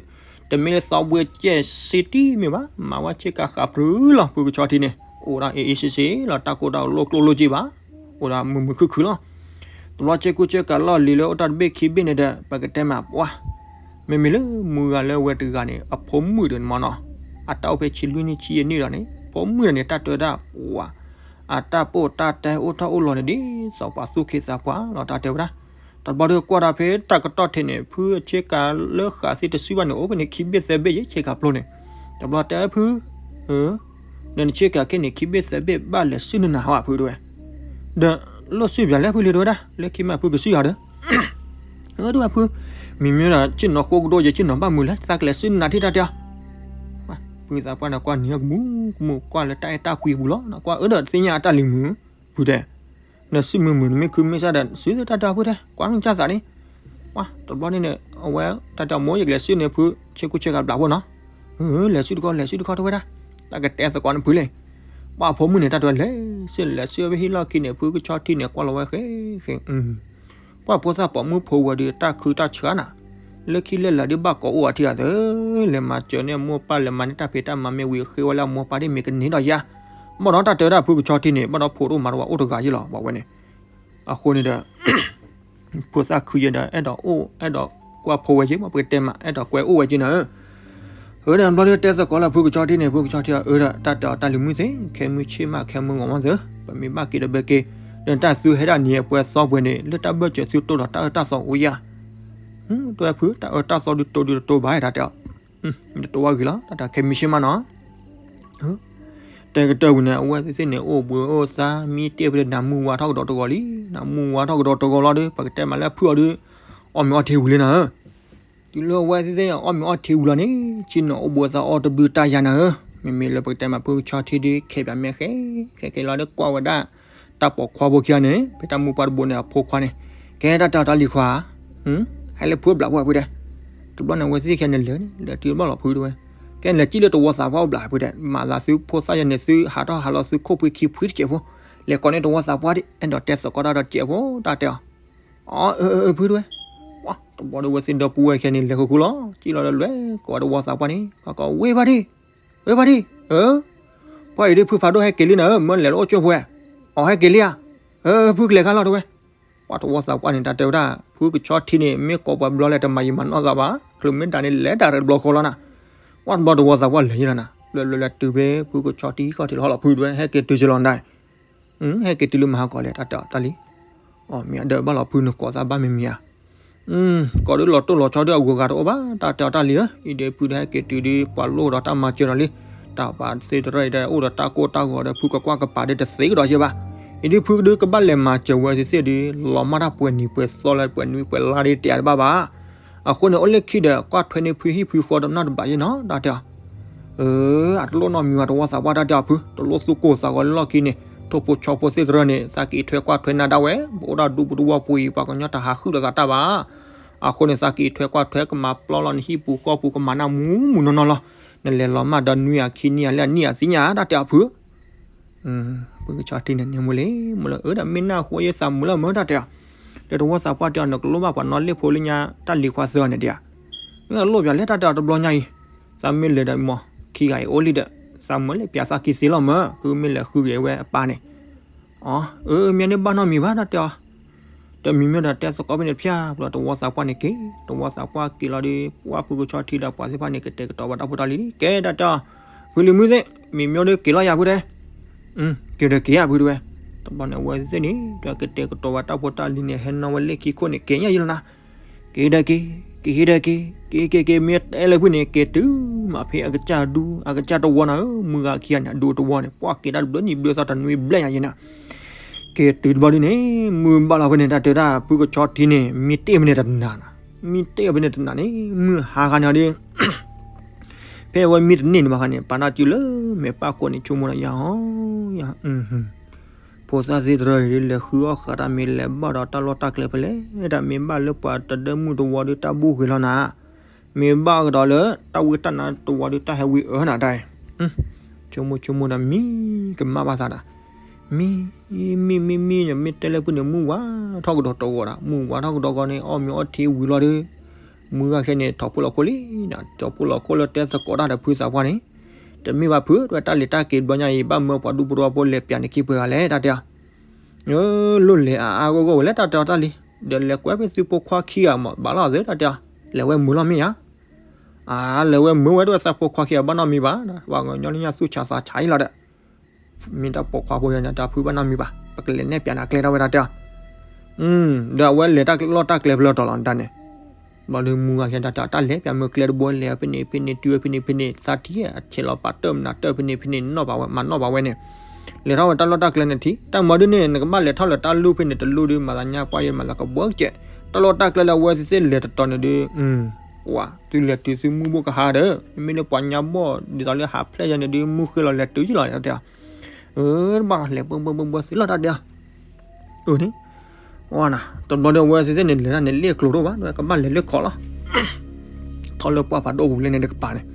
တမ့ၢ်လၢသီဘှ့ကဲးစ့တံၢ်မ့ၢ်ဘၣ် မၤဝဲဆ့ကၤဃးပြူၤလီၤ ဖုကဆီထံန့ၣ် အိၣ်ဒၣ်အ့ၣ်အ့ၣ်စ့စ့လီၤ တၢ်ကိၢ်တၢ်ဂီၤလိၣ်ကျိၣ်လိၣ်စ့ဘၣ် အိၣ်ဒၣ်မုာ်မုာ်ခုၣ်ခုၣ်လီၤ တဘျီဆ့ကူဆ့ကၤလီၢ်လံၤလၢအိၣ်တၢ်တဘ့ၣ်ခံဘ့ၣ်န့ၣ်ဒီး ပကတဲမးပှၤ မ့မ့ၢ်လၢမုၢ်ဂၤလၢဝဲတဂၤန့ၣ် အဖိမုၣ်ဒီးန့ၣ်မနီၤ အတၢ်အိၣ်ဖဲဆံလွံၢ်နံၣ်ဆံယဲၢ်နံၣ်ဒီးန့ၣ် ဖိမုၣ်ဒီးန့ၣ် တၢ်တဲဝဲဒၣ်ပှၤ အတၢ်ပိာ်တၢ်တဲအိၣ်ထီၣ်အိၣ်လီၤန့ၣ် ဒ်သိးပှၤသူၣ်က့သးပှၢ်လီၤ တၢ်တဲဝဲဒၣ် တဘျီဒီးကွၢ်ဒီးဖဲတၢ်ကတီၢ်ထဲန့ၣ် ဖုအဆ့ကၤလၢဃးသ့ၣ်တစုဘၣ်န့ၣ် အိၣ်ဖဲန့ၣ်ခံဘ့ၣ်သၢဘ့ၣ်ယဲၢ်ဆ့ကၤပျိန့ၣ် တဘျီတဲဖု ဒီးနဆ့ကၤခဲန့ၣ် ခံဘ့ၣ်သၢဘ့ၣ်ဘၣ်လဲၤစုၣ်နုာ်နၤဟီဖုတဲဝဲ ဒီးလိၣ်စုၣ်ပၠးလဲၣ်ဖုလံတဲဝဲဒၣ် လၢခံမးဖုကစုၣ်ယၤဒီး တဲဝဲဖု မ့မ့ၢ်ဒီးဆ့ၣ်နီၤဃိကဒိယဲၢ်ဆ့ၣ်နီၤဘၣ်မုာ်လဲၣ် သးကလဲၤစုၣ်နုာ်နၤထံၣ်တၢ်တဲအီၤ ဖုသးပှၢ်န့ၣ်ကွၢ်နံၤကမူၤကမူၤ ကွၢ်လၢတၢ်အဲၣ်တၢ်ကွံပူၤလီၤ ကွၢ်အၢဒီးသ့ၣ်ညါအတၢ်လံၤမုာ် ဖုတဲ နစုၣ်မုာ်မုာ် နမ့ၢ်ခုမ့ၢ်ဆါဒီး စုၣ်သ့ၣ်တၢ်တဲအီၤဖုတဲ ကွၢ်မ့ၢ်ကၢ်သးန့ၣ် ပှၤတဘျီန့ၣ်န့ၣ် အဝဲတၢ်တဲအီၤမိၢ် ယကလဲၤစုၣ်န့ၣ်ဖု ဆ့ကူဆ့ကၤဘျးဖိနီၤ လဲၤစုၣ်တခီ လဲၤစုၣ်တခီတဲဝဲဒၣ် တၢ်ကတဲသကိးန့ၣ်ဖုလဲၣ် ပှၤဖိမုၣ်န့ၣ် တၢ်တဲဝဲလဲၤစုၣ် လဲၤစုၣ်ဝဲဖဲဟံၣ်လီၢ်ခံန့ၣ် ဖုကဆီထံန့ၣ် ကွၢ်လီၤဝဲဃဲဃဲ ကွၢ်ဖိသၣ်ပိာ်မုၣ်ဖိဝဲဒီး တၢ်ခုတၢ်ဆှါနၤ လၢခံလဲၣ်လၢဒ်ဘၣ်ကိးအိၣ်အထံအသၢ လဲၤမၤစၢၤန့ၢ်မိၢ်ပၢ် လဲၤမၤန့ၢ်တၢ်ဖံးတၢ်မၤမ့ၢ်ဝံၤ ဃ့ဝဲလၢအမိၢ်ပၢ်ဒ်မ့ၢ်ကန့ၢ်ဒီးယၤ ဘၣ်ဒီးတၢ်တဲဝဲဒၣ်ဖုကဆီထံန့ၣ် ဘၣ်ဒီးဖိတအိၣ်မၤတအိၣ် အိၣ်တဂၤယဲၢ်လီၤ ဘၣ်ဝဲန့ၣ် အဃိန့ၣ်ဒီး ဖိသၣ်ခုယဲၢ်ဒီး အဲၣ်ဒိးအိၣ် အဲၣ်ဒိးကွၢ်ဖိဝဲက့ၤ မ့ၢ်ပကတဲမး အဲၣ်ဒိးကွဲအိၣ်ဝဲက့ၤနၤဧၢ အၢ ဒီးဘျီဒီးတဲသကိးလၢဖုကဆီထံန့ၣ် ဖုကဆီထံအၢ ဒီးတၢ်တဲအီၤတၢ်လံၤမုၢ်သ့ၣ် ခဲမုၢ်ဆ့ၣ်မး ခဲမုၢ်ဂီၤမးသ့ၣ် ပမ့ၢ်ဘၣ်က့ၤဒီးဘၢက့ၤ ဒီးတၢ်သုဟဲဒၣ်နံၤအပှဲၤသီပှဲၤန့ၣ် လၢတၢ်ဘၢၣ်စၢၤသုတိၢ်ဒီးတၢ်အၢတၢ်သီအိၣ်ယၤ တဲဖု တၢ်အၢတၢ်သီဒုးတိၢ်ဒုးတတိၢ်ဘၣ်တၢ်တဲအီၤ တတိၢ်ဝဲဂ့ၤလီၤ တၢ်တဲခဲမုၢ်ဆ့ၣ်မးနီၤ တဲကတၢၢ်ဝံၤန့ၣ် အဝဲသ့ၣ်န့ၣ် အိၣ်ဘှံးအိၣ်သါ မံတ့ၢ်ဖဲဒီးနးမူဝါထီၣ်ကဒီးတဂီၤလံ နးမူဝါထီၣ်ကဒီးတဂီၤလီၤဒီး ပကတဲမးလၢဖုအီၤဒီး အီၣ်မ့ၤအီထံဝံၤလံနၤဧၢ တုၤလၢအဝဲသ့ၣ်န့ၣ် အီၣ်မ့ၤအီထံဝံၤလီၤန့ၣ် ဆ့ၣ်နီၤအိၣ်ဘှံးသါအီၣ်တဘျုးတၢ်ယၤနၤဧၢ မ့မ့ၢ်လၢပကတဲမးဖုကဆီထံဒီး ခဲပၠးမဲာ်ဃဲ ခဲခဲလီၤဒီးကွၢ်ဝဲဒၣ် တၢ်ပိာ်ခွါဖိခံဂၤန့ၣ် ဖဲတၢ်မူပှၢ်တဘိန့ၣ် အဖိခွါန့ၣ် ကဲတၢ်တဲအီၤတၢ်လံၤခွါ ဟဲလၢဖုအဘျးဝဲဖုတဲ တဘျီန့ၣ် အဝဲသ့ၣ်ခံဂၤန့ၣ်လဲၤန့ၣ် လဲၤတုၤဘၣ်လီၤဖုတဲဝဲ ကဲလဲၤစံၣ်လၢတဝီသးပှၢ်အိၣ်ဘျးဖုတဲ မၤသးသုဖိသၣ်ယဲန့ၣ် သုဟးထီၣ်ဟးလီၤသုခိၣ်ဖှံခံဖှံတစဲးဖိ လဲၤကိးန့ၢ်တဝီသးပှၢ်ဒံး အဲၣ်ဒိးတဲသကိးတၢ်ဒီးတစဲးဖိ တၢ်တဲအီၤ အၢ အၢ အၢ ဖုတဲဝဲ တဘျီဒီးအဝဲသ့ၣ်ဒီပုၢ်ဝဲၢ်ခံဂၤန့ၣ် လဲၤဃုာ်ဃုာ်လီၤ စံၣ်လီၤဒီးလဲၤကိးဝဲတဝီသးပှၢ်န့ၣ် ကီးကီး ဝ့ၢ်ဘၣ်ဒံး ဝ့ၢ်ဘၣ်ဒံး အၢ ပှၢ်အံၤဒ်ဖုဖးဒိၣ်ဟဲက့ၤလံနၤဧၢ မၢလဲၤလၢအိၣ်ကၠိဖိဝဲ အီၤဟဲက့ၤလံဧါ အၢ ဖုကလဲၤခါလီၤတဲဝဲ ပှၤတဝီသးပှၢ်န့ၣ် တၢ်တဲဝဲဒၣ် ဖုကဆီထံန့ၣ် မ့ၢ်ကိးပှၤဘျီလဲၣ် တမၤယံာ်မၤနီၢ်သးဘၣ် ချုးမ့ၢ်ဒၣ်န့ၣ် လဲၤတၢ်ရဲၣ်တဘျီဃီလီၤနၤ ပှၤတဘျီတဝီသးပှၢ်လဲၤယံၤလီၤနၤ လဲၤလဲၤလဲၤတုၤဖဲဖုကဆီထံဟံၣ်ခီၣ်ထံးလီၤဟီလီၤ ဖုတဲဝဲ ဟဲက့ၤတုၤစ့ၢ်လီၤနၤ ဟဲက့ၤတုၤလၢမဟါကီးလဲၣ် တၢ်တဲအီၤတၢ်လံၤ အီၣ်မ့ၤအဒၢးဘၣ်လီၤဖုနကိးသးဘၣ်မ့မ့ၢ်ဧါ ကိးဒုးလီၤတိၢ်လီၤဆီဒုးအဂုၤအဂၤတအိၣ်ဘၣ် တၢ်တဲအီၤတၢ်လံၤဧၢ အံၤဒီးဖုဒီးဟဲက့ၤတုၤဒုး ပှၤလိၣ်ဒီးတၢ်မၤစၢၤဒီးလံ တၢ်ပာ်သ့ၣ်တရၢၣ်အံၤဒီး အိၣ်ဒီးတၢ်ကိၢ်တၢ်ဂီၤဒီး ဖုကကွၢ်ကပၤဒီးတသ့ကဒီးယဲဘၣ် အံၤဒုးဖုကဒုးကဘၣ်လဲၤမၤစၢၤဝဲသ့ၣ်သ့ၣ်ဒုး လီၤမၢ်တၢ်ပှဲၤနံၤပှဲၤသီလၢပှဲၤနွံပှဲၤလါဒ်တဲအါတဘၣ်ဘၣ် အဃိန့ၣ် အိၣ်လၢခံဒီး ကွၢ်ထွဲန့ၢ်ဖုဟံၣ်ဖုဃီဒီးနီၢ်တဘးယဲနီၤ တၢ်တဲအီၤ အၢ အတလိၣ်နီတမံၤဘၣ် တဝီသးပှၢ်တၢ်တဲအီၤဖု တလိၣ်သူၣ်ကိၢ်သးဂီၤလၢလီၢ်ခံန့ၣ် ထိၣ်ဖိဆီဖိသ့ၣ်တရၢၣ်န့ၣ် သးကအံးထွဲကွၢ်ထွဲနၤဒၣ်ဝဲ ပအိၣ်ဒၣ်ဒူပတဝီပူၤအံၤ ပှၤကညီတဟးဃုာ်လိာ်သးတၢ်ဘၣ်. အဃိန့ၣ် သးကအံးထွဲကွၢ်ထွဲကမၤပျီလီၤနဟံၣ်ပူၤဃီပူၤ ကမၤနၢ်မူမူနီၢ်နီၢ်လီၤ. နလဲၤလီၤမၢ်ဒီးနွံဂၤခံနံၣ်ဂၤလၢအနံၣ်ဂၤသ့ၣ်ညါတၢ်တဲအီၤဖု ဖုကဆီထံန့ၣ်န့ၣ်မူလံ မူလၢအၢဒီးမ့ၢ်နၢ်ဟူယသးမူလၢမၢတၢ်တဲအီၤ, ဒီးတဝီသးပှၢ်တဲအီၤ နကလိၣ်ဘၣ်ပှၤနီၣ်လ့ၣ်ဖိလၢညါတၢ်လံၤခွါသၢဂၤန့ၣ်ဒံးဧါ. မ့ၢ်အလိၣ်ပၠးလဲၣ်တၢ်တဲအီၤတဘျီညါအံၤ, သးမ့ၢ်လဲၤဒီးမ့ၢ်ခံဂၤအံၤအိၣ်လံဒီး သးမၢလဲၤပၠးသးက့ၤသ့လီၤမၢ်, ဖုမ့ၢ်လဲၤဃုဂ့ၤဝဲအပၢ်န့ၣ်. အၢ မ့ၢ်န့ၣ်ဘၣ်နီတမံၤဘၣ်တၢ်တဲအီၤ တမံၤမ့ၢ်ဒီးတဲသကိးဖဲန့ၣ်တဖျၢၣ် ဘျီတဝီသးပှၢ်န့ၣ်က့ၤ, တဝီသးပှၢ်က့ၤလီၤဒီး ပှၢ်ဖုကဆီထံဒီးပှၤသ့ၣ်တဖၣ်န့ၣ် ကတဲာ်ကတီၤဘၣ်တၢ်ဖိတၢ်လံၤ ကဲတၢ်တဲအီၤ, ဖုလံၤမုၢ်သ့ၣ် မ့ၢ်မ့ၢ်ဒီးက့ၤလီၤယၤဖုတဲ, က့ၤဒီးက့ၤယၤဖုတဲဝဲ, တၢ် တဘျီန့ၣ် အဝဲသ့ၣ်န့ၣ် ဒီးကတဲာ်ကတီၤဝဲတၢ်ဖိတၢ်လံၤန့ၣ် ဟဲနီၣ်ဝဲလၢခံခိၣ်န့ၣ် က့ၤညါယံလီၤနၤ, က့ၤဒီးက့ၤ, က့ၤက့ၤဒီးက့ၤ, က့ၤက့ၤက့ၤ မ့ၢ်တဲလၢဖုၣ်န့ၣ် က့ၤတုၤမးဖဲအကစၢ်ဒူ အကစၢ်တဝီနၤဧၢ, မုၢ်ဂၤခံဂၤန့ၣ် အဒူတဝီန့ၣ် ပှၢ်က့ၤတၢ်တဘျီနံၤဘျီသီတနွံဘျဲၣ်ညါယံနၤ က့ၤတုၤတဘျီဒ်န့ၣ် မုၢ်ဘၣ်လီၤဖဲန့ၣ် တၢ်တဲဒၣ် ဖုကဆီထံန့ၣ် မံတ့ၢ်ဖဲန့ၣ်တနၤနၤ, မံတ့ၢ်ဖဲန့ၣ်တနၤန့ၣ် မုၢ်ဟါခါန့ၣ်ဒီး ဖဲအဝဲမံတန့ၢ်န့ၣ်ဘၣ်ခါန့ၣ် ပာ်တၢ်စုလၢမဲာ်ပၢ်ခိၣ်န့ၣ် ဆိကမိၣ်ဒီးယၤအီၤ, ယၤ, ဖိသၣ်သ့ၣ်တရၢအံၤဒ် လဲၤဃုအီၣ်ဃာ်တၢ်မ့ၢ်လဲၤဘၣ်ဒီးတၢ်လီၢ်တၢ်ကျဲဖဲလဲၣ်, တၢ်မ့ၢ်ဘၣ်လၢပှၤတဒၢမုၢ်တဝီဒီးတၢ်ဘူၣ်ဂ့ၤလီၤနၤ, မ့ၢ်ဘၣ်ကဒီးလၢတၢ်ဝံတၢ်နါတဝီဒီး တၢ်ဟဲဝံအၢနၤတၢ်အံၤ, ဆိကမိၣ်ဆိကမိၣ်ဒီးမံကမၣ်ဘၣ်သးဒီး, မံ, မံမံမံန့ၣ် မ့ၢ်တဲလၢဖုၣ်န့ၣ် မုၢ်ဝါထီၣ်ကဒီးတဂီၤဒီး မုၢ်ဝါထီၣ်ကဒီးဂီၤန့ၣ် အီၣ်မ့ၤအီထံဝံၤလီၤဒီး မုၢ်ဂၤခဲန့ၣ် ထီၣ်ဖိလီၤခိၣ်လံ, ထီၣ်ဖိလီၤခိၣ်လၢတဲသကိးတၢ်ဒီးဖုသးပှၢ်န့ၣ်, တမ့ၢ်ဘၣ်ဖု တၢ်လံၤတၢ်က့ၤဘျီညါအံၤ ဘၣ်မၢပှၤဒူပရိအဖိလဲၤပၠးန့ၢ်ခံပှဲၤဂၤလဲၣ် တၢ်တဲအီၤ, လိၣ်လဲၤအါအါဂီၢ်ဂီၢ်ဝဲလဲၣ် တၢ်တဲအီၤတၢ်လံၤ, ဒီးလဲၤကွဲးဖဲသုဖိခွါခံဂၤမး ဘၣ်လီၤသ့ တၢ်တဲအီၤ, လဲၤဝဲမုာ်လီၤမ့ၢ်ဧါ, အါ လဲၤဝဲမုာ်ဝဲဒၣ်သးဖိခွါခံဂၤဘၣ်နီတမံၤဘၣ်, ပှၤကညီလၢညါသူၣ်ဆးသးဆးအံၤလီၤဒီး မ့ၢ်တၢ်ပိာ်ခွါဖိယါန့ၣ် တၢ်ဖုဘၣ်နီတမံၤဘၣ် ပကလဲၤနဲၣ်ပၠးန့ၣ်အကျဲထီၣ်ဝဲဒၣ်တဲအီၤ, ဒီးအဝဲလဲၤတၢ်လီၢ်တၢ်ကျဲဖဲလဲၣ်တီၤလီၤတၢ်န့ၣ်, ဘျီဒီးမုၢ်ဂၤခဲတၢ်တဲအီၤ တၢ်လဲၤပၠးမုၢ်ကျဲတဘိလဲၤဖဲန့ၣ်ဖဲန့ၣ် တုၤဝဲဖဲန့ၣ်ဖဲန့ၣ် သးထံၣ်အဆဲးလီၤပာ်တၢၢ်မနုၤတၢၢ်ဖဲန့ၣ်ဖဲန့ၣ် နီၣ်ဘၣ်ဝဲ မၤနီၣ်ဘၣ်ဝဲန့ၣ်, လဲၤထီၣ်ဝဲတၢ်လီၢ်တၢ်ကျဲန့ၣ်ထံး တၢ်မၤဒ်န့ၣ် နကဘၣ်လဲၤထီၣ်လၢတၢ်လူၢ်ဖဲန့ၣ် တလူၢ်ဒီး မၤသးညါပှၢ်ယဲမၤသးကဘှီကဲး, တၢ်လီၢ်တၢ်ကျဲလၢအဝဲသ့ၣ်သ့ၣ်လဲၤတတီၤန့ၣ်ဒီး ကွၢ် သုလဲၤတုၤသုမုၢ်ဘိၣ်ကဟါဒီး မ့မ့ၢ်လၢပှၤညါဘီၣ် ဒ်သိးလၢဟးဖျဲၣ်ယါန့ၣ်ဒီး မုၢ်ဃ့လီၤလဲၤတုၤယံလီၤတဲအီၤ, တဘၣ်လဲၤဘၢဘၢဘၢဘၢသ့လီၤတၢ်တဲအီၤ, အန့ၣ်, ဝါနၤ တဘျီဒီးအဝဲသ့ၣ်န့ၣ် လဲၤတၢ်န့ၣ် လ့ၣ်ကျိၤတအိၣ်ဘၣ် ကဘၣ်လဲၤလၢခီလီၤ ထီၣ်လၢပှၢ်ဖးဒိၣ်ပူၤလဲၣ်န့ၣ်တကပၤန့ၣ်,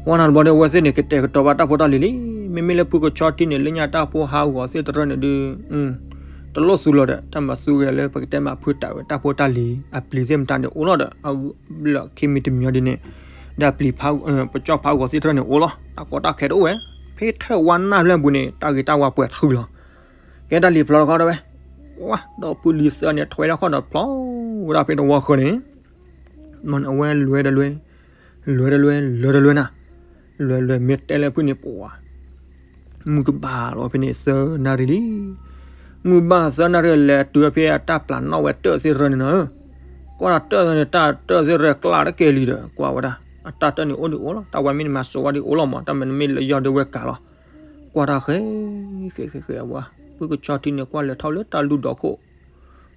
ဝါနၤတဘျီဒီးအဝဲသ့ၣ်န့ၣ် ကတဲာ်ကတီၤဘၣ်တၢ်ဖိတၢ်လံၤလံ, မ့မ့ၢ်လၢဖုကဆီထံန့ၣ် လၢညါတၢ်ဖိဟးဂီၤသ့ၣ်တရၢန့ၣ်ဒီး တလိၣ်သူလီၤဒီး တၢ်မၤသူဂဲၤလၢပကတဲမးဖုတၢ်ဝဲတၢ်ဖိတၢ်လံၤ အပျံၤသ့ၣ်မတၤန့ၣ်အိၣ်လီၤဒီး အဘျၢၣ်ခံမံၤတမံၤအီၤဒ်န့ၣ်, ဒီးအပျံၤ ပကၠီၣ်ဖးဂီၤသ့ၣ်တရၢန့ၣ်အိၣ်လီၤ တၢ်ကီတၢ်ခဲတအိၣ်ဝဲ, ဖဲထၢၣ်ဝါနၢ်ဖျၢၣ်ပူၤန့ၣ် တၢ်ဂ့ၤတၢ်ဝါပှဲၤတဃုလီၤ, ကဲတၢ်လံၤဖျီတခီဒီးဝဲ, ဝါ ဒီးဖုလံၤသၢန့ၣ် ထွဲထီၣ်ခီၣ်ဒီးဖျီ ဝဲဒၣ်ဖဲတဝီဃၢၤန့ၣ် မ့ၢ်အဝဲလဲၤတလဲၤ, လဲၤတလဲၤ လဲၤတလဲၤနၤ, လဲၤလဲၤမ့ၢ်တဲလၢဖုၣ်န့ၣ်ပှၤ, မုၢ်ကဘၣ်လီၤဖဲန့ၣ်သၢနၣ်ရံၣ်လံ, မုၢ်ဘၣ်သၢနၣ်ရံၣ်လဲၤတုၤဖဲအတၢ်ပျၢ်နီၣ်ဝဲတၢၢ်သ့ၣ်တရၢန့ၣ်နီၤ, ကွၢ်ဒီးတၢၢ်သ့ၣ်န့ၣ် တၢ်တၢၢ်သ့ၣ်တရၢကျၢ်တကဲလံဒီး ကွၢ်ဝဲဒၣ်, အတၢ်တၢၢ်န့ၣ်အိၣ်ဒံးအိၣ်လီၤ တၢ်ဝဲမ့ၢ်န့ၣ်မၤစိးဝဲဒံးအိၣ်လီၤမး တၢ်မ့ၢ်နမ့ၢ်လၢယီၢ်ဒ်ဝဲကၤလီၤ, ကွၢ်တၢ်ဃဲ, ဃဲဃဲဃဲအဝဲ, ဖုကဆီထံန့ၣ် ကွၢ်လဲၤထီၣ်လၢတၢ်လူၢ်ဒီခိၣ်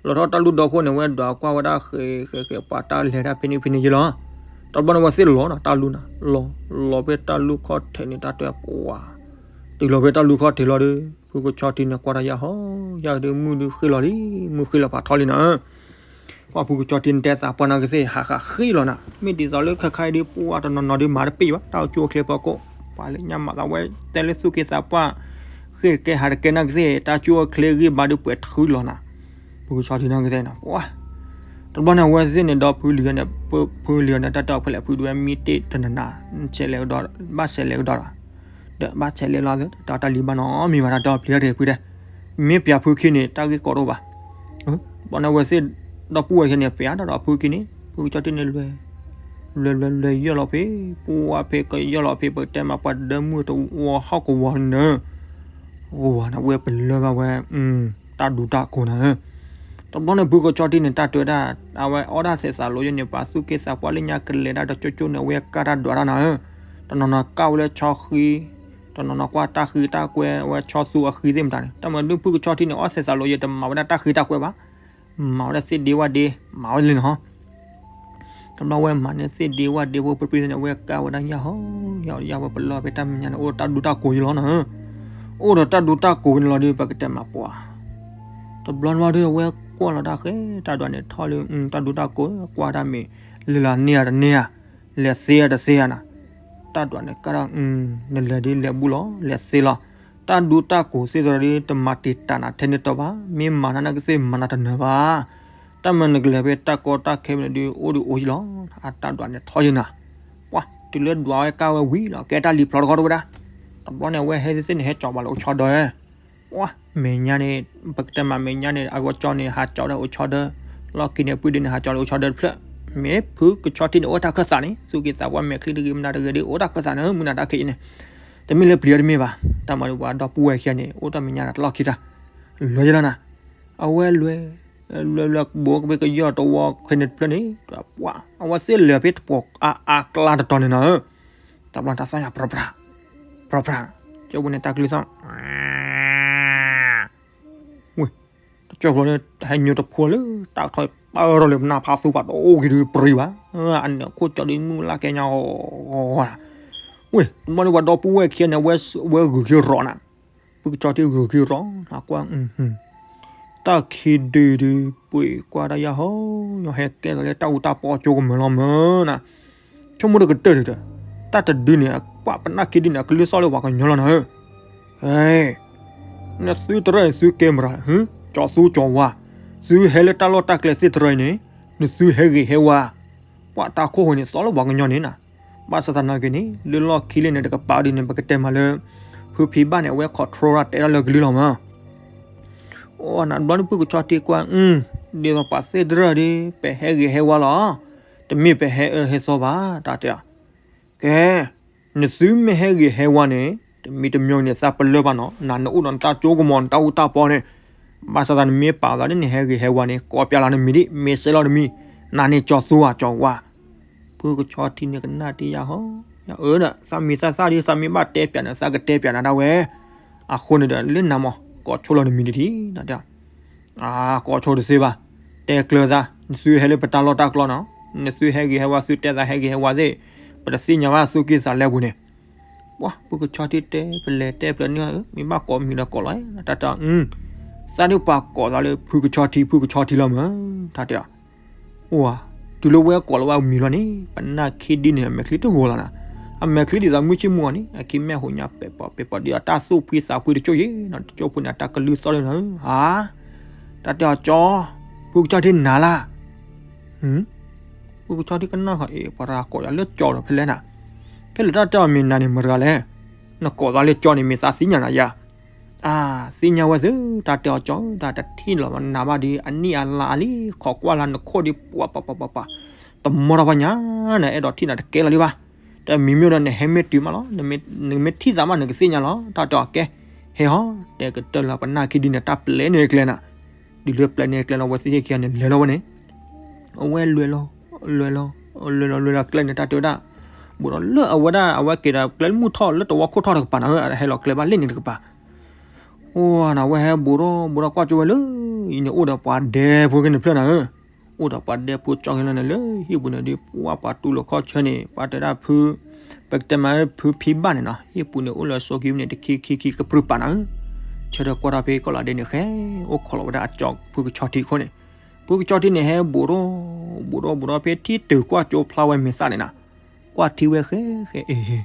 လီၤထီၣ်တၢ်လူၢ်ဒီခိၣ်န့ၣ် ဝဲဒွးကွၢ်ဝဲဒၣ်ဃဲဃဲဃဲ ပှၤတၢ်လဲၤတၢ်ဖဲန့ၣ်ဖဲန့ၣ်ယဲလီၤ, တဘျီန့ၣ်ဝဲသ့ၣ်လီၤနီၤ တၢ်လူၢ်နၤ, လီၤ, လီၤဖဲတၢ်လူၢ်ခီၣ်ထံးန့ၣ် တၢ်တဲပှၤ, တုၤလီၤဖဲတၢ်လူၢ်ခီၣ်ထံးလီၤဒီး ဖုကဆီထံန့ၣ်ကွၢ်တၢ်ယၤဟီ, ယၤဒုးမုၢ်ဒုးဃ့လီၤလံ, မုၢ်ဃ့လီၤဖးထီလံနီၤ ပှၤဖုကဆီထံန့ၣ်တဲသးပှၢ်နီၢ်ကသ့ၣ် ဟးဃးဃ့လီၤနၤ, မ့ၢ်ဒ်သိးလၢခဲခါအံၤဒုး ပှၤတနီၤနီၤဒုးမၤတပ့ၢ်ဘၣ် တၢ်အိၣ်ဆူၣ်အိၣ်ချ့ဖီခိၣ်, ပှၤလၢညါမၤသးဝဲ တဲလၢသူၣ်က့သးပှၢ် ဃ့ၢ်တကဲဟးတကဲနီၢ်ကသ့ၣ် တၢ်အိၣ်ဆူၣ်အိၣ်ချ့ဂံၢ်ဘါဒုးပှဲၤတဃုလီၤနၤ, ဖုကဆီထံနီၢ်ကသ့ၣ်နီၤ, ပှၤ တဘျီန့ၣ် အဝဲသ့ၣ်န့ၣ်ဒီးဖုလံၤန့ၣ်, ဖုလံၤန့ၣ် တၢ်တဲအီၤဖဲလဲၣ် ဖုဒွဲမံတ့ၢ်တနၤနၤ, ဆဲးလဲၤကဒီး, ဘၣ်ဆဲးလဲၤကဒီးလီၤ, ဒီးဘၣ်ဆဲးလဲၤလီၤသ့ၣ် တၢ်တၢ်လံၤဘၣ်နီတမံၤဘၣ် တၢ်တဲအီၤပျံၤတၢ်တဖုတဲ, မ့ၢ်ပျံၤဖုခံန့ၣ် တၢ်ဂ့ၢ်ကီတအိၣ်ဘၣ်, ဘျီန့ၣ်အဝဲသ့ၣ် ဒီပုၢ်ဝဲၢ်ခဲန့ၣ် ပျံၤတၢ်ဒီးဖုခံန့ၣ် ဖုကဆီထံန့ၣ်လဲၤ, လဲၤလဲၤလဲၤယီၢ်လီၤဖဲ, ပှၤဖဲကယီၢ်လီၤဖဲ ပကတဲမးပှၤတဒၢမုၢ်တဝီဟီၣ်ကဝီၤန့ၣ် ဝဲပလၢဘၣ်ဝဲ တၢ်ဒူတၢ်ကိးနၤဧၢ, တဘျီန့ၣ်ဖုကဆီထံန့ၣ် တၢ်တဲဝဲဒၣ် အဝဲအီၣ်ဒၣ်သဲးသးလိယဲန့ၣ် ပှၤသူၣ်က့သးပှၢ်လၢညါကလဲၤဒၣ်တကၠိကၠိန့ၣ် အဝဲကၢ်တၢ်ဒွးတၢ်နၤဧၢ, တနီၤနီၤကၢ်ဝဲလၢဆီဃံ, တနီၤနီၤကွၢ်တၢ်ဃံတၢ်ကွဲဝဲဆီသူအဃံသ့ၣ်မတၤန့ၣ် တၢ်မၤဒုးဖုကဆီထံန့ၣ် အီၣ်သဲးသးလိယဲတမၤဝဲဒၣ်တၢ်ဃံတၢ်ကွဲဘၣ်, မၤဝဲဒၣ်သ့ၣ်ဒ့ဝၣ်ဒ့, မၤဝဲလံနီၤ တဘျီဝဲမၤန့ၢ်သ့ၣ်ဒ့ဝၣ်ဒ့ဖိပျံၤပျံၤန့ၣ် အဝဲကၢ်ဝဲဒၣ်ယၢ်ဟီ, ယၢ်ယၢ်ဝဲပလီၢ်ဖဲတၢ်မဲာ်ညါန့ၣ် အိၣ်ဒီးတၢ်ဒူတၢ်ကိးယဲလီၤနၤဧၢ, အိၣ်ဒီးတၢ်ဒူတၢ်ကိးန့ၣ်လီၤဒီး ပကတဲမးပှၤ, တဘျီဘျီဒီး အဝဲကွၢ်လီၤတၢ်ဃဲ တၢ်ဒွးန့ၣ်ထီၣ်လၢ တၢ်ဒူတၢ်ကိး ကွၢ်တၢ်မ့ၢ် လဲၤလီၤန့ၢ်ဧါတန့ၢ်ဧါ, လဲၤသ့ဧါတသ့ဧါနၤ, တၢ်ဒွးန့ၣ်ကၢ်ဒီး နလဲၤဒ်လဲၤဘူးလီၤ လဲၤသ့လီၤ, တၢ်ဒူတၢ်ကိးသ့ၣ်သီဒီး တမၤတံာ်တာ်နၤထဲန့ၣ်တီဘၣ်, မ့ၢ်မၤနၤနကသ့ၣ်မၤနၤတနၢၤဘၣ်, တၢ်မၤနကလဲၤဖဲတၢ်ကီတၢ်ခဲဖဲန့ၣ်ဒီး အိၣ်ဒီးအိၣ်ယံလီၤ, အတၢ်ဒွးန့ၣ်ထီၣ်ယဲနၤ, ပှၤတုၤလၢဒွးဝဲကၢ်ဝဲဝံၤလီၤ ကဲတၢ်လံၤဖျီတခီတဝဲဒၣ်, တဘျီန့ၣ် အဝဲဟဲသ့ၣ်သ့ၣ်န့ၣ် ဟဲကၠီၤဘၣ်လၢအိၣ်ဆီဒၢ ပှၤ မဲာ်ညါန့ၣ် ပကတဲမးမဲာ်ညါန့ၣ် အဂီၢ်ကၠီန့ၣ် ဟးကၠီၤဒီးအိၣ်ဆီဒၢ, လီၢ်ခံန့ၣ် ပုၢ်ဒ့န့ၣ် ဟးကၠီၤဒီးအိၣ်ဆီဒၢတဖျၢၣ်, မ့ၢ်ဖုကဆီထံန့ၣ် အိၣ်တၢ်ခၢၣ်သးန့ၣ် သူၣ်က့သးပှၢ်မဲာ်ချံတဂ့ၤ မနုၤတဂ့ၤဒီး အိၣ်တၢ်ခၢၣ်သးန့ၣ် မုၢ်နၤတၢ်ခဲအံၤန့ၣ်, တမ့ၢ်လၢပျံၤအီၤတမ့ၢ်ဘၣ်, တၢ်မၤဒီးပှၤဒီပုၢ်ဝဲၢ်ခံဂၤန့ၣ် အိၣ်တၢ်မဲာ်ညါဒီးတလီၢ်ခံတၢ်, လဲၤယဲလီၤနၤ. အဝဲလဲၤ, လဲၤလဲၤဘူးကဘ့ၣ်ကယီၢ်တဝီခဲန့ၣ်တဖျၢၣ်န့ၣ်, ပှၤ အဝဲသ့ၣ်လဲၤဖဲတပှီၤအါအါကျါတတီၤန့ၣ်နီၤဧၢ, တဘျီတၢ်သီၣ်ညါ ပြၢပြၢ, ပြၢပြၢ, ကၠိပူၤန့ၣ်တၢ်ကလုၢ်သီၣ် ဝ့ၢ်, တကၠိဖိန့ၣ် ဟဲညိတဖိလၢတၢ်ကထီၣ်ပၢၢ်ထီၣ်လၢ ပနၢ်ဖးသူပာ်တအိၣ်က့ၤဒုးပြံဘၣ်, အန့ၣ်ခိၣ်ကၠီဒုးမုၢ်လၢ်ကဲညါအီၤ, ဝ့ၢ်, တဘျီန့ၣ်ပှၤဒီပုၢ်ဝဲၢ်ခံဂၤန့ၣ် အဝဲဂုာ်က့ၤရီးနၤ, ဖုကဆီထံဂုာ်က့ၤရီး, နကွၢ် တၢ်ခံဒုဒုး ပှ့ၤကွၢ်တၢ်ယၤဟီ, ယဟဲကဲထီၣ်လၢတၢ်အူတၢ်ပီကၠိကမၢလီၤမၢနၤ, ဆိကမိၣ်တကတၢၢ်ဒုးဒီး, တၢ်တဒုန့ၣ် ပှၤပနၢ်ခံဒုန့ၣ် အကလုၢ်သီၣ်လၢပှၤကညီလီၤနၤဧၢ, ဟဲ, နသုတရၢၢ်န့ၣ်သုကဲမရၤ, ကၠီၤသူကၠီၤဝါ, သုဟဲလၢတၢ်လီၢ်တၢ်ကျဲသ့ၣ်တရၢၢ်အံၤန့ၣ်, နသုဟဲဂ့ၤဟဲဝါ, ပှၤတၢ်ခိၣ်ဃိန့ၣ် သီၣ်လၢပှၤကညီန့ၣ်နၤ, ဘၣ်ဆၣ်သနာ်က့န့ၣ် လၢလီၢ်ခံလၢန့ၣ်တကပၤဒ်န့ၣ် ပကတဲမးလၢ ဖုဖံဘၣ်န့ၣ် အဝဲ control တဲဒၣ်လၢကလုၢ်လီၤမး, အိၣ်နၤဘျီန့ၣ်ဖုကဆီထံကွၢ်, ဒ်သိးပှၤသ့ၣ်တရၢၢ်ဒီး ပဟဲဂ့ၤဟဲဝါလီၤ, တမ့ၢ်ပဟဲအၢဟဲသီဘၣ် တၢ်တဲအီၤ, ကဲ, နသုမ့ၢ်ဟဲဂ့ၤဟဲဝါန့ၣ် တမံၤတမံၤန့ၣ် သးပလၢၢ်ဘၣ်နီၤ, နၤနအိၣ်ဒီးနတၢ်ကၠိကမီၤ နတၢ်အူတၢ်ပီန့ၣ်, ဘၣ်ဆၣ်သးနမ့ၢ်ပာ်သးလၢနဟဲဂ့ၤဟဲဝါန့ၣ် ကိးပျးလီၤနမံၤဒ် မ့ၢ်စဲးလီၤနမံၤ, နၤန့ၣ်ကၠီၤသူဧါကၠီၤဝါ, ဖုကဆီထံန့ၣ်ကနၣ်တ့ၢ်ယၤဟီ, ယအၢဒီး သးမံၤသးသၣ်ဒီး သးမ့ၢ်ဘၣ်တဲပျးန့ၣ် သးကတဲပျးနၤဒၣ်ဝဲ, အဃိန့ၣ်ဒီး လၢနၤမး ကိးဆိလီၤနမံၤတထံၣ် နတဲ ကိးဆိတသ့ဘၣ်, တဲကျၢၤသး, နသုဟဲလၢပတၢ်လီၢ်တၢ်ကျဲနီၤ, နသုဟဲဂ့ၤဟဲဝါ သုတဲသးဟဲဂ့ၤဟဲဝါသ့ၣ်, ပတသ့ၣ်ညါဘၣ်သုက့ၢ်သးလဲပူၤန့ၣ်, ပှၤဖုကဆီထံတဲပလဲၤတဲပျးန့ၣ်, မ့ၢ်ဘၣ်ကိးမံၤဒီးကိးလီၤ, တၢ်တဲအီၤ, သးဒုးပှၤကိးသးလၢဖုကဆီထံ ဖုကဆီထံလီၤမး, တၢ်တဲအီၤ, အိၣ်ဧါ, တုၤလၢဝဲကိးလီၤဝဲမံၤလီၤန့ၣ် ပနၢ်ခံဒုန့ၣ် အမဲာ်ချံတဂီၤလီၤနၤ, အမဲာ်ချံဒ်သိးမုၢ်ဆ့ၣ်မုၢ်ဂီၤန့ၣ် အခံမ့ၢ်ဟူးညါပဲာ်ပီးပဲာ်ပီးဒီးအတၢ်သူၣ်ဖှံသးဖှံတကၠိၢ်ယဲၢ်နီၤ, တကၠိဖိန့ၣ် အတၢ်ကလုၢ်သီၣ်လၢနၤဧၢ, ဧါ, တၢ်တဲအီၤကၠီ, ဖုကဆီထံနၤလၢ် ဖုကဆီထံကနၣ်ဃီအံၤ ပှၤကိးယၤလၢကၠီဒီးဖဲလဲၣ်နၤ, ဖဲလဲၣ်တၢ်တဲအီၤမ့ၢ်နၤန့ၣ်မတၤလဲၣ်, နကိးသးလၢကၠီန့ၣ် မ့ၢ်သးသ့ၣ်ညါနၤယၤ, အါ, သ့ၣ်ညါဝဲသု, တၢ်တဲအီၤကၠီဧၢ, တၢ်တထံၣ်လီၤနၤဘၣ်ဒီး အနံၣ်အလါလံ, ခိးကွၢ်လၢနခိၣ်ဒီး ပှၤပှၤပှၤပှၤ, တမီထီၣ်ဘၣ်ညါ, နအဲၣ်ဒိးထံၣ်နၤတကဲလီၤဒံးဘၣ်, တမံၤမ့ၢ်ဒီးနဟဲမ့ၢ်တုၤမးလီၤ, နမ့ၢ်ထံၣ်သးမးနကသ့ၣ်ညါလီၤ, တၢ်တဲအီၤကဲ, ဟဲဟီ, တဲကတၢၢ်လၢပနၢ်ခံဒုန့ၣ် တၢ်ပျဲန့ၢ်ကျဲနၤ, တုၤလၢပျဲန့ၢ်ကျဲလီၤ ဝဲသ့ၣ်ဟ့ၣ်ခံဂၤန့ၣ် လဲၤလီၤဝဲန့ၣ်, အဝဲလဲၤလီၤ, လဲၤလီၤ, လဲၤလီၤလဲၤလီၤကျဲန့ၣ် တၢ်တဲဝဲဒၣ်, ဘူးဒီးလၢအဝဲဒၣ် အဝဲက့ၤဒီးကျဲလၢမုၢ်ထီၣ်လၢတဝီခိၣ်ထီၣ်တကပၤနၤဧၢ, ဟဲလီၤကျဲဘၣ်လၢန့ၣ်တကပၤ, အိၣ်နၤ အဝဲဟဲဘူးဒီးဘူးဒီးကွၢ်ကၠိဝဲလၢ အံၤန့ၣ်အိၣ်ဒီးပှၤဒဲဖိက့ၤန့ၣ်ဖျၢၣ်နၤဧၢ, အိၣ်ဒီးပှၤဒဲဖိကၠီက့ၤလီၤန့ၣ် လၢဟံၣ်ပူၤန့ၣ်ဒီး ပှၤပှၤတူၢ်လိာ်ခီၣ်ဆၢန့ၣ် ပှၤတဲဒၣ်ဖု, ပကတဲမးဖုဖံဘၣ်န့ၣ်နီၤ, ဟံၣ်ပူၤန့ၣ်အိၣ်လၢစိၤကံန့ၣ် တခံခံခံကပြုၢ်ပာ်နၤဧၢ, ဆၢထၢၣ်ကွၢ်ထီၣ်ဖဲကီၢ်လၤဒဲန့ၣ် ဃဲအိၣ်ခိးလီၤဝဲဒၣ်အကၠီ ဖုကဆီထံအဃိန့ၣ်, ဖုကဆီထံန့ၣ် ဟဲဘူးဒီး, ဘူးဒီးဘူးဒီးဖဲထံတုၤကွၢ်ကၠိဖျါဝဲမဲာ်သၣ်န့ၣ်နၤ, ကွၢ်ထံဝဲဃဲဃဲအ့ဟ့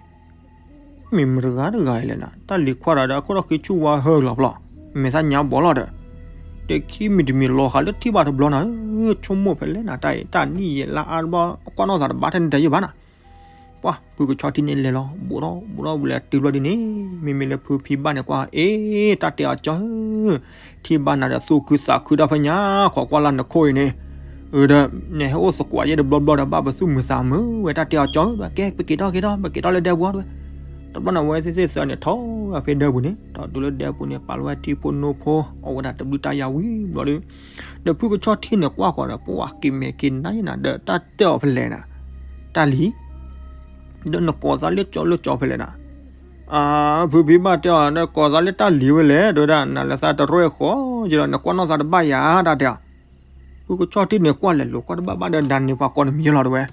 မ့ၢ်မတဂၤတဂၤအံၤလဲၣ်နၤ, တၢ်လံၤခွါတဂၤဒီး အခိၣ်ထီၣ်ဃ့ဆူၣ်ဝါဟၢလီၤဖျီ, မဲာ်သၣ်ညါဘီလီၤဒီး, တခံမံၤတမံၤလီၤဃာ်လၢထံၣ်ဘၣ်တဘျီနၤဧၢ, ဆိကမိၣ်ဖဲလဲၣ်နၤ တၢ်အံၤ တၢ်နံၣ်ယဲၢ်လါအါတဘျီ ကွၢ်နီၣ်သးတဘၣ်ထဲန့ၣ်တယုၢ်ဘၣ်နၤ ပှၤဖုကဆီထံန့ၣ်လဲၤလီၤ ဘူးထီၣ်ဘူးထီၣ်ဝံၤလၢတုၤဘျီဒ်န့ၣ် မ့မ့ၢ်လၢဖုဖံဘၣ်န့ၣ်ကွၢ် အ့ တၢ်တဲအီၤကၠီဧၢ, ထံၣ်ဘၣ်နၤဒီးသူၣ်ခုသးခုတၢ်ဖဲညါ ခိးကွၢ်လၢနခိၣ်အံၤန့ၣ်, အဒီး နဟဲအိၣ်သကွးယဲၢ်တဘျီဘျီဒီး ဘၣ်ပသူၣ်မုာ်သးမုာ်ဝဲ တၢ်တဲအီၤကၠီဧၢ, ကဲ ပက့ၤထီၣ်က့ၤထီၣ် ပက့ၤထီၣ်လၢဒဲပူၤဝဲ, တဘျီန့ၣ် အဝဲသ့ၣ်သ့ၣ်သၢန့ၣ် ထီၣ်ဖဲဒဲပူၤန့ၣ် ထီၣ်တုၤလၢဒဲပူၤန့ၣ် ပာ်လီၤဝဲထံဖိနိဖိ အဝဲဒၣ်တဘျုးတၢ်ယၤဝံၤဘျီဒီး ဒီးဖုကဆီထံန့ၣ်ကွၢ်ဃီဒီး ပှၤက့ၤမဲာ်က့ၤနါယဲၢ်နၤ ဒီးတၢ်တဲအီၤဖဲလဲၣ်နၤ, တၢ်လံၤ, ဒီးနကိးသးလၢကၠီလၢကၠီဖဲလဲၣ်နၤ, ဖုဖံဘၣ်တဲအီၤ နကိးသးလၢတၢ်လံၤဝဲလဲၣ် တဲဝဲဒၣ် နၤလၢသးတရၢၢ်ဃီ ယဒီးနကွၢ်နီၣ်သးတဘၣ်ယၤ တၢ်တဲအီၤ ဖုကဆီထံန့ၣ်ကွၢ်လဲၤလိာ်ကွၢ်တဘၣ်ဘၣ်ဒီး ဒၣ်န့ၣ်ပှၤကိးနမံၤလီၤတဝဲ,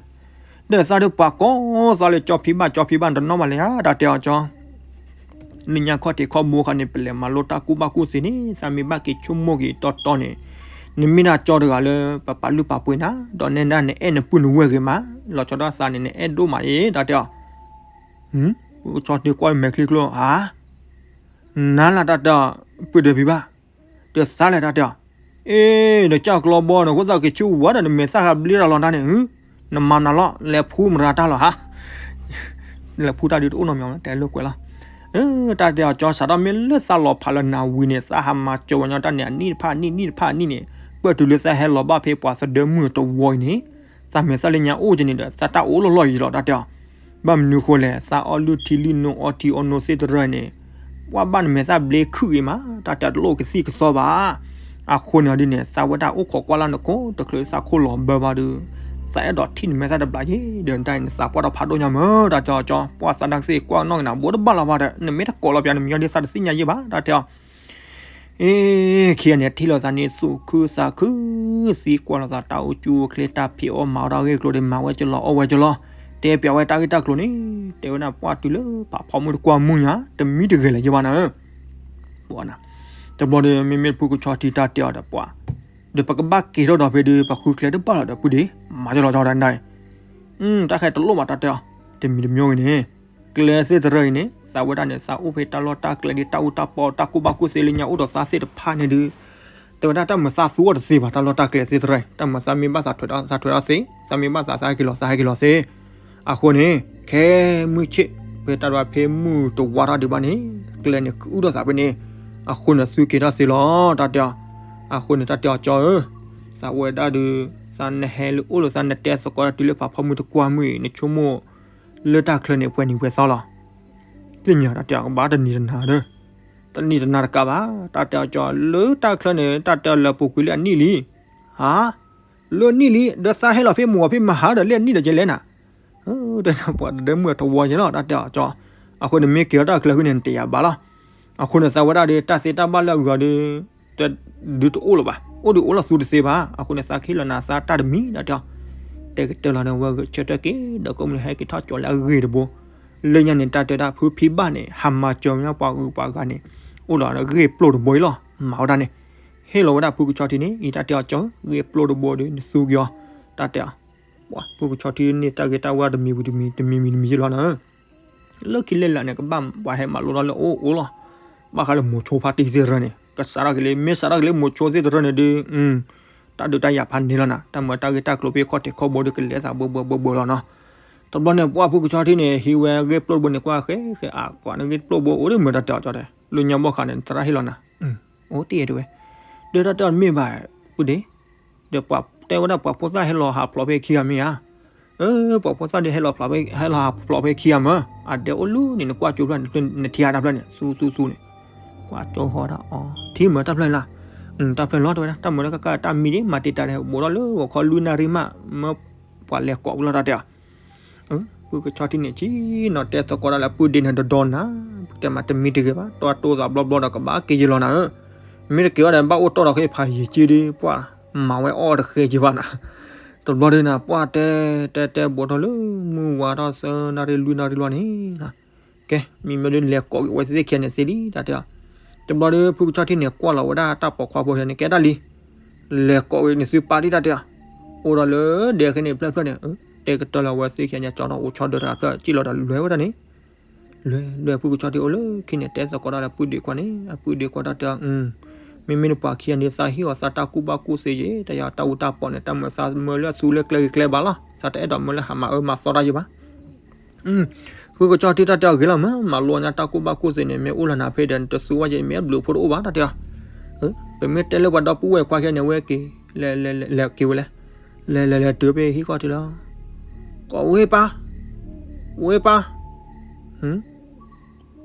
ဒီးသးဒီးပှၤကိးသးလၢကၠီဖံဘၣ် ကၠီဖံဘၣ် တနီၣ်မးလဲၣ်ဧါ တၢ်တဲအီၤကၠီ လၢညါခီၣ်ထံးခီၣ်ဘိခါန့ၣ် ပလဲၤမၤလိတၢ်ကူၣ်ဘၣ်ကူၣ်သ့န့ၣ် သးမ့ၢ်ဘၣ်က့ၤဆိကမိၣ်က့ၤတီတီန့ၣ်, နမ့ၢ်ဒၣ်ကၠီတဂၤလၢ ပပာ်လုၢ်ပာ်ပှ့ၤနၤ, ဒီးနဲဒၣ်နအဲၣ်နပုၢ်နဝဲၢ်ဂ့ၤမး, လီၤဆီဒၣ်သးန့ၣ် နအဲၣ်ဒိၣ်မးအံၤ တၢ်တဲအီၤ, ဖုကဆီထံကွၢ်မဲာ်ချံကျိ ဧါ, နၤလၢတၢ်တဲအီၤ, ပုၢ်ဒီးဖံဘၣ်, ဒီးသးလဲၣ်တၢ်တဲအီၤ, အ့ ဒီးကၢ်ကျီဘီန့ၣ် ဃိသးက့ၤဆူဝဲဒီး နမဲာ်သၣ်ဃးဘျ့တၢ်လီၤတၢ်န့ၣ်, နမၤနၤလီၤ လဲၤဖူမရၤတၢ်လီၤဧါ လဲၤဖူတၢ်ဒုးတအိၣ်နီတမံၤ တဲလိာ်ကွဲးလီၤ, တၢ်တဲအီၤကၠီ စးထီၣ်မ့ၢ်လၢသးလီၤဖးလၢနၤဝံၤန့ၣ် သးဟးမၤစၢၤဝဲညီတၢ်န့ၣ် အနံၣ်တဖၣ်အနံၣ် နံၣ်တဖၣ်အနံၣ်န့ၣ်, ပၢၢ်တုၤလၢသးဟဲလီၤဘၣ်ဖဲပှၤသဒၢမုၢ်တဝီအံၤန့ၣ်, သးမဲာ်သၣ်လၢညါအိၣ်က့ၤန့ၣ်ဒီး သးတၢ်အိၣ်လီၤလီၤယံၤလီၤ တၢ်တဲအီၤ, ဘၣ်မနုၤဃိလဲၣ် သးအီလုၢ်ထံလုၢ်နိ အီထံအီနိသ့ၣ်တရၢၢ်န့ၣ်, ပ ပှၢ်ဘၣ်နမဲာ်သၣ်ဘျ့ခုၣ်ဂ့ၤမး တၢ်တဲအီၤတလိၣ်ကသံၣ်ကသီဘၣ်. အဃိန့ၣ်ဒ်န့ၣ် သးဝဲဒၣ်အိၣ်ခိးကွၢ်လၢနကိးတချုးသးခိၣ်လီၤဘၢဘၣ်ဒီး သးအဲၣ်ဒိးထံၣ်နမဲာ်သၣ်တဘျီယ့ၣ်ဒီး တၢ်န့ၣ်သးပှၢ်ထီၣ်ဖးဒိၣ်ညါမး တၢ်တဲအီၤကၠီ ပှၢ်သးဒါကသ့ၣ်ကွၢ်နီၣ်က့ၤနၤဘိတဘၣ်လီၤဘၣ်ဒီး နမ့ၢ်တကိးလီၤပျးနမံၤညီဒ်သးတသ့ၣ်ညါယ့ၣ်ဘၣ် တၢ်တဲအီၤ အ့ ခံဂၤန့ၣ် ထံၣ်လိာ်သးန့ၣ်သူၣ်ခုသးခု သံကွၢ်လိာ်သးတၢ်အိၣ်ကူအိၣ်ချ့ တၢ်ဖံးအီၣ်မၤအီၣ်တၢ်ဂ့ၢ်ကျိၤဒီး မၤဝဲကလီၤအီၣ်ဝဲကလီၤ တဲပျးဝဲတၢ်ဂ့ၢ်တၢ်ကျိၤန့ၣ် တဲဝဲဒၣ်ပှၢ်တုၤလၢဖးဖီမုၢ်တကွၢ်မုၢ်ညါ တမံတဂဲၤလၢၤယဘၣ်နၤဧၢ ပှၢ်နၤ တဘျီဒီး မ့မ့ၢ်ဖုကဆီထံတၢ်တဲအီၤဒီးပှၢ် ဒီးပကဘၣ်က့ၤထီၣ်ဒီးဖဲဒီး ပဃုကျဲတဘၣ်လီၤဒီးပုၢ်ဒ့ မၤကလီၤကလီၤဒ်န့ၣ် တၢ်ခဲတလိၣ်ဘၣ်တၢ်တဲအီၤ တမံၤတမံၤဂ့ၤန့ၣ် ကျဲသ့ၣ်တရၢအံၤန့ၣ် သးဝဲဒၣ်န့ၣ် သးအိၣ်ဖဲတၢ်လီၢ်တၢ်ကျဲဒီး တၢ်အူတၢ်ပီ တၢ်ကူၣ်ဘၣ်ကူၣ်သ့လၢညါအိၣ်ဒီးသးသ့ၣ်တဖၣ်န့ၣ်ဒီး တဲဝဲဒၣ်တၢ်မၤသးသူအီၤတသ့ဘၣ် တၢ်လီၢ်တၢ်ကျဲသ့ၣ်တရၢအံၤ တၢ်မၤသးမ့ၢ်ဘၣ်သးထွဲဒီးသးထွဲဒီးသ့ သးမ့ၢ်ဘၣ်သးသးဟဲက့ၤလီၤ သးဟဲက့ၤလီၤသ့ အဃိန့ၣ် ခဲမုၢ်ဆ့ၣ် ဖဲတၢ်ဒွးဖဲမုၢ်တဝါထီၣ်ဒံးဘၣ်န့ၣ် ကျဲန့ၣ်ကအုၣ်ထီၣ်သးဖဲန့ၣ် အဃိန့ၣ်သုက့ၤထီၣ်သ့လီၤ တၢ်တဲအီၤ အဃိန့ၣ်တၢ်တဲအီၤကၠီဧၢ သးဝဲဒၣ်ဒီး သးနဟဲလၢအိၣ်လၢသးနတဲသကိးတၢ်တုၤလၢဖးဖီမုၢ်တကွၢ် မုၢ်အံၤ နဆိကမိၣ် လၢတၢ်ချၢန့ၣ် ပှဲၤနံၤပှဲၤသီလီၤ သ့ၣ်ညါတၢ်တဲအီၤကဘၣ်တနံၤတနၤဒီး တနံၤတနၤတကးဘၣ် တၢ်တဲအီၤကၠီ လၢတၢ်ချၢန့ၣ်တၢ်တဲအီၤလၢပူၤကွံာ်လၢအနံၣ်လံ ဟါ လၢနံၣ်လံ ဒီးသးဟဲလီၤဖဲမုၢ်ဂီၤဖဲမဟါဒီးလၢအနံၣ်ဒီးကဲလဲၣ်နၤ တၢ်ပှၤတဒၢမုၢ်အတဝီကဲလီၤ တၢ်တဲအီၤကၠီ အဃိန့ၣ်မ့ၢ်က့ၤအီၤတၢ်ချၢဃုာ်န့ၣ် နတယာ်ဘၣ်လီၤ အဃိန့ၣ်သးဝဲဒၣ်ဒီး တၢ်သ့တၢ်ဘၣ်လၢအဂၤဒီး တဒုတအိၣ်လၢၤဘၣ် အိၣ်ဒီးအိၣ်လီၤသူတသ့ဘၣ် အဃိန့ၣ်သးကဟ့ၣ်လီၤနၤသးတၢ်တမံၤ တၢ်တဲအီၤ တဲကတၢၢ်လီၤန့ၣ် ဝဲဂဲၤဆၢထၢၣ်က့ၤ ဒီးကမုၢ်ဟဲက့ၤထီၣ်ကၠီၤလၢအဂ့ၢ်တဘိ လၢညါန့ၣ် တၢ်တဲဒၣ်ဖုဖံဘၣ်န့ၣ် ဟးမၤစၢၤညါပှၤဂုၤပှၤဂၤန့ၣ် အိၣ်ဒီးဂ့ၢ်ပျိၢ်တဘိအံၤလီၤ မၤဝဲဒၣ်န့ၣ် ဟ့ၣ်လီၤဝဲဒၣ်ဖုကဆီထံန့ၣ် အံၤတၢ်တဲအီၤကၠီ ဂ့ၢ်ပျိၢ်တဘိဒီး နသူက့ၤအီၤ တၢ်တဲအီၤ ပှၤဖုကဆီထံန့ၣ် တၢ်ဂ့ၢ်တၢ်ဝဲတမံၤဝံၤတမံၤ တမံၤမံၤတမံၤယ့ၢ်လီၤနၤ လၢခံလၢလာ်န့ၣ် ကဘၣ်ပှၤဟဲမၤလိတၢ်လၢအအိၣ်အိၣ်လီၤ ဘၣ်ဃးလၢမိၤဆိဖါတံၢ်သ့ၣ်တရၢန့ၣ် ကစးထီၣ်က့ၤလၢ မ့ၢ်စးထီၣ်က့ၤလၢမိၤဆိသ့ၣ်တရၢန့ၣ်ဒီး တၢ်ဒုးတၢ်ယၤဖးန့ၢ်လီၤနၤ တၢ်မၤတၢ်ဂ့ၢ်တၢ်ကျိၤဖဲခီၣ်ထံးခီၣ်ဘိဒီး ကလဲၤသးဘၢဘၢဘၢဘၢလီၤနီၤ တဘျီန့ၣ် ပှၢ်ဖုကဆီထံန့ၣ် ဟံးဝဲဂ့ၢ်ပျိၢ်တဘိန့ၣ် ကွၢ်ဃဲဃဲအကွၢ်န့ၣ် ဂ့ၢ်ပျိၢ်ဘိအိၣ်ဒ်မ့ၢ်တၢ်တဲအီၤကၠီတဲ လၢညါဘီၣ်ဃးန့ၣ် သရၣ်ဟ့ၣ်လီၤနၤ အိၣ်တ့ၢ်တဲဝဲ ဒီးတၢ်တဲအီၤမ့ၢ်ဘၣ် ပုၢ်ဒ့ ဒီးပှၤတဲဝဲဒၣ်ပှၤဖိသၣ်ဟဲလီၤဟးဖျိးဖဲခံဂၤမ့ၢ်ဧါ, အၢ ပှၤဖိသၣ်ဒီးဟဲလီၤဖျိးဖဲခံဂၤမ့ၢ်, အဒဲအိၣ်လၢန့ၣ် နကွၢ်ကၠိဖျၢၣ်န့ၣ် နထံၣ်တၢ်ဖျၢၣ်န့ၣ် သူသူသူန့ၣ်, ကွၢ်ကၠိဃီဒၣ်အီၤ ထံၣ်မ့ၢ်တၢ်ဖျၢၣ်လၢ်, တၢ်ဖျၢၣ်လီၤတဲဝဲဒၣ် တၢ်မၤလၢကကၢ်တၢ်မံၤဒ်မၤတံာ်တာ်ဒီး ဘူးထီၣ်လၢဂီၤခီလွံၢ်နၣ်ရံၣ်မး မၢပှၤလဲၤကိးဝံၤလီၤတၢ်တဲအီၤ ဖုကဆီထံန့ၣ် ဆံနီၤတဲသကိးတၢ်လၢပုၢ်ဒ့န့ၣ်တဒီနၤ, တဲမးတမံၤတဂ့ၤဘၣ် တီတိၢ်သးဘျီဘျီဒီးကဘၣ်က့ၤယံာ်လီၤနၤဧၢ, မ့ၢ်တက့ၤဘၣ်ဒီး ဘၣ်အိၣ်တီၢ်ဒီးဃ့ဖးယံာ်က့ဒီး ပှၢ်မၤဝဲအီၣ်တဃဲက့ဘၣ်နၤ, တဘျီဒီးနၤ ပှၢ်တဲတဲတဲဘူးထီၣ်လၢမုၢ်ဝါထီၣ်သၢနၣ်ရံၣ်လွံၢ်နၣ်ရံၣ်လီၤန့ၣ် ကဲ မံမ့ၢ်ဒ်လဲၤကိးက့ၤဝဲသ့ၣ်ခံဂၤန့ၣ်သ့လံ တၢ်တဲအီၤ, တဘျီဒီး ဖုကဆီထံန့ၣ် ကွၢ်လီၤဝဲဒၣ်တၢ်ပိာ်ခွါဖိန့ၣ် ကဲဒၣ်လံ, လဲၤကိးက့ၤန့ၣ်သုပာ်ဒံးတၢ်တဲအီၤ, အိၣ်ဒီးလၢဒဲခဲန့ၣ်ဖျၢၣ်ဖျၢၣ်န့ၣ် တဲကတၢၢ်လီၤဝဲသ့ၣ်ခံဂၤန့ၣ် ကၠီဒီးအိၣ်ဆီဒၢတၢ်ဖျၢၣ် စံၣ်လီၤဒီးလွဲၢ်ဝဲဒၣ်န့ၣ် လွဲၢ်လွဲၢ်ဖုကဆီထံအိၣ်လၢခံန့ၣ် တဲသကိးတၢ်လၢပုၢ်ဒ့ခွါန့ၣ် အပုၢ်ဒ့ခွါတၢ်တဲအီၤ, မ့မ့ၢ်နပှၤခံဂၤန့ၣ်သးဟ့ၣ်အီၤသးတၢ်ကူၣ်ဘၣ်ကူၣ်သ့ယဲ တၢ်ယၤတၢ်အူတၢ်ပီန့ၣ် တၢ်မၤသးမၢလၢအသူလၢကျဲဂ့ၤကျဲဘၣ်လီၤ သးတအဲၣ်ဒိးမၢလၢဟးမၤအၢမၤသီတၢ်ယဲဘၣ် ဖုကဆီထံတၢ်တဲအီၤဂ့ၤလီၤမး မၤလိညါတၢ်ကူၣ်ဘၣ်ကူၣ်သ့န့ၣ် မ့ၢ်အိၣ်လၢနၤဖဲဒီး နတသူဝဲယဲ မ့ၢ်အဘျုးအဖှိၣ်တအိၣ်ဘၣ်တၢ်တဲအီၤ, ပမ့ၢ်တဲလၢပှၤဒီပုၢ်ဝဲၢ်ခွါခဲန့ၣ် ဝဲက့ၤ လဲၤလဲၤလဲၤက့ၤဝဲလဲၣ်, လဲၤလဲၤလဲၤတုၤဖဲဟံၣ်ဃီထံလီၤ, ကိးဝဲပၢ်, ဝဲပၢ်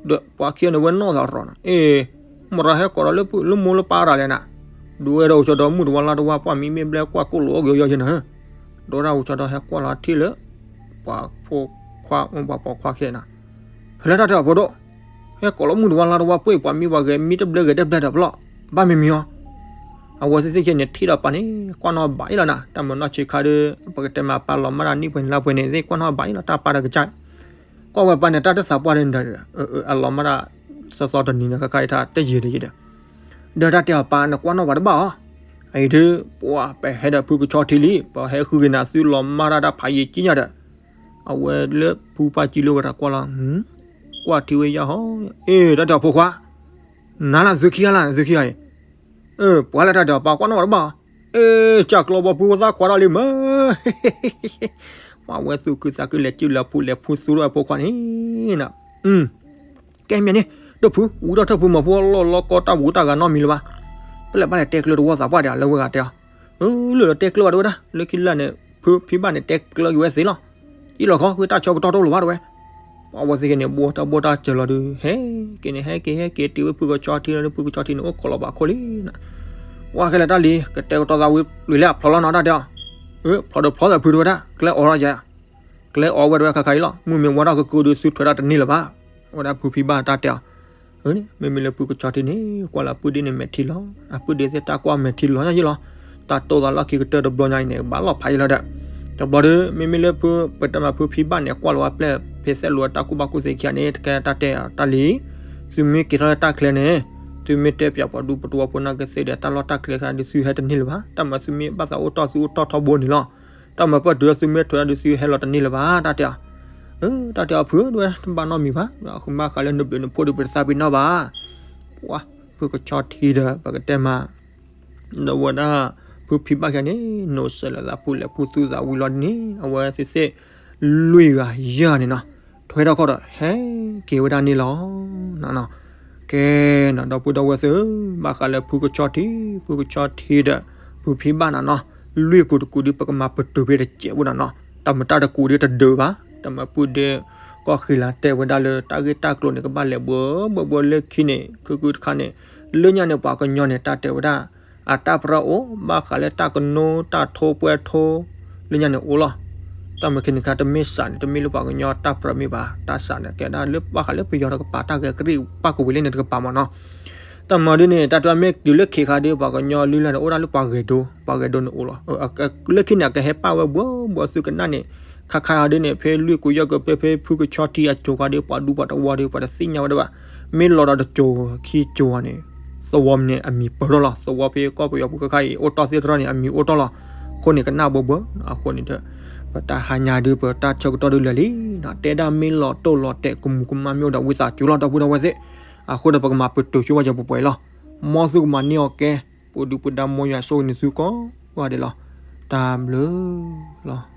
ဒီးပှၤခံဂၤန့ၣ် ဝဲနီၢ်သးရီၤနၤ, အ့ မတၤဟဲကိးဒီးလၢမိၢ်လၢပၢ်တၢ်လဲၣ်နၤ, ဒိဝဲဒီးအိၣ်ဆီဒီးမုၣ်တဝါလါတဝါ ပှၢ်မံမ့ၢ်ဘျဲကွၢ်ကိၣ်လိာ်အီၣ်က့ၤအီၤယဲန့ၣ်, ဒိဝဲဒၣ်အိၣ်ဆီဒီးဟဲကွၢ်လီၤထံၣ်လၢ ပှၤဖိခွါ ပှၤပိာ်ခွါခဲနၤ, ဖဲလဲၣ်တၢ်တဲအီၤဖိဒိၣ်, ဟဲကိးလီၤမုၣ်တဝါလါတဝါ ပှၢ်ပှၤမံပှၤဂဲၤမံတဘျဲဂဲၤတဘျဲဒီးဖျီၣ်, ဘၣ်မံမံအီၤ အဝဲသ့ၣ်သ့ၣ်ခဲန့ၣ် ထံၣ်ဒီးပၢ်န့ၣ် ကွၢ်နီၣ်ဘၣ်အံၤလီၤနၤ, တၢ်မၤနီၢ်ဆံးခါဒီး ပကတဲမးပၢ်လီၤမၢ်တၢ်နံၣ်ပှဲၤနံၣ်လါပှဲၤန့ၣ် သ့ၣ်ကွၢ်နီၣ်ဘၣ်အံၤလီၤ တၢ်ပၢ်ဒီးကစၢ်, ကွၢ်ဝဲပၢ်န့ၣ် တၢ်တသးပှၢ်ဒီး အလီၤမၢ်တၢ် သီသီတနံၤဒီး ခါခါအံၤထါ တယံာ်တယံာ်ဒီး, ဒီးတၢ်တဲအီၤပၢ် နကွၢ်နီၣ်ဘၣ်တဘၣ်အီၤ, အံၤဒုး ပှၢ်ပဟဲဒီးဖုကဆီထံလံ ပဟဲဃုက့ၤနၤသုလီၤမၢ်တၢ်တၢ်ဖးယံာ်ကံညါဒီး, အဝဲလၢဖုပၢ်ကံလၢဝဲတၢ်ကွၢ်လီၤ, ကွၢ်ထံဝဲယၢ်ဟီ, အ့ တၢ်တဲအီၤဖိခွါ နၤလၢသုခံဂၤလၢသုခံဂၤအံၤ, ပှၤလၢတၢ်တဲအီၤပၢ်ကွၢ်နီၣ်ဘၣ်တဘၣ်, အ့ ကၢ်ကျီဘီဖုသၣ်ခွါဒၣ်လံမး, ပှၢ်ဝဲသူၣ်ခုသးခုလဲၤစုလဲၤဖှူလဲၤဖှူသူထီၣ်အဖိခွါန့ၣ်, ကဲမ့ၢ်န့ၣ်, ဒီးဖု ဝံထီၣ်ထၢၣ်ဖုမီၤဖိလီၢ်လီၢ်ကီတၢ်ဝူတၢ်ဂၤနီတမံၤလၢၤဘၣ်, ပလဲၤဘၣ်လဲၤတဲကျၢၤတဝီသးပှၢ်ဒၣ်လၢဝဲဂၤတဲအီၤ, လၢလၢတဲကျၢၤဘၣ်တဝဲဒၣ် လၢခံလၢ်န့ၣ် ဖုဖံဘၣ်န့ၣ်တဲကျၢၤက့ၤဝဲသ့လီၤ, အံၤလီၤခီ ဃ့တၢ်ဆၢကတီၢ်တအိၣ်လၢၤဘၣ်တဝဲ, အဝဲသ့ၣ်က့န့ၣ် ဘိၣ်တၢ်ဘိၣ်တၢ်စၢၤလီၤဒီး ဟဲက့ၤန့ၣ် ဟဲက့ၤ ဟဲက့ၤတုၤဝဲဖုကဆီထံလီၤဒီး ဖုကဆီထံန့ၣ် အိၣ်ခိးလီၤဘၣ်ခိၣ်လံနီၤ. ဝဲခဲလၢာ်တၢ်လံၤ ကတဲာ်ကတီၤသးဝံၤလံၤလၢအဖျိးလီၤနီၤ တၢ်တဲအီၤ. ဖျိးဒီးဖျိးသးဖုတဝဲဒၣ် ကျဲအီၤလီၤယၤ ကျဲအီၤဝဲတဝဲခါခါအံၤလီၤ မုၢ်မ့ၢ်ဝါထီၣ်ကကုဒုးသုထွဲဒၣ်တန့ၢ်လၢၤဘၣ်. အဝဲဒၣ်ဖုဖံဘၣ်တၢ်တဲအီၤ. မ့မ့ၢ်လၢဖုကဆီထံန့ၣ် ကွၢ်လၢအပုၢ်ဒ့န့ၣ်မဲာ်ထံလီၤ အပုၢ်ဒ့သ့ၣ်တၢ်ကွၢ်မဲာ်ထံလီၤညါယ့ၢ်လီၤ. တၢ်တိၢ်သးလီၢ်ခံကတၢၢ်တဘျီညါအံၤန့ၣ် ဘၣ်လီၤဖးယံာ်လီၤဒီး တဘျီဒီး မ့မ့ၢ်လၢဖု ပတဲမးဖုဖံဘၣ်န့ၣ် ကွၢ်လီၤဝဲပျဲၢ်ဖဲဆဲးလိာ်တၢ်ကူၣ်ဘၣ်ကူၣ်သ့ခံဂၤန့ၣ် တကဲတၢ်တဲတၢ်လံၤ သုမ့ၢ်က့ၤထီၣ်လၢတၢ်ချၢန့ၣ် သုမ့ၢ်တဲပၠးပှၤဒူပတဝီဖိနာ်က့သ့ဒီး တၢ်လီၢ်တၢ်ကျဲခါဒုးသုဟဲတန့ၢ်လၢၤဘၣ်. တၢ်မၤသုမ့ၢ်ဘၣ်သးအိၣ်တီၢ် သုအိၣ်တီၢ်ထီဘိန့ၣ်လီၤ. တၢ်မၤပၢၢ်တုၤသုမ့ၢ်ထွဲဒုးသုဟဲလီၤတန့ၢ်လၢၤဘၣ် တၢ်တဲအီၤ. တၢ်တဲအီၤဖုဒဝဲ တဘၣ်နီတမံၤဘၣ် ဘၣ်ဃးလၢနဘျုးနဖှိၣ်ဒုးပတသးပ့ၤနီၣ်ဘၣ်. ပှၤဖုကဆီထံဒီး ပကတဲမး ဒီးဝဲဒၣ် ဖုဖံဘၣ်ခံဂၤန့ၣ် နိးစဲးလီၤသးဖုလဲၤဖုသူၣ်သးဝံၤလီၤဒ်န့ၣ် အဝဲသ့ၣ်သ့ၣ် လွံၢ်ဂၤယဲၢ်ဂၤန့ၣ်နီၤ ထွဲထီၣ်ခီၣ်ဒီး ဟဲက့ၤဝဲဒၣ်န့ၣ်လီၤ. ကဲနီၤ ဒီပုၢ်ဒီဝဲၢ်သ့ၣ်ဧၢ, ဘၣ်ဃးလၢဖုကဆီထံ, ဖုကဆီထံဒီး ဖုဖံဘၣ်နၤနီၤ, လွံၢ်ကူးတကူးဒ်ပကမၤပတုာ်ဖဲတစဲးဖိနၤနီၤ, တၢ်မၤတၢ်တကူးဒ်တဒုးဘၣ်, တၢ်မၤပုၢ်ဒ့ကီၢ်ဃံလၤတဲဝဲဒၣ်လၢ တၢ်ဂ့ၢ်တၢ်ကျိၤန့ၣ် ကဘၣ်လဲၤဘှီဘှီဘှီလၢခံန့ၣ် ခုခုတခါန့ၣ် လၢညါန့ၣ် ပှၤကညီန့ၣ် တၢ်တဲဝဲဒၣ် အတၢ်ပြၢအိၣ် ဘၣ်ဃးလၢတၢ်ကနိတၢ်ထိပှဲၤထိ လၢညါန့ၣ်အိၣ်လီၤ. တၢ်မၤခဲန့ၣ်ခါ တမ့ၢ်စးန့ၣ် တမ့ၢ်လၢပှၤကညီတၢ်ပြၢမ့ၢ်ဘၣ်, တၢ်စးန့ၣ် ကဲဒၣ်လၢဘၣ်ဃးလၢပယီၤတကပၤ တၢ်ဂဲၤကရံၣ်ပၣ်ကဝံၤလၢန့ၣ်တကပၤမးနီၤ. တၢ်မၤဒ်န့ၣ် တၢ်တမ့ၢ်တုၤလၢခံခါဒ် ပှၤကညီလုၢ်လၢ်န့ၣ် အိၣ်ဒၣ်လၢပှၤဂဲၤဒိ, ပှၤဂဲၤဒိန့ၣ်အိၣ်လီၤ. လၢခံန့ၣ် အကဟဲပၣ်ဝဲဘှီဘှီသုကနၣ်န့ၣ် ခါခါဒ်န့ၣ် ဖဲလွံၢ်ကူးယဲၢ်ကူး ဖဲဖဲဖုကဆီထံအစိၤခါဒ် ပှၤဒူပှၤတဝီဒီး ပှၤတသ့ၣ်ညါဝဲဒၣ်ဘၣ်. မ့ၢ်လီၤဒီးတစိၤခံစိၤန့ၣ် သဝီန့ၣ်အမံၤပၢၢ်ထီၣ်လီၤ. သဝီဖဲကီၢ်ပယီၤပူၤခါခါအံၤ အိၣ်တီၢ်သ့ၣ်တဖၣ်န့ၣ် အမံၤအိၣ်တီၢ်လီၤ. အဃိန့ၣ် ကနၣ်ဘှီဘှီ, အဃိန့ၣ်ဒီး ပတၢ်ဟါညါဒ် ပတၢ်ဆၢကတီၢ်ဒ်လဲၣ်လံနီၤ, တဲဒၣ်မ့ၢ်လီၤတိၢ်လီၤတဲာ် ကမူးကမၣ်မ့ၢ်အိၣ်ဒီး ဝံသးစူၤလီၤ ဒီပုၢ်ဒီဝဲၢ်သ့ၣ်. အဃိဒီး ပကမၤပတုာ်ဆိဝဲယပှဲၤပှဲၤလီၤ. မ်သုကမၤန့ၢ်အီၤကဲ, ပူၤဒုၣ်ပူၤဒါ မ်ယွၤဆိၣ်ဂ့ၤန့ၢ်သုကိးဂၤဒဲးလီၤ. တၢ်ဘျုးလီၤ.